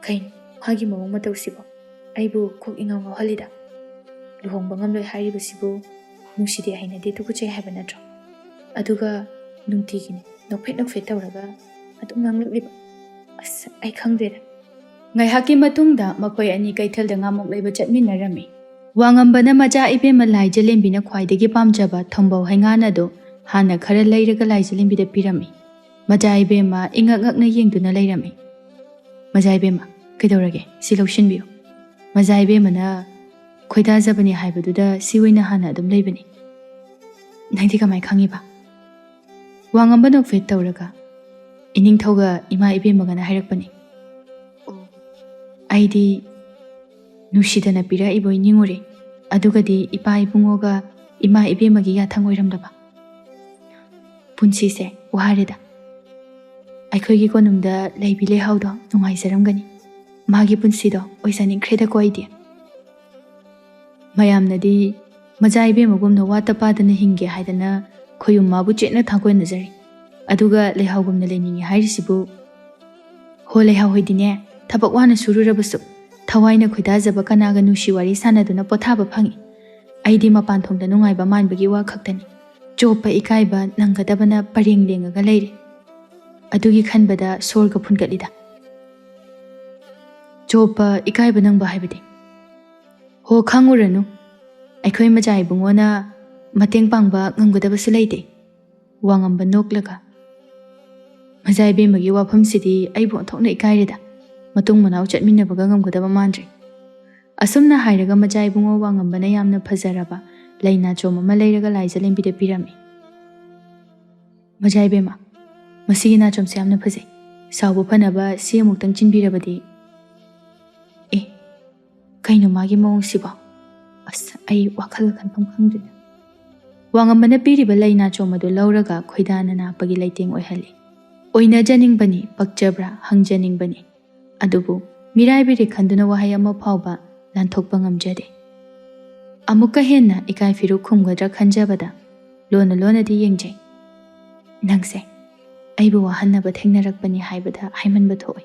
ꯀꯩꯅꯣ ꯃꯥꯒꯤ ꯃꯑꯣꯡ ꯃꯇꯧꯁꯤꯕꯣ? ꯑꯩꯕꯨ ꯀꯣꯛ ꯏꯉꯥꯎ ꯉꯥꯎꯍꯜꯂꯤꯗ꯫ ꯂꯨꯍꯣꯡꯕ ꯉꯝꯂꯣꯏ ꯍꯥꯏꯔꯤꯕꯁꯤꯕꯨ ꯅꯨꯡꯁꯤꯗꯦ, ꯍꯩꯅꯗꯦ, ꯇꯨꯀꯠꯆꯩ ꯍꯥꯏꯕ ꯅꯠꯇ꯭ꯔꯣ? ꯑꯗꯨꯒ ꯅꯨꯡꯇꯤꯒꯤꯅꯦ ꯅꯣꯛꯐꯦꯠ ꯅꯣꯛꯐꯦꯠ ꯇꯧꯔꯒ ꯑꯗꯨꯝ ꯉꯥꯡꯂꯛꯂꯤꯕ꯫ ꯑꯁ, ꯑꯩ ꯈꯪꯗ꯭ꯔꯦꯗ꯫ ꯉꯥꯏꯍꯥꯛꯀꯤ ꯃꯇꯨꯡꯗ ꯃꯈꯣꯏ ꯑꯅꯤ ꯀꯩꯊꯦꯜꯗ ꯉꯥꯃꯣꯛ ꯂꯩꯕ ꯆꯠꯃꯤꯟꯅꯔꯝꯃꯤ꯫ ꯋꯥꯉꯝꯕꯅ ꯃꯆꯥ ꯏꯕꯦꯝꯃ ꯂꯥꯏꯖꯂꯦꯝꯕꯤꯅ ꯈ꯭ꯋꯥꯏꯗꯒꯤ ꯄꯥꯝꯖꯕ ꯊꯝꯕꯧ ꯍꯩꯉꯥꯟ ꯑꯗꯨ ꯍꯥꯟꯅ ꯈꯔ ꯂꯩꯔꯒ ꯂꯥꯏꯖꯂꯦꯝꯕꯤꯗ ꯄꯤꯔꯝꯃꯤ꯫ ꯃꯆꯥ ꯏꯕꯦꯝꯃ ꯏꯉꯛ ꯉꯛꯅ ꯌꯦꯡꯗꯨꯅ ꯂꯩꯔꯝꯃꯤ꯫ "ꯃꯆꯥ ꯏꯕꯦꯝꯃ, ꯀꯩꯗꯧꯔꯒꯦ? ꯁꯤ ꯂꯧꯁꯤꯟꯕꯤꯌꯨ꯫" ꯃꯆꯥ ꯏꯕꯦꯝꯃꯅ ꯈꯣꯏꯗꯥꯖꯕꯅꯤ ꯍꯥꯏꯕꯗꯨꯗ ꯁꯤ ꯑꯣꯏꯅ ꯍꯥꯟꯅ ꯑꯗꯨꯝ ꯂꯩꯕꯅꯤ꯫ "ꯅꯪꯗꯤ ꯀꯃꯥꯏ ꯈꯪꯉꯤꯕ?" ꯋꯥꯉꯝꯕ ꯅꯣꯛꯐꯦꯠ ꯇꯧꯔꯒ, "ꯏꯅꯤꯡꯊꯧꯒ ꯏꯃꯥ ꯏꯕꯦꯝꯃꯒꯅ ꯍꯥꯏꯔꯛꯄꯅꯤ꯫" "ꯑꯣ, ꯑꯩꯗꯤ ꯅꯨꯡꯁꯤꯗꯅ ꯄꯤꯔꯛꯏꯕꯣꯏ ꯅꯤꯡꯉꯨꯔꯦ, ꯑꯗꯨꯒꯗꯤ ꯏꯄꯥ ꯏꯕꯨꯡꯉꯣꯒ ꯏꯃꯥ ꯏꯕꯦꯝꯃꯒꯤ ꯌꯥꯊꯪ ꯑꯣꯏꯔꯝꯂꯕ꯫" "ꯄꯨꯟꯁꯤꯁꯦ ꯋꯥꯔꯦꯗ꯫ ꯑꯩꯈꯣꯏꯒꯤ ꯀꯣꯅꯨꯡꯗ ꯂꯩꯕꯤ ꯂꯩꯍꯥꯎꯗꯣ ꯅꯨꯡꯉꯥꯏꯖꯔꯝꯒꯅꯤ꯫ ꯃꯥꯒꯤ ꯄꯨꯟꯁꯤꯗꯣ ꯑꯣꯏꯖꯅꯤꯡꯈ꯭ꯔꯦꯗꯀꯣ ꯑꯩꯗꯤ꯫" ꯃꯌꯥꯝꯅꯗꯤ ꯃꯆꯥ ꯏꯕꯦꯝꯃꯒꯨꯝꯅ ꯋꯥꯠꯇ ꯄꯥꯗꯅ ꯍꯤꯡꯒꯦ ꯍꯥꯏꯗꯅ ꯈꯣꯌꯨꯝ ꯃꯥꯕꯨ ꯆꯦꯠꯅ ꯊꯥꯡꯒꯣꯏꯅꯖꯔꯤ꯫ ꯑꯗꯨꯒ ꯂꯩꯍꯥꯎꯒꯨꯝꯅ ꯂꯩꯅꯤꯡꯉꯤ ꯍꯥꯏꯔꯤꯁꯤꯕꯨ? ꯍꯣ, ꯂꯩꯍꯥꯎ ꯍꯣꯏꯗꯤꯅꯦ, ꯊꯕꯛ ꯋꯥꯅ ꯁꯨꯔꯨꯔꯕꯁꯨ ꯊꯋꯥꯏꯅ ꯈꯣꯏꯗꯥꯖꯕ ꯀꯅꯥꯒ ꯅꯨꯡꯁꯤ ꯋꯥꯔꯤ ꯁꯥꯟꯅꯗꯨꯅ ꯄꯣꯊꯥꯕ ꯐꯪꯏ꯫ ꯑꯩꯗꯤ ꯃꯄꯥꯟ ꯊꯣꯡꯗ ꯅꯨꯡꯉꯥꯏꯕ ꯃꯥꯟꯕꯒꯤ ꯋꯥ ꯈꯛꯇꯅꯤ꯫ ꯆꯣꯞꯄ ꯏꯀꯥꯏꯕ ꯅꯪꯒꯗꯕꯅ ꯄꯔꯦꯡ ꯂꯦꯡꯉꯒ ꯂꯩꯔꯦ꯫ ꯑꯗꯨꯒꯤ ꯈꯟꯕꯗ ꯁꯣꯔꯒ ꯐꯨꯟꯒꯠꯂꯤꯗ꯫ ꯆꯣꯞꯄ ꯏꯀꯥꯏꯕ ꯅꯪꯕ ꯍꯥꯏꯕꯗꯤ? ꯍꯣ, ꯈꯪꯉꯨꯔꯅꯨ꯫ ꯑꯩꯈꯣꯏ ꯃꯆꯥ ꯏꯕꯨꯡꯉꯣꯅ ꯃꯇꯦꯡ ꯄꯥꯡꯕ ꯉꯝꯒꯗꯕꯁꯨ ꯂꯩꯇꯦ꯫ ꯋꯥꯉꯝꯕ ꯅꯣꯛꯂꯒ, "ꯃꯆꯥ ꯏꯕꯦꯝꯃꯒꯤ ꯋꯥꯐꯝꯁꯤꯗꯤ ꯑꯩꯕꯨ ꯑꯣꯟꯊꯣꯛꯅ ꯏꯀꯥꯏꯔꯦꯗ꯫ ꯃꯇꯨꯡ ꯃꯅꯥꯎ ꯆꯠꯃꯤꯟꯅꯕꯒ ꯉꯝꯒꯗꯕ ꯃꯥꯟꯗ꯭ꯔꯦ꯫" ꯑꯁꯨꯝꯅ ꯍꯥꯏꯔꯒ ꯃꯆꯥ ꯏꯕꯨꯡꯉꯣ ꯋꯥꯉꯝꯕꯅ ꯌꯥꯝꯅ ꯐꯖꯔꯕ ꯂꯩ ꯅꯥꯆꯣꯝ ꯑꯃ ꯂꯩꯔꯒ ꯂꯥꯏꯖꯂꯦꯝꯕꯤꯗ ꯄꯤꯔꯝꯃꯤ꯫ "ꯃꯆꯥ ꯏꯕꯦꯝꯃ, ꯃꯁꯤꯒꯤ ꯅꯥꯆꯣꯝꯁꯦ ꯌꯥꯝꯅ ꯐꯖꯩ꯫ ꯁꯥꯎꯕ ꯐꯅꯕ ꯁꯤ ꯑꯃꯨꯛꯇꯪ ꯆꯤꯟꯕꯤꯔꯕꯗꯤ꯫" "ꯑꯦ, ꯀꯩꯅꯣ ꯃꯥꯒꯤ ꯃꯑꯣꯡꯁꯤꯕꯣ? ꯑꯁ, ꯑꯩ ꯋꯥꯈꯜ ꯈꯟꯐꯝ ꯈꯪꯗ꯭ꯔꯦꯗ꯫" ꯋꯥꯉꯝꯕꯅ ꯄꯤꯔꯤꯕ ꯂꯩ ꯅꯥꯆꯣꯝ ꯑꯗꯨ ꯂꯧꯔꯒ ꯈꯣꯏꯗꯥꯅ ꯅꯥꯞꯄꯒꯤ ꯂꯩꯇꯦꯡ ꯑꯣꯏꯍꯜꯂꯤ꯫ "ꯑꯣꯏꯅꯖꯅꯤꯡꯕꯅꯤ, ꯄꯛꯆꯕ꯭ꯔꯥ ꯍꯪꯖꯅꯤꯡꯕꯅꯤ꯫ ꯑꯗꯨꯕꯨ ꯃꯤꯔꯥꯏꯕꯤꯔꯦ ꯈꯟꯗꯨꯅ ꯋꯥꯍꯩ ꯑꯃ ꯐꯥꯎꯕ ꯂꯥꯟꯊꯣꯛꯄ ꯉꯝꯖꯗꯦ꯫" ꯑꯃꯨꯛꯀ ꯍꯦꯟꯅ ꯏꯀꯥꯏ ꯐꯤꯔꯨꯛ ꯈꯨꯝꯒꯗ꯭ꯔꯥ ꯈꯟꯖꯕꯗ, ꯂꯣꯟꯅ ꯂꯣꯟꯅꯗꯤ ꯌꯦꯡꯖꯩ꯫ "ꯅꯪꯁꯦ ꯑꯩꯕꯨ ꯋꯥꯍꯟꯅꯕ ꯊꯦꯡꯅꯔꯛꯄꯅꯤ ꯍꯥꯏꯕꯗ ꯍꯥꯏꯃꯟꯕ ꯊꯣꯛꯏ꯫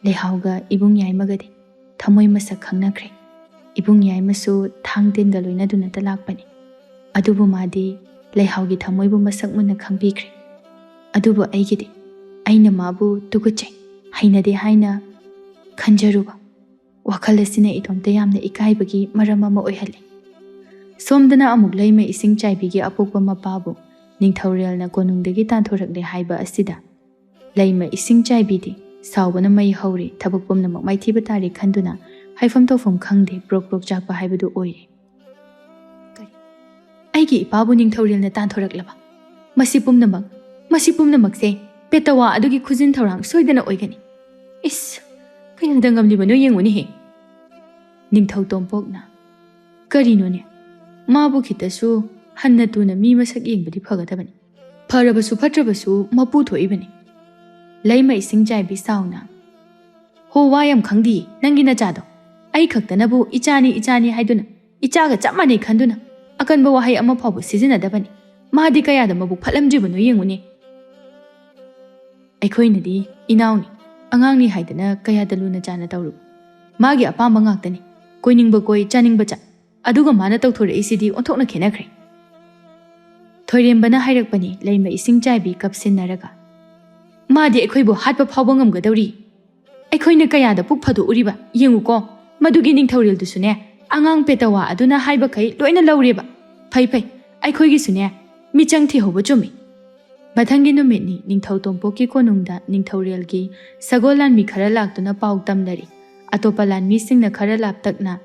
ꯂꯩꯍꯥꯎꯒ ꯏꯕꯨꯡ ꯌꯥꯏꯃꯒꯗꯤ ꯊꯃꯣꯏ ꯃꯁꯛ ꯈꯪꯅꯈ꯭ꯔꯦ꯫ ꯏꯕꯨꯡ ꯌꯥꯏꯃꯁꯨ ꯊꯥꯡ ꯇꯤꯟꯒ ꯂꯣꯏꯅꯗꯨꯅꯇ ꯂꯥꯛꯄꯅꯤ꯫ ꯑꯗꯨꯕꯨ ꯃꯥꯗꯤ ꯂꯩꯍꯥꯎꯒꯤ ꯊꯃꯣꯏꯕꯨ ꯃꯁꯛ ꯃꯨꯟꯅ ꯈꯪꯕꯤꯈ꯭ꯔꯦ꯫ ꯑꯗꯨꯕꯨ ꯑꯩꯒꯤꯗꯤ, ꯑꯩꯅ ꯃꯥꯕꯨ ꯇꯨꯀꯠꯆꯩ, ꯍꯩꯅꯗꯦ ꯍꯥꯏꯅ ꯈꯟꯖꯔꯨꯕ ꯋꯥꯈꯜ ꯑꯁꯤꯅ ꯏꯇꯣꯝꯇ ꯌꯥꯝꯅ ꯏꯀꯥꯏꯕꯒꯤ ꯃꯔꯝ ꯑꯃ ꯑꯣꯏꯍꯜꯂꯤ"꯫ ꯁꯣꯝꯗꯅ ꯑꯃꯨꯛ ꯂꯩꯃ ꯏꯁꯤꯡ ꯆꯥꯏꯕꯤꯒꯤ ꯑꯄꯣꯛꯄ ꯃꯄꯥꯕꯨ ꯅꯤꯡꯊꯧꯔꯦꯜꯅ ꯀꯣꯅꯨꯡꯗꯒꯤ ꯇꯥꯟꯊꯣꯔꯛꯂꯦ ꯍꯥꯏꯕ ꯑꯁꯤꯗ ꯂꯩꯃ ꯏꯁꯤꯡ ꯆꯥꯏꯕꯤꯗꯤ ꯁꯥꯎꯕꯅ ꯃꯩ ꯍꯧꯔꯤ, ꯊꯕꯛ ꯄꯨꯝꯅꯃꯛ ꯃꯥꯏꯊꯤꯕ ꯇꯥꯔꯦ ꯈꯟꯗꯨꯅ ꯍꯥꯏꯐꯝ ꯇꯧꯐꯝ ꯈꯪꯗꯦ, ꯄ꯭ꯔꯣꯛ ꯄ꯭ꯔꯣꯛ ꯆꯥꯛꯄ ꯍꯥꯏꯕꯗꯨ ꯑꯣꯏꯔꯦ꯫ "ꯀꯔꯤ? ꯑꯩꯒꯤ ꯏꯄꯥꯕꯨ ꯅꯤꯡꯊꯧꯔꯦꯜꯅ ꯇꯥꯟꯊꯣꯔꯛꯂꯕ? ꯃꯁꯤ ꯄꯨꯝꯅꯃꯛ, ꯃꯁꯤ ꯄꯨꯝꯅꯃꯛꯁꯦ ꯄꯦꯇꯋꯥ ꯑꯗꯨꯒꯤ ꯈꯨꯖꯤꯟ ꯊꯧꯔꯥꯡ ꯁꯣꯏꯗꯅ ꯑꯣꯏꯒꯅꯤ꯫ ꯏꯁ, ꯀꯌꯥꯗ ꯉꯝꯂꯤꯕꯅꯣ ꯌꯦꯡꯉꯨꯅꯦꯍꯦ"꯫ ꯅꯤꯡꯊꯧ ꯇꯣꯝꯄꯣꯛꯅ, "ꯀꯔꯤꯅꯣꯅꯦ? ꯃꯥꯕꯨ ꯈꯤꯇꯁꯨ ꯍꯟꯅ ꯇꯨꯅ ꯃꯤ ꯃꯁꯛ ꯌꯦꯡꯕꯗꯤ ꯐꯒꯗꯕꯅꯤ꯫ ꯐꯔꯕꯁꯨ ꯐꯠꯇ꯭ꯔꯕꯁꯨ ꯃꯄꯨ ꯊꯣꯛꯏꯕꯅꯤ"꯫ ꯂꯩꯃ ꯏꯁꯤꯡ ꯆꯥꯏꯕꯤ ꯁꯥꯎꯅ, "ꯍꯣ, ꯋꯥ ꯌꯥꯝ ꯈꯪꯗꯤꯌꯦ ꯅꯪꯒꯤ ꯅꯆꯥꯗꯣ꯫ ꯑꯩ ꯈꯛꯇꯅꯕꯨ ꯏꯆꯥꯅꯤ, ꯏꯆꯥꯅꯤ ꯍꯥꯏꯗꯨꯅ, ꯏꯆꯥꯒ ꯆꯞ ꯃꯥꯟꯅꯩ ꯈꯟꯗꯨꯅ ꯑꯀꯟꯕ ꯋꯥꯍꯩ ꯑꯃ ꯐꯥꯎꯕ ꯁꯤꯖꯤꯟꯅꯗꯕꯅꯤ꯫ ꯃꯥꯗꯤ ꯀꯌꯥꯗ ꯃꯕꯨꯛ ꯐꯠꯂꯝꯗ꯭ꯔꯤꯕꯅꯣ ꯌꯦꯡꯉꯨꯅꯦ꯫ ꯑꯩꯈꯣꯏꯅꯗꯤ ꯏꯅꯥꯎꯅꯤ, ꯑꯉꯥꯡꯅꯤ ꯍꯥꯏꯗꯅ ꯀꯌꯥꯗ ꯂꯨꯅ ꯆꯥꯟꯅ ꯇꯧꯔꯨꯕ꯫ ꯃꯥꯒꯤ ꯑꯄꯥꯝꯕ ꯉꯥꯛꯇꯅꯤ꯫ ꯀꯣꯏꯅꯤꯡꯕ ꯀꯣꯏ, ꯆꯥꯅꯤꯡꯕ ꯆꯥ꯫ ꯑꯗꯨꯒ ꯃꯥꯅ ꯇꯧꯊꯣꯔꯛꯏꯁꯤꯗꯤ ꯑꯣꯟꯊꯣꯛꯅ ꯈꯦꯠꯅꯈ꯭ꯔꯦ"꯫ ꯊꯣꯏꯔꯦꯝꯕꯅ ꯍꯥꯏꯔꯛꯄꯅꯤ, ꯂꯩꯃ ꯏꯁꯤꯡ ꯆꯥꯏꯕꯤ ꯀꯞꯁꯤꯟꯅꯔꯒ꯫ "ꯃꯥꯗꯤ ꯑꯩꯈꯣꯏꯕꯨ ꯍꯥꯠꯄ ꯐꯥꯎꯕ ꯉꯝꯒꯗꯧꯔꯤ꯫ ꯑꯩꯈꯣꯏꯅ ꯀꯌꯥꯗ ꯄꯨꯛ ꯐꯥꯗꯣꯛꯎꯔꯤꯕ ꯌꯦꯡꯉꯨꯀꯣ꯫ ꯃꯗꯨꯒꯤ ꯅꯤꯡꯊꯧꯔꯦꯜꯗꯨꯁꯨꯅꯦ, ꯑꯉꯥꯡ ꯄꯦꯇꯋꯥ ꯑꯗꯨꯅ ꯍꯥꯏꯕꯈꯩ ꯂꯣꯏꯅ ꯂꯧꯔꯦꯕ꯫ ꯐꯩ ꯐꯩ, ꯑꯩꯈꯣꯏꯒꯤꯁꯨꯅꯦ ꯃꯤꯆꯪ ꯊꯤꯍꯧꯕ ꯆꯨꯝꯃꯤ"꯫ ꯃꯊꯪꯒꯤ ꯅꯨꯃꯤꯠꯅꯤ, ꯅꯤꯡꯊꯧ ꯇꯣꯝꯄꯣꯛꯀꯤ ꯀꯣꯅꯨꯡꯗ ꯅꯤꯡꯊꯧꯔꯦꯜꯒꯤ ꯁꯒꯣꯜ ꯂꯥꯟꯃꯤ ꯈꯔ ꯂꯥꯛꯇꯨꯅ ꯄꯥꯎ ꯇꯝꯅꯔꯤ꯫ ꯑꯇꯣꯞꯄ ꯂꯥꯟꯃꯤꯁꯤꯡꯅ ꯈꯔ ꯂꯥꯞꯇꯛꯅ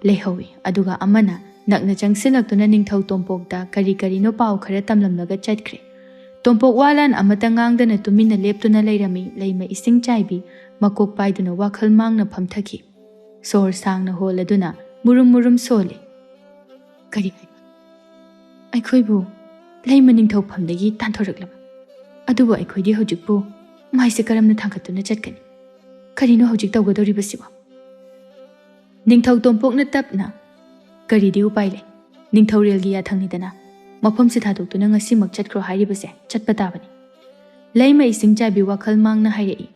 ꯂꯩꯍꯧꯏ, ꯑꯗꯨꯒ ꯑꯃꯅ ꯅꯛꯅ ꯆꯪꯁꯤꯜꯂꯛꯇꯨꯅ ꯅꯤꯡꯊꯧ ꯇꯣꯝꯄꯣꯛꯇ ꯀꯔꯤ ꯀꯔꯤꯅꯣ ꯄꯥꯎ ꯈꯔ ꯇꯝꯂꯝꯂꯒ ꯆꯠꯈ꯭ꯔꯦ꯫ ꯇꯣꯝꯄꯣꯛ ꯋꯥ ꯂꯥꯟ ꯑꯃꯠꯇ ꯉꯥꯡꯗꯅ ꯇꯨꯃꯤꯟꯅ ꯂꯦꯞꯇꯨꯅ ꯂꯩꯔꯝꯃꯤ꯫ ꯂꯩꯃ ꯏꯁꯤꯡ ꯆꯥꯏꯕꯤ ꯃꯀꯣꯛ ꯄꯥꯏꯗꯨꯅ ꯋꯥꯈꯜ ꯃꯥꯡꯅ ꯐꯝꯊꯈꯤ꯫ ꯁꯣꯔ ꯁꯥꯡꯅ ꯍꯣꯜꯂꯗꯨꯅ ꯃꯨꯔꯨꯝ ꯃꯨꯔꯨꯝ ꯁꯣꯜꯂꯤ꯫ "ꯀꯔꯤ ꯍꯥꯏꯕ? ꯑꯩꯈꯣꯏꯕꯨ ꯂꯩꯃ ꯅꯤꯡꯊꯧꯐꯝꯗꯒꯤ ꯇꯥꯟꯊꯣꯔꯛꯂꯕ? ꯑꯗꯨꯕꯨ ꯑꯩꯈꯣꯏꯗꯤ ꯍꯧꯖꯤꯛꯄꯨ ꯃꯥꯏꯁꯦ ꯀꯔꯝꯅ ꯊꯥꯡꯒꯠꯇꯨꯅ ꯆꯠꯀꯅꯤ? ꯀꯔꯤꯅꯣ ꯍꯧꯖꯤꯛ ꯇꯧꯒꯗꯧꯔꯤꯕꯁꯤꯕꯣ?" ꯅꯤꯡꯊꯧ ꯇꯣꯝꯄꯣꯛꯅ ꯇꯞꯅ, "ꯀꯔꯤꯗꯤ ꯎꯄꯥꯏ ꯂꯩ? ꯅꯤꯡꯊꯧꯔꯦꯜꯒꯤ ꯌꯥꯊꯪꯅꯤꯗꯅ꯫ ꯃꯐꯝꯁꯤ ꯊꯥꯗꯣꯛꯇꯨꯅ ꯉꯁꯤꯃꯛ ꯆꯠꯈ꯭ꯔꯣ ꯍꯥꯏꯔꯤꯕꯁꯦ ꯆꯠꯄ ꯇꯥꯕꯅꯤ꯫ ꯂꯩꯃ ꯏꯁꯤꯡ ꯆꯥꯏꯕꯤ ꯋꯥꯈꯜ ꯃꯥꯡꯅ ꯍꯥꯏꯔꯛꯏ,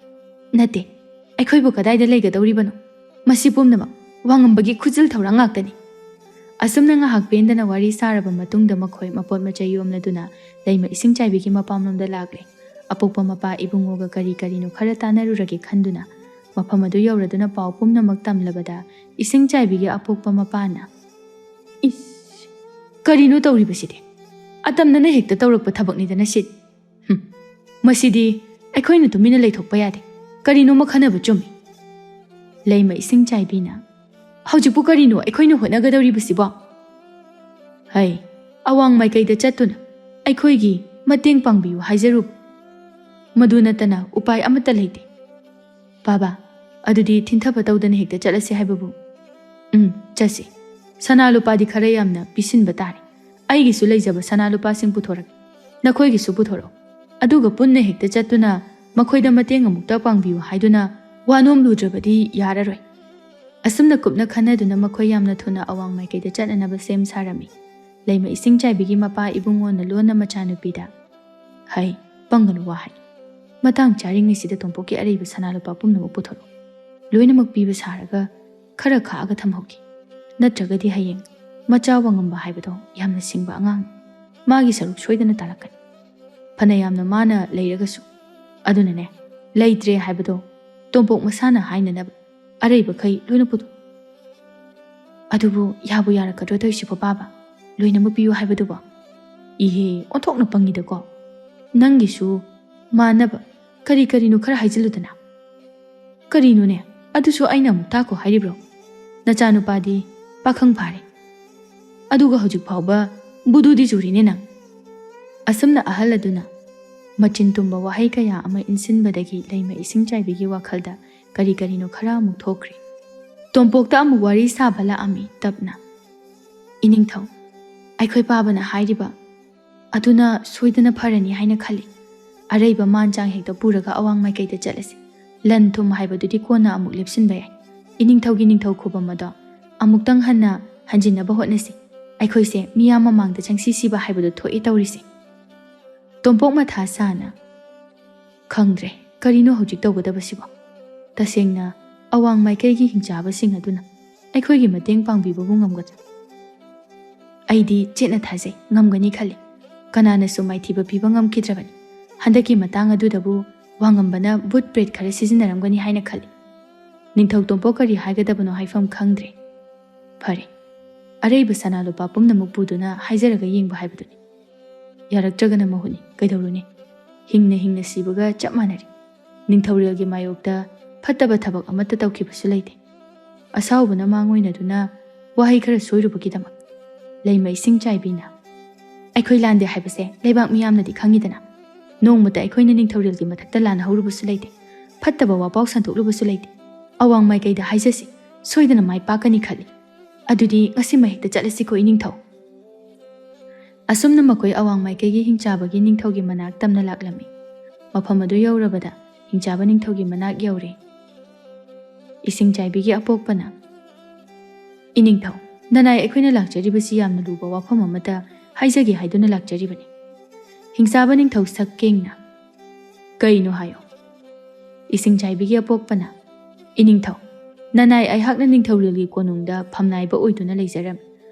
"ꯅꯠꯇꯦ, ꯑꯩꯈꯣꯏꯕꯨ ꯀꯗꯥꯏꯗ ꯂꯩꯒꯗꯧꯔꯤꯕꯅꯣ? ꯃꯁꯤ ꯄꯨꯝꯅꯃꯛ ꯋꯥꯉꯝꯕꯒꯤ ꯈꯨꯖꯤꯜ ꯊꯧꯔꯥꯡ ꯉꯥꯛꯇꯅꯤ"꯫ ꯑꯁꯨꯝꯅ ꯉꯥꯏꯍꯥꯛ ꯄꯦꯟꯗꯅ ꯋꯥꯔꯤ ꯁꯥꯔꯕ ꯃꯇꯨꯡꯗ ꯃꯈꯣꯏ ꯃꯄꯣꯠ ꯃꯆꯩ ꯌꯣꯝꯂꯗꯨꯅ ꯂꯩꯃ ꯏꯁꯤꯡ ꯆꯥꯏꯕꯤꯒꯤ ꯃꯄꯥꯝꯂꯣꯝꯗ ꯂꯥꯛꯂꯦ꯫ ꯑꯄꯣꯛꯄ ꯃꯄꯥ ꯏꯕꯨꯡꯉꯣꯒ ꯀꯔꯤ ꯀꯔꯤꯅꯣ ꯈꯔ ꯇꯥꯟꯅꯔꯨꯔꯒꯦ ꯈꯟꯗꯨꯅ ꯃꯐꯝ ꯑꯗꯨ ꯌꯧꯔꯗꯨꯅ ꯄꯥꯎ ꯄꯨꯝꯅꯃꯛ ꯇꯝꯂꯕꯗ ꯏꯁꯤꯡ ꯆꯥꯏꯕꯤꯒꯤ ꯑꯄꯣꯛꯄ ꯃꯄꯥꯅ, "ꯏꯁ, ꯀꯔꯤꯅꯣ ꯇꯧꯔꯤꯕꯁꯤꯗꯤ? ꯑꯇꯝꯅꯅ ꯍꯦꯛꯇ ꯇꯧꯔꯛꯄ ꯊꯕꯛꯅꯤꯗꯅ ꯁꯤ꯫ ꯍꯨꯝ, ꯃꯁꯤꯗꯤ ꯑꯩꯈꯣꯏꯅ ꯇꯨꯃꯤꯟꯅ ꯂꯩꯊꯣꯛꯄ ꯌꯥꯗꯦ꯫ ꯀꯔꯤꯅꯣꯃ ꯈꯟꯅꯕ ꯆꯨꯝꯃꯤ"꯫ ꯂꯩꯃ ꯏꯁꯤꯡ ꯆꯥꯏꯕꯤꯅ, "ꯍꯧꯖꯤꯛꯄꯨ ꯀꯔꯤꯅꯣ ꯑꯩꯈꯣꯏꯅ ꯍꯣꯠꯅꯒꯗꯧꯔꯤꯕꯁꯤꯕꯣ? ꯍꯩ, ꯑꯋꯥꯡ ꯃꯥꯏꯀꯩꯗ ꯆꯠꯇꯨꯅ ꯑꯩꯈꯣꯏꯒꯤ ꯃꯇꯦꯡ ꯄꯥꯡꯕꯤꯌꯨ ꯍꯥꯏꯖꯔꯨꯕ꯫ ꯃꯗꯨ ꯅꯠꯇꯅ ꯎꯄꯥꯏ ꯑꯃꯠꯇ ꯂꯩꯇꯦ"꯫ "ꯕꯥꯕꯥ, ꯑꯗꯨꯗꯤ ꯊꯤꯟꯊꯕ ꯇꯧꯗꯅ ꯍꯦꯛꯇ ꯆꯠꯂꯁꯤ ꯍꯥꯏꯕꯕꯨ?" "ꯎꯝ, ꯆꯠꯁꯤ꯫ ꯁꯅꯥ ꯂꯨꯄꯥꯗꯤ ꯈꯔ ꯌꯥꯝꯅ ꯄꯤꯁꯤꯟꯕ ꯇꯥꯔꯦ꯫ ꯑꯩꯒꯤꯁꯨ ꯂꯩꯖꯕ ꯁꯅꯥ ꯂꯨꯄꯥꯁꯤꯡ ꯄꯨꯊꯣꯔꯛꯀꯦ, ꯅꯈꯣꯏꯒꯤꯁꯨ ꯄꯨꯊꯣꯔꯛꯑꯣ꯫ ꯑꯗꯨꯒ ꯄꯨꯟꯅ ꯍꯦꯛꯇ ꯆꯠꯇꯨꯅ ꯃꯈꯣꯏꯗ ꯃꯇꯦꯡ ꯑꯃꯨꯛꯇ ꯄꯥꯡꯕꯤꯌꯨ ꯍꯥꯏꯗꯨꯅ ꯋꯥ ꯅꯣꯝꯂꯨꯗ꯭ꯔꯕꯗꯤ ꯌꯥꯔꯔꯣꯏ"꯫ ꯑꯁꯨꯝꯅ ꯀꯨꯞꯅ ꯈꯟꯅꯗꯨꯅ ꯃꯈꯣꯏ ꯌꯥꯝꯅ ꯊꯨꯅ ꯑꯋꯥꯡ ꯃꯥꯏꯀꯩꯗ ꯆꯠꯅꯅꯕ ꯁꯦꯝ ꯁꯥꯔꯝꯃꯤ꯫ ꯂꯩꯃ ꯏꯁꯤꯡ ꯆꯥꯏꯕꯤꯒꯤ ꯃꯄꯥ ꯏꯕꯨꯡꯉꯣꯅ ꯂꯣꯟꯅ ꯃꯆꯥꯅꯨꯄꯤꯗ, "ꯍꯩ, ꯄꯪꯒꯅꯨ ꯋꯥꯍꯩ꯫ ꯃꯇꯥꯡ ꯆꯥꯔꯤꯉꯩꯁꯤꯗ ꯇꯣꯝꯄꯣꯛꯀꯤ ꯑꯔꯩꯕ ꯁꯅꯥ ꯂꯨꯄꯥ ꯄꯨꯝꯅꯃꯛ ꯄꯨꯊꯣꯔꯛꯎ꯫ ꯂꯣꯏꯅꯃꯛ ꯄꯤꯕ ꯁꯥꯔꯒ ꯈꯔ ꯈꯥꯛꯑꯒ ꯊꯝꯍꯧꯈꯤ꯫ ꯅꯠꯇ꯭ꯔꯒꯗꯤ ꯍꯌꯦꯡ ꯃꯆꯥ ꯋꯥꯉꯝꯕ ꯍꯥꯏꯕꯗꯣ ꯌꯥꯝꯅ ꯁꯤꯡꯕ ꯑꯉꯥꯡꯅꯤ꯫ ꯃꯥꯒꯤ ꯁꯔꯨꯛ ꯁꯣꯏꯗꯅ ꯇꯥꯔꯛꯀꯅꯤ꯫ ꯐꯅ ꯌꯥꯝꯅ ꯃꯥꯅ ꯂꯩꯔꯒꯁꯨ꯫ ꯑꯗꯨꯅꯅꯦ, ꯂꯩꯇ꯭ꯔꯦ ꯍꯥꯏꯕꯗꯣ ꯇꯣꯝꯄꯣꯛ ꯃꯁꯥꯅ ꯍꯥꯏꯅꯅꯕ ꯑꯔꯩꯕꯈꯩ ꯂꯣꯏꯅ ꯄꯨꯊꯣꯛ"꯫ "ꯑꯗꯨꯕꯨ ꯌꯥꯕꯨ ꯌꯥꯔꯛꯀꯗ꯭ꯔꯣ ꯇꯧꯔꯤꯁꯤꯕꯣ ꯕꯥꯕꯥ? ꯂꯣꯏꯅꯃꯛ ꯄꯤꯌꯨ ꯍꯥꯏꯕꯗꯨꯕꯣ? ꯏꯍꯦ, ꯑꯣꯟꯊꯣꯛꯅ ꯄꯪꯉꯤꯗꯀꯣ꯫ ꯅꯪꯒꯤꯁꯨ ꯃꯥꯟꯅꯕ ꯀꯔꯤ ꯀꯔꯤꯅꯣ ꯈꯔ ꯍꯥꯏꯖꯤꯜꯂꯨꯗꯅ"꯫ "ꯀꯔꯤꯅꯣꯅꯦ? ꯑꯗꯨꯁꯨ ꯑꯩꯅ ꯑꯃꯨꯛ ꯇꯥꯛꯈꯣ ꯍꯥꯏꯔꯤꯕ꯭ꯔꯣ? ꯅꯆꯥꯅꯨꯄꯥꯗꯤ ꯄꯥꯈꯪ ꯐꯥꯔꯦ꯫ ꯑꯗꯨꯒ ꯍꯧꯖꯤꯛ ꯐꯥꯎꯕ ꯕꯨꯗꯨꯗꯤ ꯆꯨꯔꯤꯅꯦ ꯅꯪ"꯫ ꯑꯁꯨꯝꯅ ꯑꯍꯜ ꯑꯗꯨꯅ ꯃꯆꯤꯟ ꯇꯨꯝꯕ ꯋꯥꯍꯩ ꯀꯌꯥ ꯑꯃ ꯏꯟꯁꯤꯟꯕꯗꯒꯤ ꯂꯩꯃ ꯏꯁꯤꯡ ꯆꯥꯏꯕꯤꯒꯤ ꯋꯥꯈꯜꯗ ꯀꯔꯤ ꯀꯔꯤꯅꯣ ꯈꯔ ꯑꯃꯨꯛ ꯊꯣꯛꯈ꯭ꯔꯦ꯫ ꯇꯣꯝꯄꯣꯛꯇ ꯑꯃꯨꯛ ꯋꯥꯔꯤ ꯁꯥꯕ ꯂꯥꯛꯑꯝꯃꯤ ꯇꯞꯅ꯫ "ꯏꯅꯤꯡꯊꯧ, ꯑꯩꯈꯣꯏ ꯄꯥꯕꯅ ꯍꯥꯏꯔꯤꯕ ꯑꯗꯨꯅ ꯁꯣꯏꯗꯅ ꯐꯔꯅꯤ ꯍꯥꯏꯅ ꯈꯜꯂꯤ꯫ ꯑꯔꯩꯕ ꯃꯥꯟ ꯆꯥꯡ ꯍꯦꯛꯇ ꯄꯨꯔꯒ ꯑꯋꯥꯡ ꯃꯥꯏꯀꯩꯗ ꯆꯠꯂꯁꯤ꯫ ꯂꯟ ꯊꯨꯝ ꯍꯥꯏꯕꯗꯨꯗꯤ ꯀꯣꯟꯅ ꯑꯃꯨꯛ ꯂꯦꯞꯁꯤꯟꯕ ꯌꯥꯏ꯫ ꯏꯅꯤꯡꯊꯧꯒꯤ ꯅꯤꯡꯊꯧ ꯈꯨꯕꯝ ꯑꯗꯣ ꯑꯃꯨꯛꯇꯪ ꯍꯟꯅ ꯍꯟꯖꯤꯟꯅꯕ ꯍꯣꯠꯅꯁꯤ"꯫ ꯑꯩꯈꯣꯏꯁꯦ ꯃꯤꯌꯥꯝ ꯃꯃꯥꯡꯗ ꯆꯪꯁꯤ ꯁꯤꯕ ꯍꯥꯏꯕꯗꯣ ꯊꯣꯛꯑꯦ ꯇꯧꯔꯤꯁꯦ꯫ ꯇꯣꯝꯄꯣꯛ ꯃꯊꯥ ꯁꯥꯅ, "ꯈꯪꯗ꯭ꯔꯦ, ꯀꯔꯤꯅꯣ ꯍꯧꯖꯤꯛ ꯇꯧꯒꯗꯕꯁꯤꯕꯣ? ꯇꯁꯦꯡꯅ ꯑꯋꯥꯡ ꯃꯥꯏꯀꯩꯒꯤ ꯍꯤꯡꯆꯥꯕꯁꯤꯡ ꯑꯗꯨꯅ ꯑꯩꯈꯣꯏꯒꯤ ꯃꯇꯦꯡ ꯄꯥꯡꯕꯤꯕꯕꯨ ꯉꯝꯒꯗ꯭ꯔꯥ?" ꯑꯩꯗꯤ ꯆꯦꯠꯅ ꯊꯥꯖꯩ, ꯉꯝꯒꯅꯤ ꯈꯜꯂꯤ꯫ ꯀꯅꯥꯅꯁꯨ ꯃꯥꯏꯊꯤꯕ ꯄꯤꯕ ꯉꯝꯈꯤꯗ꯭ꯔꯕꯅꯤ꯫ ꯍꯟꯗꯛꯀꯤ ꯃꯇꯥꯡ ꯑꯗꯨꯗꯕꯨ ꯋꯥꯉꯝꯕꯅ ꯚꯨꯠ ꯄ꯭ꯔꯦꯠ ꯈꯔ ꯁꯤꯖꯤꯟꯅꯔꯝꯒꯅꯤ ꯍꯥꯏꯅ ꯈꯜꯂꯤ꯫ ꯅꯤꯡꯊꯧ ꯇꯣꯝꯄꯣꯛ ꯀꯔꯤ ꯍꯥꯏꯒꯗꯕꯅꯣ ꯍꯥꯏꯐꯝ ꯈꯪꯗ꯭ꯔꯦ꯫ ꯐꯔꯦ, ꯑꯔꯩꯕ ꯁꯅꯥ ꯂꯨꯄꯥ ꯄꯨꯝꯅꯃꯛ ꯄꯨꯗꯨꯅ ꯍꯥꯏꯖꯔꯒ ꯌꯦꯡꯕ ꯍꯥꯏꯕꯗꯨꯅꯤ꯫ ꯌꯥꯔꯛꯇ꯭ꯔꯒꯅ ꯃꯍꯨꯠꯅꯤ, ꯀꯩꯗꯧꯔꯨꯅꯤ? ꯍꯤꯡꯅ ꯍꯤꯡꯅ ꯁꯤꯕꯒ ꯆꯞ ꯃꯥꯟꯅꯔꯦ꯫ ꯅꯤꯡꯊꯧꯔꯦꯜꯒꯤ ꯃꯥꯌꯣꯛꯇ ꯐꯠꯇꯕ ꯊꯕꯛ ꯑꯃꯠꯇ ꯇꯧꯈꯤꯕꯁꯨ ꯂꯩꯇꯦ꯫ ꯑꯁꯥꯎꯕꯅ ꯃꯥꯡ ꯑꯣꯏꯅꯗꯨꯅ ꯋꯥꯍꯩ ꯈꯔ ꯁꯣꯏꯔꯨꯕꯒꯤꯗꯃꯛ ꯂꯩꯃ ꯏꯁꯤꯡ ꯆꯥꯏꯕꯤꯅ, "ꯑꯩꯈꯣꯏ ꯂꯥꯟꯗꯦ ꯍꯥꯏꯕꯁꯦ ꯂꯩꯕꯥꯛ ꯃꯤꯌꯥꯝꯅꯗꯤ ꯈꯪꯉꯤꯗꯅ꯫ ꯅꯣꯡꯃꯇ ꯑꯩꯈꯣꯏꯅ ꯅꯤꯡꯊꯧꯔꯦꯜꯒꯤ ꯃꯊꯛꯇ ꯂꯥꯟꯅꯍꯧꯔꯨꯕꯁꯨ ꯂꯩꯇꯦ, ꯐꯠꯇꯕ ꯋꯥꯄꯥꯎ ꯁꯟꯗꯣꯛꯂꯨꯕꯁꯨ ꯂꯩꯇꯦ꯫ ꯑꯋꯥꯡ ꯃꯥꯏꯀꯩꯗ ꯍꯥꯏꯖꯁꯤ, ꯁꯣꯏꯗꯅ ꯃꯥꯏ ꯄꯥꯛꯀꯅꯤ ꯈꯜꯂꯤ꯫ ꯑꯗꯨꯗꯤ ꯉꯁꯤꯃꯛ ꯍꯦꯛꯇ ꯆꯠꯂꯁꯤꯀꯣ, ꯏꯅꯤꯡꯊꯧ"꯫ ꯑꯁꯨꯝꯅ ꯃꯈꯣꯏ ꯑꯋꯥꯡ ꯃꯥꯏꯀꯩꯒꯤ ꯍꯤꯡꯆꯥꯕꯒꯤ ꯅꯤꯡꯊꯧꯒꯤ ꯃꯅꯥꯛ ꯇꯝꯅ ꯂꯥꯛꯂꯝꯃꯤ꯫ ꯃꯐꯝ ꯑꯗꯨ ꯌꯧꯔꯕꯗ ꯍꯤꯡꯆꯥꯕ ꯅꯤꯡꯊꯧꯒꯤ ꯃꯅꯥꯛ ꯌꯧꯔꯦ꯫ ꯏꯁꯤꯡ ꯆꯥꯏꯕꯤꯒꯤ ꯑꯄꯣꯛꯄꯅ, "ꯏꯅꯤꯡꯊꯧ, ꯅꯅꯥꯏ ꯑꯩꯈꯣꯏꯅ ꯂꯥꯛꯆꯔꯤꯕꯁꯤ ꯌꯥꯝꯅ ꯂꯨꯕ ꯋꯥꯐꯝ ꯑꯃꯇ ꯍꯥꯏꯖꯒꯦ ꯍꯥꯏꯗꯨꯅ ꯂꯥꯛꯆꯔꯤꯕꯅꯤ"꯫ ꯍꯤꯡꯆꯥꯕ ꯅꯤꯡꯊꯧ ꯁꯛ ꯀꯦꯡꯅ, "ꯀꯩꯅꯣ ꯍꯥꯏꯌꯣ"꯫ ꯏꯁꯤꯡ ꯆꯥꯏꯕꯤꯒꯤ ꯑꯄꯣꯛꯄꯅ, "ꯏꯅꯤꯡꯊꯧ, ꯅꯅꯥꯏ ꯑꯩꯍꯥꯛꯅ ꯅꯤꯡꯊꯧꯔꯦꯜꯒꯤ ꯀꯣꯅꯨꯡꯗ ꯐꯝꯅꯥꯏꯕ ꯑꯣꯏꯗꯨꯅ ꯂꯩꯖꯔꯝꯃꯤ꯫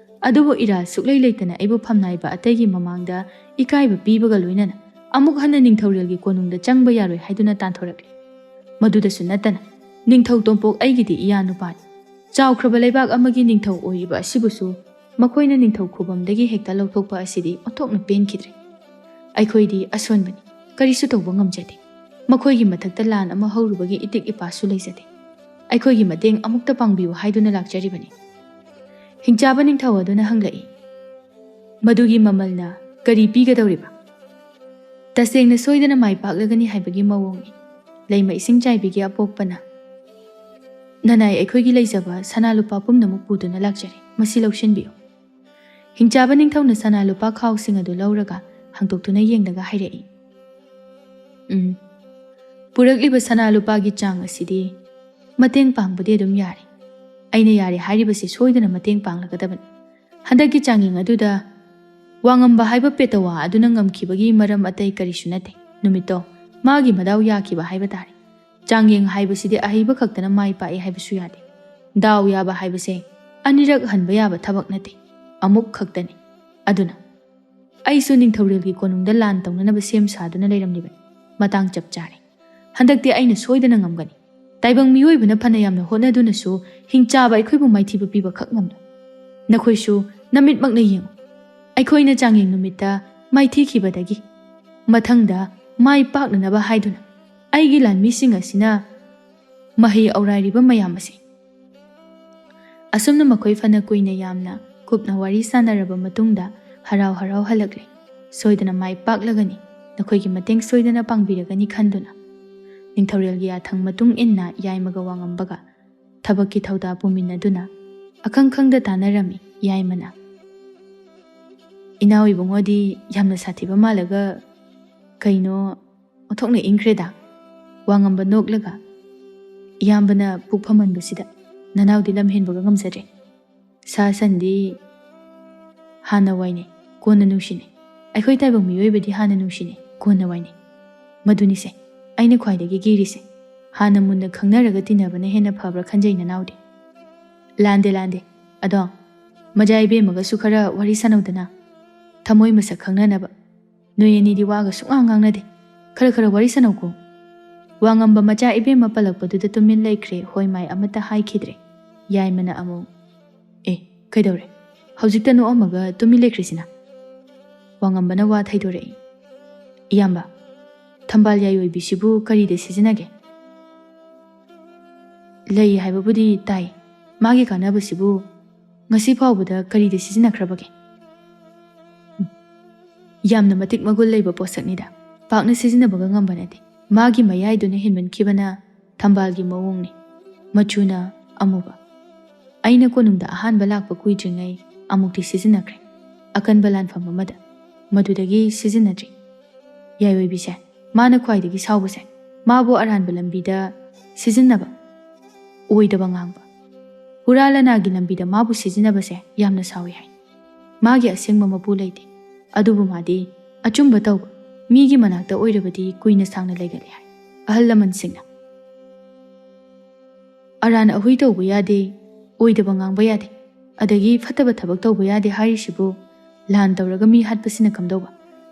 ꯑꯗꯨꯕꯨ ꯏꯔꯥꯜ ꯁꯨꯛꯂꯩ ꯂꯩꯇꯅ ꯑꯩꯕꯨ ꯐꯝꯅꯥꯏꯕ ꯑꯇꯩꯒꯤ ꯃꯃꯥꯡꯗ ꯏꯀꯥꯏꯕ ꯄꯤꯕꯒ ꯂꯣꯏꯅꯅ ꯑꯃꯨꯛ ꯍꯟꯅ ꯅꯤꯡꯊꯧꯔꯦꯜꯒꯤ ꯀꯣꯅꯨꯡꯗ ꯆꯪꯕ ꯌꯥꯔꯣꯏ ꯍꯥꯏꯗꯨꯅ ꯇꯥꯟꯊꯣꯔꯛꯂꯤ꯫ ꯃꯗꯨꯗꯁꯨ ꯅꯠꯇꯅ ꯅꯤꯡꯊꯧ ꯇꯣꯝꯄꯣꯛ ꯑꯩꯒꯤꯗꯤ ꯏꯌꯥ ꯅꯨꯄꯥꯅꯤ꯫ ꯆꯥꯎꯈ꯭ꯔꯕ ꯂꯩꯕꯥꯛ ꯑꯃꯒꯤ ꯅꯤꯡꯊꯧ ꯑꯣꯏꯔꯤꯕ ꯑꯁꯤꯕꯨꯁꯨ ꯃꯈꯣꯏꯅ ꯅꯤꯡꯊꯧ ꯈꯨꯕꯝꯗꯒꯤ ꯍꯦꯛꯇ ꯂꯧꯊꯣꯛꯄ ꯑꯁꯤꯗꯤ ꯑꯣꯟꯊꯣꯛꯅ ꯄꯦꯟꯈꯤꯗ꯭ꯔꯦ꯫ ꯑꯩꯈꯣꯏꯗꯤ ꯑꯁꯣꯟꯕꯅꯤ, ꯀꯔꯤꯁꯨ ꯇꯧꯕ ꯉꯝꯖꯗꯦ꯫ ꯃꯈꯣꯏꯒꯤ ꯃꯊꯛꯇ ꯂꯥꯟ ꯑꯃ ꯍꯧꯔꯨꯕꯒꯤ ꯏꯇꯤꯛ ꯏꯄꯥꯁꯨ ꯂꯩꯖꯗꯦ꯫ ꯑꯩꯈꯣꯏꯒꯤ ꯃꯇꯦꯡ ꯑꯃꯨꯛꯇ ꯄꯥꯡꯕꯤꯌꯨ ꯍꯥꯏꯗꯨꯅ ꯂꯥꯛꯆꯔꯤꯕꯅꯤ"꯫ ꯍꯤꯡꯆꯥꯕ ꯅꯤꯡꯊꯧ ꯑꯗꯨꯅ ꯍꯪꯂꯛꯏ, "ꯃꯗꯨꯒꯤ ꯃꯃꯜꯅ ꯀꯔꯤ ꯄꯤꯒꯗꯧꯔꯤꯕ?" "ꯇꯁꯦꯡꯅ ꯁꯣꯏꯗꯅ ꯃꯥꯏ ꯄꯥꯛꯂꯒꯅꯤ ꯍꯥꯏꯕꯒꯤ ꯃꯑꯣꯡꯅꯤ"꯫ ꯂꯩꯃ ꯏꯁꯤꯡ ꯆꯥꯏꯕꯤꯒꯤ ꯑꯄꯣꯛꯄꯅ, "ꯅꯅꯥꯏ ꯑꯩꯈꯣꯏꯒꯤ ꯂꯩꯖꯕ ꯁꯅꯥ ꯂꯨꯄꯥ ꯄꯨꯝꯅꯃꯛ ꯄꯨꯗꯨꯅ ꯂꯥꯛꯆꯔꯤ, ꯃꯁꯤ ꯂꯧꯁꯤꯟꯕꯤꯌꯨ"꯫ ꯍꯤꯡꯆꯥꯕ ꯅꯤꯡꯊꯧꯅ ꯁꯅꯥ ꯂꯨꯄꯥ ꯈꯥꯎꯁꯤꯡ ꯑꯗꯨ ꯂꯧꯔꯒ ꯍꯥꯡꯗꯣꯛꯇꯨꯅ ꯌꯦꯡꯂꯒ ꯍꯥꯏꯔꯛꯏ, "ꯎꯝ, ꯄꯨꯔꯛꯂꯤꯕ ꯁꯅꯥ ꯂꯨꯄꯥꯒꯤ ꯆꯥꯡ ꯑꯁꯤꯗꯤ ꯃꯇꯦꯡ ꯄꯥꯡꯕꯗꯤ ꯑꯗꯨꯝ ꯌꯥꯔꯦ꯫ ꯑꯩꯅ ꯌꯥꯔꯦ ꯍꯥꯏꯔꯤꯕꯁꯤ ꯁꯣꯏꯗꯅ ꯃꯇꯦꯡ ꯄꯥꯡꯂꯒꯗꯕꯅꯤ"꯫ ꯍꯟꯗꯛꯀꯤ ꯆꯥꯡꯌꯦꯡ ꯑꯗꯨꯗ ꯋꯥꯉꯝꯕ ꯍꯥꯏꯕ ꯄꯦꯇꯋꯥ ꯑꯗꯨꯅ ꯉꯝꯈꯤꯕꯒꯤ ꯃꯔꯝ ꯑꯇꯩ ꯀꯔꯤꯁꯨ ꯅꯠꯇꯦ꯫ ꯅꯨꯃꯤꯠꯇꯣ ꯃꯥꯒꯤ ꯃꯗꯥꯎ ꯌꯥꯈꯤꯕ ꯍꯥꯏꯕ ꯇꯥꯔꯦ꯫ ꯆꯥꯡꯌꯦꯡ ꯍꯥꯏꯕꯁꯤꯗꯤ ꯑꯍꯩꯕ ꯈꯛꯇꯅ ꯃꯥꯏ ꯄꯥꯛꯏ ꯍꯥꯏꯕꯁꯨ ꯌꯥꯗꯦ꯫ ꯗꯥꯎ ꯌꯥꯕ ꯍꯥꯏꯕꯁꯦ ꯑꯅꯤꯔꯛ ꯍꯟꯕ ꯌꯥꯕ ꯊꯕꯛ ꯅꯠꯇꯦ, ꯑꯃꯨꯛ ꯈꯛꯇꯅꯤ꯫ ꯑꯗꯨꯅ ꯑꯩꯁꯨ ꯅꯤꯡꯊꯧꯔꯦꯜꯒꯤ ꯀꯣꯅꯨꯡꯗ ꯂꯥꯟ ꯇꯧꯅꯅꯕ ꯁꯦꯝ ꯁꯥꯗꯨꯅ ꯂꯩꯔꯝꯂꯤꯕꯅꯤ꯫ ꯃꯇꯥꯡ ꯆꯞ ꯆꯥꯔꯦ꯫ ꯍꯟꯗꯛꯇꯤ ꯑꯩꯅ ꯁꯣꯏꯗꯅ ꯉꯝꯒꯅꯤ꯫ ꯇꯥꯏꯕꯪ ꯃꯤꯑꯣꯏꯕꯅ ꯐꯅ ꯌꯥꯝꯅ ꯍꯣꯠꯅꯗꯨꯅꯁꯨ ꯍꯤꯡꯆꯥꯕ ꯑꯩꯈꯣꯏꯕꯨ ꯃꯥꯏꯊꯤꯕ ꯄꯤꯕ ꯈꯛ ꯉꯝꯂꯣꯏ꯫ ꯅꯈꯣꯏꯁꯨ ꯅꯃꯤꯠꯃꯛꯅ ꯌꯦꯡꯉꯨ꯫ ꯑꯩꯈꯣꯏꯅ ꯆꯥꯡꯌꯦꯡ ꯅꯨꯃꯤꯠꯇ ꯃꯥꯏꯊꯤꯈꯤꯕꯗꯒꯤ ꯃꯊꯪꯗ ꯃꯥꯏ ꯄꯥꯛꯅꯅꯕ ꯍꯥꯏꯗꯨꯅ ꯑꯩꯒꯤ ꯂꯥꯟꯃꯤꯁꯤꯡ ꯑꯁꯤꯅ ꯃꯍꯩ ꯑꯧꯔꯥꯏꯔꯤꯕ ꯃꯌꯥꯝ ꯑꯁꯤ꯫ ꯑꯁꯨꯝꯅ ꯃꯈꯣꯏ ꯐꯅ ꯀꯨꯏꯅ ꯌꯥꯝꯅ ꯀꯨꯞꯅ ꯋꯥꯔꯤ ꯁꯥꯟꯅꯔꯕ ꯃꯇꯨꯡꯗ ꯍꯔꯥꯎ ꯍꯔꯥꯎ ꯍꯜꯂꯛꯂꯦ꯫ ꯁꯣꯏꯗꯅ ꯃꯥꯏ ꯄꯥꯛꯂꯒꯅꯤ꯫ ꯅꯈꯣꯏꯒꯤ ꯃꯇꯦꯡ ꯁꯣꯏꯗꯅ ꯄꯥꯡꯕꯤꯔꯒꯅꯤ ꯈꯟꯗꯨꯅ꯫ ꯅꯤꯡꯊꯧꯔꯦꯜꯒꯤ ꯌꯥꯊꯪ ꯃꯇꯨꯡ ꯏꯟꯅ ꯌꯥꯏꯃꯒ ꯋꯥꯉꯝꯕꯒ ꯊꯕꯛꯀꯤ ꯊꯧꯗꯥ ꯄꯨꯃꯤꯟꯅꯗꯨꯅ ꯑꯈꯪ ꯈꯪꯗ ꯇꯥꯟꯅꯔꯝꯃꯤ ꯌꯥꯏꯃꯅ꯫ "ꯏꯅꯥꯎ ꯏꯕꯨꯡꯉꯣꯗꯤ ꯌꯥꯝꯅ ꯁꯥꯊꯤꯕ ꯃꯥꯜꯂꯒ ꯀꯩꯅꯣ ꯑꯣꯟꯊꯣꯛꯅ ꯏꯪꯈ꯭ꯔꯦꯗ?" ꯋꯥꯉꯝꯕ ꯅꯣꯛꯂꯒ, "ꯏꯌꯥꯝꯕꯅ ꯄꯨꯛ ꯐꯝꯍꯟꯕꯁꯤꯗ ꯅꯅꯥꯎꯗꯤ ꯂꯝ ꯍꯦꯟꯕꯒ ꯉꯝꯖꯗ꯭ꯔꯦ꯫ ꯁꯥ ꯁꯟꯗꯤ ꯍꯥꯟꯅ ꯋꯥꯏꯅꯩ, ꯀꯣꯟꯅ ꯅꯨꯡꯁꯤꯅꯩ꯫ ꯑꯩꯈꯣꯏ ꯇꯥꯏꯕꯪ ꯃꯤꯑꯣꯏꯕꯗꯤ ꯍꯥꯟꯅ ꯅꯨꯡꯁꯤꯅꯩ, ꯀꯣꯟꯅ ꯋꯥꯏꯅꯩ꯫ ꯃꯗꯨꯅꯤꯁꯦ ꯑꯩꯅ ꯈ꯭ꯋꯥꯏꯗꯒꯤ ꯀꯤꯔꯤꯁꯦ꯫ ꯍꯥꯟꯅ ꯃꯨꯟꯅ ꯈꯪꯅꯔꯒ ꯇꯤꯟꯅꯕꯅ ꯍꯦꯟꯅ ꯐꯕ꯭ꯔꯥ ꯈꯟꯖꯩ ꯅꯅꯥꯎꯗꯤ꯫" "ꯂꯥꯟꯗꯦ, ꯂꯥꯟꯗꯦ꯫ ꯑꯗꯣ ꯃꯆꯥ ꯏꯕꯦꯝꯃꯒꯁꯨ ꯈꯔ ꯋꯥꯔꯤ ꯁꯥꯟꯅꯧꯗꯅ, ꯊꯃꯣꯏ ꯃꯁꯛ ꯈꯪꯅꯅꯕ꯫ ꯅꯣꯏ ꯑꯅꯤꯗꯤ ꯋꯥꯒ ꯁꯨꯡꯉꯥꯡ ꯉꯥꯡꯅꯗꯦ꯫ ꯈꯔ ꯈꯔ ꯋꯥꯔꯤ ꯁꯥꯟꯅꯧꯀꯣ꯫" ꯋꯥꯉꯝꯕ ꯃꯆꯥ ꯏꯕꯦꯝꯃ ꯄꯜꯂꯛꯄꯗꯨꯗ ꯇꯨꯃꯤꯟ ꯂꯩꯈ꯭ꯔꯦ, ꯍꯣꯏ ꯃꯥꯏ ꯑꯃꯠꯇ ꯍꯥꯏꯈꯤꯗ꯭ꯔꯦ꯫ ꯌꯥꯏꯃꯅ ꯑꯃꯨꯛ, "ꯑꯦ, ꯀꯩꯗꯧꯔꯦ? ꯍꯧꯖꯤꯛꯇ ꯅꯣꯛꯑꯝꯃꯒ ꯇꯨꯃꯤꯟ ꯂꯩꯈ꯭ꯔꯤꯁꯤꯅ?" ꯋꯥꯉꯝꯕꯅ ꯋꯥ ꯊꯩꯗꯣꯔꯛꯏ꯫ "ꯏꯌꯥꯝꯕ, ꯊꯝꯕꯥꯜ ꯌꯥꯏꯑꯣꯏꯕꯤꯁꯤꯕꯨ ꯀꯔꯤꯗ ꯁꯤꯖꯤꯟꯅꯒꯦ?" "ꯂꯩ ꯍꯥꯏꯕꯕꯨꯗꯤ ꯇꯥꯏ꯫ ꯃꯥꯒꯤ ꯀꯥꯟꯅꯕꯁꯤꯕꯨ ꯉꯁꯤ ꯐꯥꯎꯕꯗ ꯀꯔꯤꯗ ꯁꯤꯖꯤꯟꯅꯈ꯭ꯔꯕꯒꯦ?" "ꯌꯥꯝꯅ ꯃꯇꯤꯛ ꯃꯒꯨꯟ ꯂꯩꯕ ꯄꯣꯠꯁꯛꯅꯤꯗ꯫ ꯄꯥꯛꯅ ꯁꯤꯖꯤꯟꯅꯕꯒ ꯉꯝꯕ ꯅꯠꯇꯦ꯫ ꯃꯥꯒꯤ ꯃꯌꯥꯏꯗꯨꯅ ꯍꯦꯟꯃꯟꯈꯤꯕꯅ ꯊꯝꯕꯥꯜꯒꯤ ꯃꯑꯣꯡꯅꯤ꯫ ꯃꯆꯨꯅ ꯑꯃꯨꯕ꯫ ꯑꯩꯅ ꯀꯣꯅꯨꯡꯗ ꯑꯍꯥꯟꯕ ꯂꯥꯛꯄ ꯀꯨꯏꯗ꯭ꯔꯤꯉꯩ ꯑꯃꯨꯛꯇꯤ ꯁꯤꯖꯤꯟꯅꯈ꯭ꯔꯦ, ꯑꯀꯟꯕ ꯂꯥꯟꯐꯝ ꯑꯃꯗ꯫ ꯃꯗꯨꯗꯒꯤ ꯁꯤꯖꯤꯟꯅꯗ꯭ꯔꯤ꯫ ꯌꯥꯏꯑꯣꯏꯕꯤꯁꯦ, ꯃꯥꯅ ꯈ꯭ꯋꯥꯏꯗꯒꯤ ꯁꯥꯎꯕꯁꯦ, ꯃꯥꯕꯨ ꯑꯔꯥꯟꯕ ꯂꯝꯕꯤꯗ ꯁꯤꯖꯤꯟꯅꯕ, ꯑꯣꯏꯗꯕ ꯉꯥꯡꯕ, ꯍꯨꯔꯥ ꯂꯅꯥꯒꯤ ꯂꯝꯕꯤꯗ ꯃꯥꯕꯨ ꯁꯤꯖꯤꯟꯅꯕꯁꯦ ꯌꯥꯝꯅ ꯁꯥꯎꯏ ꯍꯥꯏ꯫ ꯃꯥꯒꯤ ꯑꯁꯦꯡꯕ ꯃꯄꯨ ꯂꯩꯇꯦ꯫ ꯑꯗꯨꯕꯨ ꯃꯥꯗꯤ ꯑꯆꯨꯝꯕ ꯇꯧꯕ ꯃꯤꯒꯤ ꯃꯅꯥꯛꯇ ꯑꯣꯏꯔꯕꯗꯤ ꯀꯨꯏꯅ ꯁꯥꯡꯅ ꯂꯩꯒꯜꯂꯤ ꯍꯥꯏ ꯑꯍꯜ ꯂꯃꯟꯁꯤꯡꯅ꯫ ꯑꯔꯥꯟ ꯑꯍꯨꯏ ꯇꯧꯕ ꯌꯥꯗꯦ, ꯑꯣꯏꯗꯕ ꯉꯥꯡꯕ ꯌꯥꯗꯦ, ꯑꯗꯒꯤ ꯐꯠꯇꯕ ꯊꯕꯛ ꯇꯧꯕ ꯌꯥꯗꯦ ꯍꯥꯏꯔꯤꯁꯤꯕꯨ ꯂꯥꯟ ꯇꯧꯔꯒ ꯃꯤ ꯍꯥꯠꯄꯁꯤꯅ ꯀꯝꯗꯧꯕ?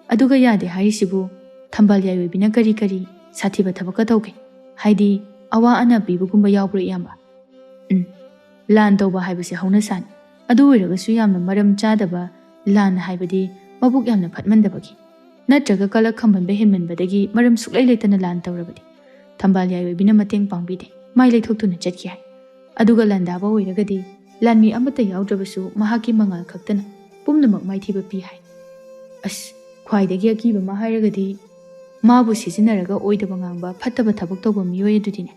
ꯑꯗꯨꯒ ꯌꯥꯗꯦ ꯍꯥꯏꯔꯤꯁꯤꯕꯨ ꯊꯝꯕꯥꯜ ꯌꯥꯏꯑꯣꯏꯕꯤꯅ ꯀꯔꯤ ꯀꯔꯤ ꯁꯥꯊꯤꯕ ꯊꯕꯛꯀ ꯇꯧꯒꯦ? ꯍꯥꯏꯗꯤ ꯑꯋꯥ ꯑꯅꯥ ꯄꯤꯕꯒꯨꯝꯕ ꯌꯥꯎꯕ꯭ꯔꯣ ꯏꯌꯥꯝꯕ? ꯎꯝ, ꯂꯥꯟ ꯇꯧꯕ ꯍꯥꯏꯕꯁꯦ ꯍꯧꯅꯁꯥꯅꯤ꯫ ꯑꯗꯨ ꯑꯣꯏꯔꯒꯁꯨ ꯌꯥꯝꯅ ꯃꯔꯝ ꯆꯥꯗꯕ ꯂꯥꯟ ꯍꯥꯏꯕꯗꯤ ꯃꯕꯨꯛ ꯌꯥꯝꯅ ꯐꯠꯃꯟꯗꯕꯒꯤ, ꯅꯠꯇ꯭ꯔꯒ ꯀꯂꯛ ꯈꯝꯕꯟꯕ ꯍꯦꯟꯃꯟꯕꯗꯒꯤ ꯃꯔꯝ ꯁꯨꯛꯂꯩ ꯂꯩꯇꯅ ꯂꯥꯟ ꯇꯧꯔꯕꯗꯤ ꯊꯝꯕꯥꯜ ꯌꯥꯏꯑꯣꯏꯕꯤꯅ ꯃꯇꯦꯡ ꯄꯥꯡꯕꯤꯗꯦ, ꯃꯥꯏ ꯂꯩꯊꯣꯛꯇꯨꯅ ꯆꯠꯈꯤ ꯍꯥꯏ꯫ ꯑꯗꯨꯒ ꯂꯥꯟꯗꯥꯕ ꯑꯣꯏꯔꯒꯗꯤ ꯂꯥꯟꯃꯤ ꯑꯃꯠꯇ ꯌꯥꯎꯗ꯭ꯔꯕꯁꯨ ꯃꯍꯥꯛꯀꯤ ꯃꯉꯥꯜ ꯈꯛꯇꯅ ꯄꯨꯝꯅꯃꯛ ꯃꯥꯏꯊꯤꯕ ꯄꯤ ꯍꯥꯏ꯫ ꯑꯁ, ꯈ꯭ꯋꯥꯏꯗꯒꯤ ꯑꯀꯤꯕ ꯑꯃ ꯍꯥꯏꯔꯒꯗꯤ ꯃꯥꯕꯨ ꯁꯤꯖꯤꯟꯅꯔꯒ ꯑꯣꯏꯗꯕ ꯉꯥꯡꯕ ꯐꯠꯇꯕ ꯊꯕꯛ ꯇꯧꯕ ꯃꯤꯑꯣꯏ ꯑꯗꯨꯗꯤꯅꯦ꯫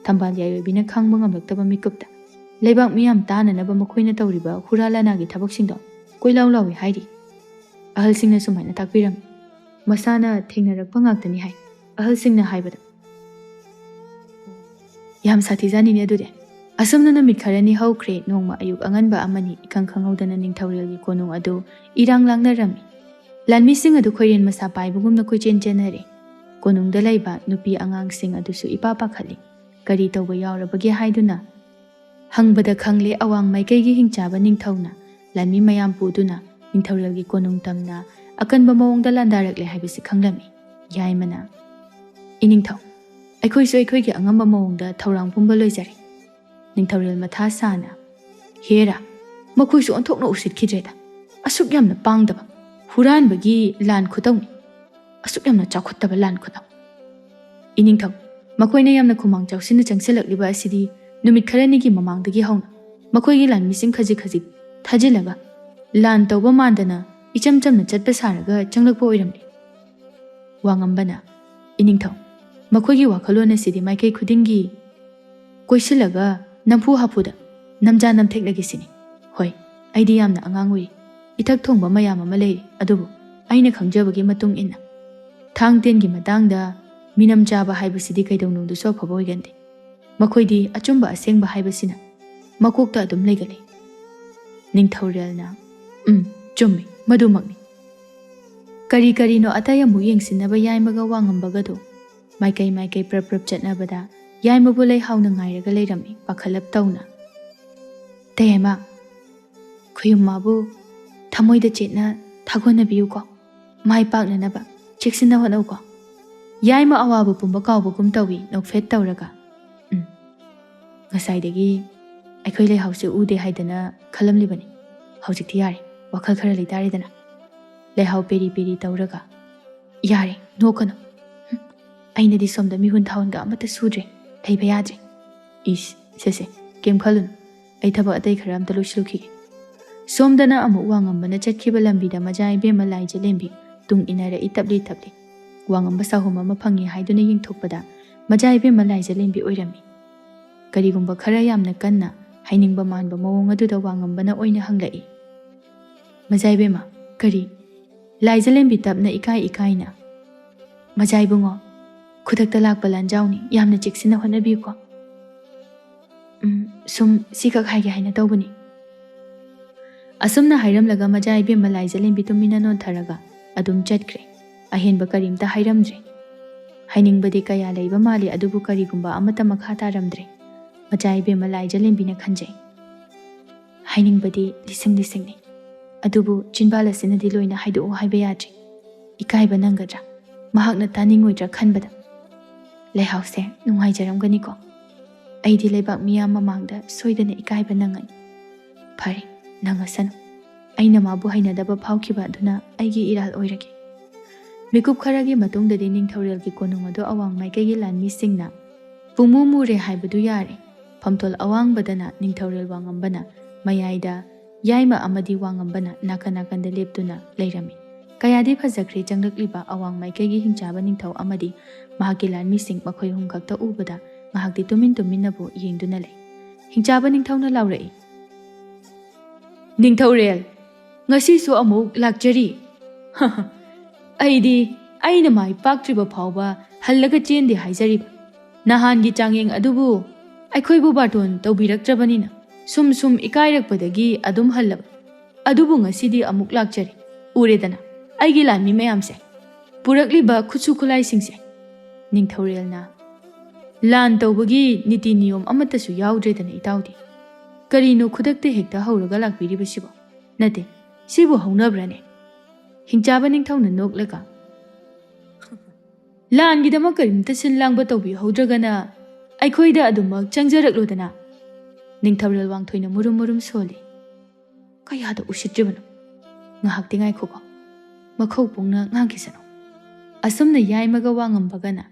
ꯊꯝꯕꯥꯜ ꯌꯥꯏꯑꯣꯏꯕꯤꯅ ꯈꯥꯡꯕ ꯉꯝꯂꯛꯇꯕ ꯃꯤꯀꯨꯞꯇ ꯂꯩꯕꯥꯛ ꯃꯤꯌꯥꯝ ꯇꯥꯅꯅꯕ ꯃꯈꯣꯏꯅ ꯇꯧꯔꯤꯕ ꯍꯨꯔꯥ ꯂꯥꯅꯥꯒꯤ ꯊꯕꯛꯁꯤꯡꯗꯣ ꯀꯣꯏꯂꯥꯎ ꯂꯥꯎꯏ ꯍꯥꯏꯔꯤ꯫ ꯑꯍꯜꯁꯤꯡꯅ ꯁꯨꯃꯥꯏꯅ ꯇꯥꯛꯄꯤꯔꯝꯃꯤ꯫ ꯃꯁꯥꯅ ꯊꯦꯡꯅꯔꯛꯄ ꯉꯥꯛꯇꯅꯤ ꯍꯥꯏ ꯑꯍꯜꯁꯤꯡꯅ ꯍꯥꯏꯕꯗ꯫ ꯌꯥꯝ ꯁꯥꯊꯤꯖꯥꯅꯤꯅꯦ ꯑꯗꯨꯗꯤ꯫ ꯑꯁꯨꯝꯅ ꯅꯨꯃꯤꯠ ꯈꯔꯅꯤ ꯍꯧꯈ꯭ꯔꯦ꯫ ꯅꯣꯡꯃ ꯑꯌꯨꯛ ꯑꯉꯟꯕ ꯑꯃꯅꯤ ꯏꯈꯪ ꯈꯪꯍꯧꯗꯅ ꯅꯤꯡꯊꯧꯔꯦꯜꯒꯤ ꯀꯣꯅꯨꯡ ꯑꯗꯨ ꯏꯔꯥꯡ ꯂꯥꯡꯅꯔꯝꯃꯤ꯫ ꯂꯥꯟꯃꯤꯁꯤꯡ ꯑꯗꯨ ꯈꯣꯏꯔꯦꯟ ꯃꯁꯥ ꯄꯥꯏꯕꯒꯨꯝꯅ ꯀꯣꯏꯆꯦꯟ ꯆꯦꯟꯅꯔꯦ꯫ ꯀꯣꯅꯨꯡꯗ ꯂꯩꯕ ꯅꯨꯄꯤ ꯑꯉꯥꯡꯁꯤꯡ ꯑꯗꯨꯁꯨ ꯏꯄꯥ ꯄꯥꯈꯠꯂꯤ꯫ ꯀꯔꯤ ꯇꯧꯕ ꯌꯥꯎꯔꯕꯒꯦ ꯍꯥꯏꯗꯨꯅ ꯍꯪꯕꯗ ꯈꯪꯂꯦ, ꯑꯋꯥꯡ ꯃꯥꯏꯀꯩꯒꯤ ꯍꯤꯡꯆꯥꯕ ꯅꯤꯡꯊꯧꯅ ꯂꯥꯟꯃꯤ ꯃꯌꯥꯝ ꯄꯨꯗꯨꯅ ꯅꯤꯡꯊꯧꯔꯦꯜꯒꯤ ꯀꯣꯅꯨꯡ ꯇꯝꯅ ꯑꯀꯟꯕ ꯃꯑꯣꯡꯗ ꯂꯥꯟꯗꯥꯔꯛꯂꯦ ꯍꯥꯏꯕꯁꯤ ꯈꯪꯂꯝꯃꯤ꯫ ꯌꯥꯏꯃꯅ, "ꯏꯅꯤꯡꯊꯧ, ꯑꯩꯈꯣꯏꯁꯨ ꯑꯩꯈꯣꯏꯒꯤ ꯑꯉꯝꯕ ꯃꯑꯣꯡꯗ ꯊꯧꯔꯥꯡ ꯄꯨꯝꯕ ꯂꯣꯏꯖꯔꯦ꯫ ꯅꯤꯡꯊꯧꯔꯦꯜ ꯃꯊꯥ ꯁꯥꯅ, ꯍꯦꯔꯥ, ꯃꯈꯣꯏꯁꯨ ꯑꯣꯟꯊꯣꯛꯅ ꯎꯁꯤꯠꯈꯤꯗ꯭ꯔꯦꯗ꯫ ꯑꯁꯨꯛ ꯌꯥꯝꯅ ꯄꯥꯡꯗꯕ, ꯍꯨꯔꯥꯟꯕꯒꯤ ꯂꯥꯟ ꯈꯨꯇꯧꯅꯤ꯫ ꯑꯁꯨꯛ ꯌꯥꯝꯅ ꯆꯥꯎꯈꯠꯇꯕ ꯂꯥꯟ ꯈꯨꯇꯧ꯫ ꯏꯅꯤꯡꯊꯧ, ꯃꯈꯣꯏꯅ ꯌꯥꯝꯅ ꯈꯨꯃꯥꯡ ꯆꯥꯎꯁꯤꯟꯅ ꯆꯪꯁꯤꯜꯂꯛꯂꯤꯕ ꯑꯁꯤꯗꯤ ꯅꯨꯃꯤꯠ ꯈꯔꯅꯤꯒꯤ ꯃꯃꯥꯡꯗꯒꯤ ꯍꯧꯅ ꯃꯈꯣꯏꯒꯤ ꯂꯥꯟꯃꯤꯁꯤꯡ ꯈꯖꯤꯛ ꯈꯖꯤꯛ ꯊꯥꯖꯤꯜꯂꯒ ꯂꯥꯟ ꯇꯧꯕ ꯃꯥꯟꯗꯅ ꯏꯆꯝ ꯆꯝꯅ ꯆꯠꯄ ꯁꯥꯔꯒ ꯆꯪꯂꯛꯄ ꯑꯣꯏꯔꯝꯂꯦ꯫" ꯋꯥꯉꯝꯕꯅ, "ꯏꯅꯤꯡꯊꯧ, ꯃꯈꯣꯏꯒꯤ ꯋꯥꯈꯜꯂꯣꯟ ꯑꯁꯤꯗꯤ ꯃꯥꯏꯀꯩ ꯈꯨꯗꯤꯡꯒꯤ ꯀꯣꯏꯁꯤꯜꯂꯒ ꯅꯝꯐꯨ ꯍꯥꯐꯨꯗ ꯅꯝꯖꯥ ꯅꯝꯊꯦꯛꯂꯒꯦ ꯁꯤꯅꯤ꯫ ꯍꯣꯏ, ꯑꯩꯗꯤ ꯌꯥꯝꯅ ꯑꯉꯥꯡ ꯑꯣꯏꯔꯤ꯫ ꯏꯊꯛ ꯊꯣꯡꯕ ꯃꯌꯥꯝ ꯑꯃ ꯂꯩꯔꯤ꯫ ꯑꯗꯨꯕꯨ ꯑꯩꯅ ꯈꯪꯖꯕꯒꯤ ꯃꯇꯨꯡ ꯏꯟꯅ ꯊꯥꯡ ꯇꯦꯟꯒꯤ ꯃꯇꯥꯡꯗ ꯃꯤꯅꯝ ꯆꯥꯕ ꯍꯥꯏꯕꯁꯤꯗꯤ ꯀꯩꯗꯧꯅꯨꯡꯗꯁꯨ ꯑꯐꯕ ꯑꯣꯏꯒꯟꯗꯦ꯫ ꯃꯈꯣꯏꯗꯤ ꯑꯆꯨꯝꯕ ꯑꯁꯦꯡꯕ ꯍꯥꯏꯕꯁꯤꯅ ꯃꯀꯣꯛꯇ ꯑꯗꯨꯝ ꯂꯩꯒꯜꯂꯤ꯫" ꯅꯤꯡꯊꯧꯔꯦꯜꯅ, "ꯎꯝ, "ꯆꯨꯝꯃꯤ, ꯃꯗꯨꯃꯛꯅꯤ꯫ ꯀꯔꯤ ꯀꯔꯤꯅꯣ ꯑꯇꯩ ꯑꯃꯨꯛ ꯌꯦꯡꯁꯤꯟꯅꯕ ꯌꯥꯏꯃꯒ ꯋꯥꯉꯝꯕꯒꯗꯣ ꯃꯥꯏꯀꯩ ꯃꯥꯏꯀꯩ ꯄ꯭ꯔꯞ ꯄ꯭ꯔꯞ ꯆꯠꯅꯕꯗ ꯌꯥꯏꯃꯕꯨ ꯂꯩꯍꯥꯎꯅ ꯉꯥꯏꯔꯒ ꯂꯩꯔꯝꯃꯤ ꯄꯥꯈꯠꯂꯞ ꯇꯧꯅ꯫ "ꯇꯌꯥꯏꯃ, ꯈꯨꯌꯨꯝ ꯃꯥꯕꯨ ꯊꯃꯣꯏꯗ ꯆꯦꯠꯅ ꯊꯥꯒꯣꯟꯅꯕꯤꯌꯨꯀꯣ꯫ ꯃꯥꯏ ꯄꯥꯛꯅꯅꯕ ꯆꯦꯛꯁꯤꯟꯅ ꯍꯣꯠꯅꯧꯀꯣ꯫" ꯌꯥꯏꯃ ꯑꯋꯥꯕ ꯄꯨꯝꯕ ꯀꯥꯎꯕꯒꯨꯝ ꯇꯧꯏ ꯅꯣꯛꯐꯦꯠ ꯇꯧꯔꯒ꯫ "ꯎꯝ, ꯉꯁꯥꯏꯗꯒꯤ ꯑꯩꯈꯣꯏ ꯂꯩꯍꯥꯎꯁꯦ ꯎꯗꯦ ꯍꯥꯏꯗꯅ ꯈꯜꯂꯝꯂꯤꯕꯅꯤ꯫ ꯍꯧꯖꯤꯛꯇꯤ ꯌꯥꯔꯦ, ꯋꯥꯈꯜ ꯈꯔ ꯂꯩꯇꯥꯔꯦꯗꯅ꯫" ꯂꯩꯍꯥꯎ ꯄꯦꯔꯤ ꯄꯦꯔꯤ ꯇꯧꯔꯒ꯫ "ꯌꯥꯔꯦ, ꯅꯣꯛꯀꯅꯨ꯫ ꯍꯨꯝ, ꯑꯩꯅꯗꯤ ꯁꯣꯝꯗ ꯃꯤꯍꯨꯟ ꯊꯥꯍꯨꯟꯒ ꯑꯃꯠꯇ ꯁꯨꯗ꯭ꯔꯦ, ꯂꯩꯕ ꯌꯥꯗ꯭ꯔꯦ꯫ ꯏꯁ, ꯁꯦ ꯁꯦ, ꯀꯩꯝ ꯈꯜꯂꯨꯅꯨ꯫ ꯑꯩ ꯊꯕꯛ ꯑꯇꯩ ꯈꯔ ꯑꯝꯇ ꯂꯣꯏꯁꯤꯜꯂꯨꯈꯤꯒꯦ꯫" ꯁꯣꯝꯗꯅ ꯑꯃꯨꯛ ꯋꯥꯉꯝꯕꯅ ꯆꯠꯈꯤꯕ ꯂꯝꯕꯤꯗ ꯃꯆꯥ ꯏꯕꯦꯝꯃ ꯂꯥꯏꯖꯂꯦꯝꯕꯤ ꯇꯨꯡ ꯏꯟꯅꯔꯛꯏ ꯇꯞꯂꯤ ꯇꯞꯂꯤ꯫ ꯋꯥꯉꯝꯕ ꯁꯥꯍꯨꯝ ꯑꯃ ꯐꯪꯉꯤ ꯍꯥꯏꯗꯨꯅ ꯌꯦꯡꯊꯣꯛꯄꯗ ꯃꯆꯥ ꯏꯕꯦꯝꯃ ꯂꯥꯏꯖꯂꯦꯝꯕꯤ ꯑꯣꯏꯔꯝꯃꯤ꯫ ꯀꯔꯤꯒꯨꯝꯕ ꯈꯔ ꯌꯥꯝꯅ ꯀꯟꯅ ꯍꯥꯏꯅꯤꯡꯕ ꯃꯥꯟꯕ ꯃꯑꯣꯡ ꯑꯗꯨꯗ ꯋꯥꯉꯝꯕꯅ ꯑꯣꯏꯅ ꯍꯪꯂꯛꯏ꯫ "ꯃꯆꯥ ꯏꯕꯦꯝꯃ, ꯀꯔꯤ?" ꯂꯥꯏꯖꯂꯦꯝꯕꯤ ꯇꯞꯅ ꯏꯀꯥꯏ ꯏꯀꯥꯏꯅ꯫ "ꯃꯆꯥ ꯏꯕꯨꯡꯉꯣ, ꯈꯨꯗꯛꯇ ꯂꯥꯛꯄ ꯂꯥꯟꯖꯥꯎꯅꯤ, ꯌꯥꯝꯅ ꯆꯦꯛꯁꯤꯟꯅ ꯍꯣꯠꯅꯕꯤꯌꯨꯀꯣ꯫" "ꯎꯝ, ꯁꯨꯝ ꯁꯤꯈꯛ ꯍꯥꯏꯒꯦ ꯍꯥꯏꯅ ꯇꯧꯕꯅꯤ꯫" ꯑꯁꯨꯝꯅ ꯍꯥꯏꯔꯝꯂꯒ ꯃꯆꯥ ꯏꯕꯦꯝꯃ ꯂꯥꯏꯖꯂꯦꯝꯕꯤ ꯇꯨꯃꯤꯟꯅ ꯅꯣꯟꯊꯔꯒ ꯑꯗꯨꯝ ꯆꯠꯈ꯭ꯔꯦ꯫ ꯑꯍꯦꯟꯕ ꯀꯔꯤꯝꯇ ꯍꯥꯏꯔꯝꯗ꯭ꯔꯦ꯫ ꯍꯥꯏꯅꯤꯡꯕꯗꯤ ꯀꯌꯥ ꯂꯩꯕ ꯃꯥꯜꯂꯤ, ꯑꯗꯨꯕꯨ ꯀꯔꯤꯒꯨꯝꯕ ꯑꯃꯠꯇ ꯃꯈꯥ ꯇꯥꯔꯝꯗ꯭ꯔꯦ꯫ ꯃꯆꯥ ꯏꯕꯦꯝꯃ ꯂꯥꯏꯖꯂꯦꯝꯕꯤꯅ ꯈꯟꯖꯩ꯫ "ꯍꯥꯏꯅꯤꯡꯕꯗꯤ ꯂꯤꯁꯤꯡ ꯂꯤꯁꯤꯡꯅꯤ, ꯑꯗꯨꯕꯨ ꯆꯤꯟꯕꯥꯜ ꯑꯁꯤꯅꯗꯤ ꯂꯣꯏꯅ ꯍꯥꯏꯗꯣꯛꯎ ꯍꯥꯏꯕ ꯌꯥꯗ꯭ꯔꯤ꯫ ꯏꯀꯥꯏꯕ ꯅꯪꯒꯗ꯭ꯔꯥ? ꯃꯍꯥꯛꯅ ꯇꯥꯅꯤꯡꯉꯣꯏꯗ꯭ꯔꯥ ꯈꯟꯕꯗ꯫ ꯂꯩꯍꯥꯎꯁꯦ ꯅꯨꯡꯉꯥꯏꯖꯔꯝꯒꯅꯤꯀꯣ꯫ ꯑꯩꯗꯤ ꯂꯩꯕꯥꯛ ꯃꯤꯌꯥꯝ ꯃꯃꯥꯡꯗ ꯁꯣꯏꯗꯅ ꯏꯀꯥꯏꯕ ꯅꯪꯉꯅꯤ꯫ ꯐꯔꯦ, ꯅꯪꯉꯁꯅꯨ꯫ ꯑꯩꯅ ꯃꯥꯕꯨ ꯍꯩꯅꯗꯕ ꯐꯥꯎꯈꯤꯕ ꯑꯗꯨꯅ ꯑꯩꯒꯤ ꯏꯔꯥꯜ ꯑꯣꯏꯔꯒꯦ꯫" ꯃꯤꯀꯨꯞ ꯈꯔꯒꯤ ꯃꯇꯨꯡꯗꯗꯤ ꯅꯤꯡꯊꯧꯔꯦꯜꯒꯤ ꯀꯣꯅꯨꯡ ꯑꯗꯨ ꯑꯋꯥꯡ ꯃꯥꯏꯀꯩꯒꯤ ꯂꯥꯟꯃꯤꯁꯤꯡꯅ ꯄꯨꯡꯃꯨ ꯃꯨꯔꯦ ꯍꯥꯏꯕꯗꯨ ꯌꯥꯔꯦ꯫ ꯐꯝꯊꯣꯜ ꯑꯋꯥꯡꯕꯗꯅ ꯅꯤꯡꯊꯧꯔꯦꯜ ꯋꯥꯉꯝꯕꯅ, ꯃꯌꯥꯏꯗ ꯌꯥꯏꯃ ꯑꯃꯗꯤ ꯋꯥꯉꯝꯕꯅ ꯅꯥꯀꯟ ꯅꯥꯀꯟꯗ ꯂꯦꯞꯇꯨꯅ ꯂꯩꯔꯝꯃꯤ꯫ ꯀꯌꯥꯗꯤ ꯐꯖꯈ꯭ꯔꯦ ꯆꯪꯂꯛꯂꯤꯕ ꯑꯋꯥꯡ ꯃꯥꯏꯀꯩꯒꯤ ꯍꯤꯡꯆꯥꯕ ꯅꯤꯡꯊꯧ ꯑꯃꯗꯤ ꯃꯍꯥꯛꯀꯤ ꯂꯥꯟꯃꯤꯁꯤꯡ, ꯃꯈꯣꯏ ꯑꯍꯨꯝ ꯈꯛꯇ ꯎꯕꯗ ꯉꯥꯏꯍꯥꯛꯇꯤ ꯇꯨꯃꯤꯟ ꯇꯨꯃꯤꯟꯅꯕꯨ ꯌꯦꯡꯗꯨꯅ ꯂꯩ꯫ ꯍꯤꯡꯆꯥꯕ ꯅꯤꯡꯊꯧꯅ ꯂꯥꯎꯔꯛꯏ, "ꯅꯤꯡꯊꯧꯔꯦꯜ, ꯉꯁꯤꯁꯨ ꯑꯃꯨꯛ ꯂꯥꯛꯆꯔꯤ꯫ ꯑꯩꯗꯤ ꯑꯩꯅ ꯃꯥꯏ ꯄꯥꯛꯇ꯭ꯔꯤꯕ ꯐꯥꯎꯕ ꯍꯜꯂꯒ ꯆꯦꯟꯗꯦ ꯍꯥꯏꯖꯔꯤꯕ꯫ ꯅꯍꯥꯟꯒꯤ ꯆꯥꯡꯌꯦꯡ ꯑꯗꯨꯕꯨ ꯑꯩꯈꯣꯏꯕꯨ ꯕꯥꯔꯇꯣꯟ ꯇꯧꯕꯤꯔꯛꯇ꯭ꯔꯕꯅꯤꯅ ꯁꯨꯝ ꯁꯨꯝ ꯏꯀꯥꯏꯔꯛꯄꯗꯒꯤ ꯑꯗꯨꯝ ꯍꯜꯂꯕ꯫ ꯑꯗꯨꯕꯨ ꯉꯁꯤꯗꯤ ꯑꯃꯨꯛ ꯂꯥꯛꯆꯔꯦ꯫ ꯎꯔꯦꯗꯅ, ꯑꯩꯒꯤ ꯂꯥꯟꯃꯤ ꯃꯌꯥꯝꯁꯦ, ꯄꯨꯔꯛꯂꯤꯕ ꯈꯨꯠꯁꯨ ꯈꯨꯠꯂꯥꯏꯁꯤꯡꯁꯦ꯫ ꯅꯤꯡꯊꯧꯔꯦꯜꯅ, "ꯂꯥꯟ ꯇꯧꯕꯒꯤ ꯅꯤꯇꯤ ꯅꯤꯌꯣꯝ ꯑꯃꯠꯇꯁꯨ ꯌꯥꯎꯗ꯭ꯔꯦꯗꯅ, ꯏꯇꯥꯎꯗꯤ꯫ ꯀꯔꯤꯅꯣ ꯈꯨꯗꯛꯇ ꯍꯦꯛꯇ ꯍꯧꯔꯒ ꯂꯥꯛꯄꯤꯔꯤꯕꯁꯤꯕꯣ? ꯅꯠꯇꯦ, ꯁꯤꯕꯨ ꯍꯧꯅꯕ꯭ꯔꯅꯦ?" ꯍꯤꯡꯆꯥꯕ ꯅꯤꯡꯊꯧꯅ ꯅꯣꯛꯂꯒ, "ꯂꯥꯟꯒꯤꯗꯃꯛ ꯀꯔꯤꯝꯇ ꯁꯤꯟ ꯂꯥꯡꯕ ꯇꯧꯕꯤꯍꯧꯗ꯭ꯔꯒꯅ ꯑꯩꯈꯣꯏꯗ ꯑꯗꯨꯃꯛ ꯆꯪꯖꯔꯛꯂꯣꯗꯅ?" ꯅꯤꯡꯊꯧꯔꯦꯜ ꯋꯥꯡꯊꯣꯏꯅ ꯃꯨꯔꯨꯝ ꯃꯨꯔꯨꯝ ꯁꯣꯜꯂꯤ꯫ "ꯀꯌꯥꯗ ꯎꯁꯤꯠꯇ꯭ꯔꯤꯕꯅꯣ? ꯉꯥꯏꯍꯥꯛꯇꯤ ꯉꯥꯏꯈꯣꯀꯣ꯫ ꯃꯈꯧ ꯄꯨꯡꯅ ꯉꯥꯡꯈꯤꯁꯅꯨ꯫" ꯑꯁꯨꯝꯅ ꯌꯥꯏꯃꯒ ꯋꯥ ꯉꯝꯕꯒꯅ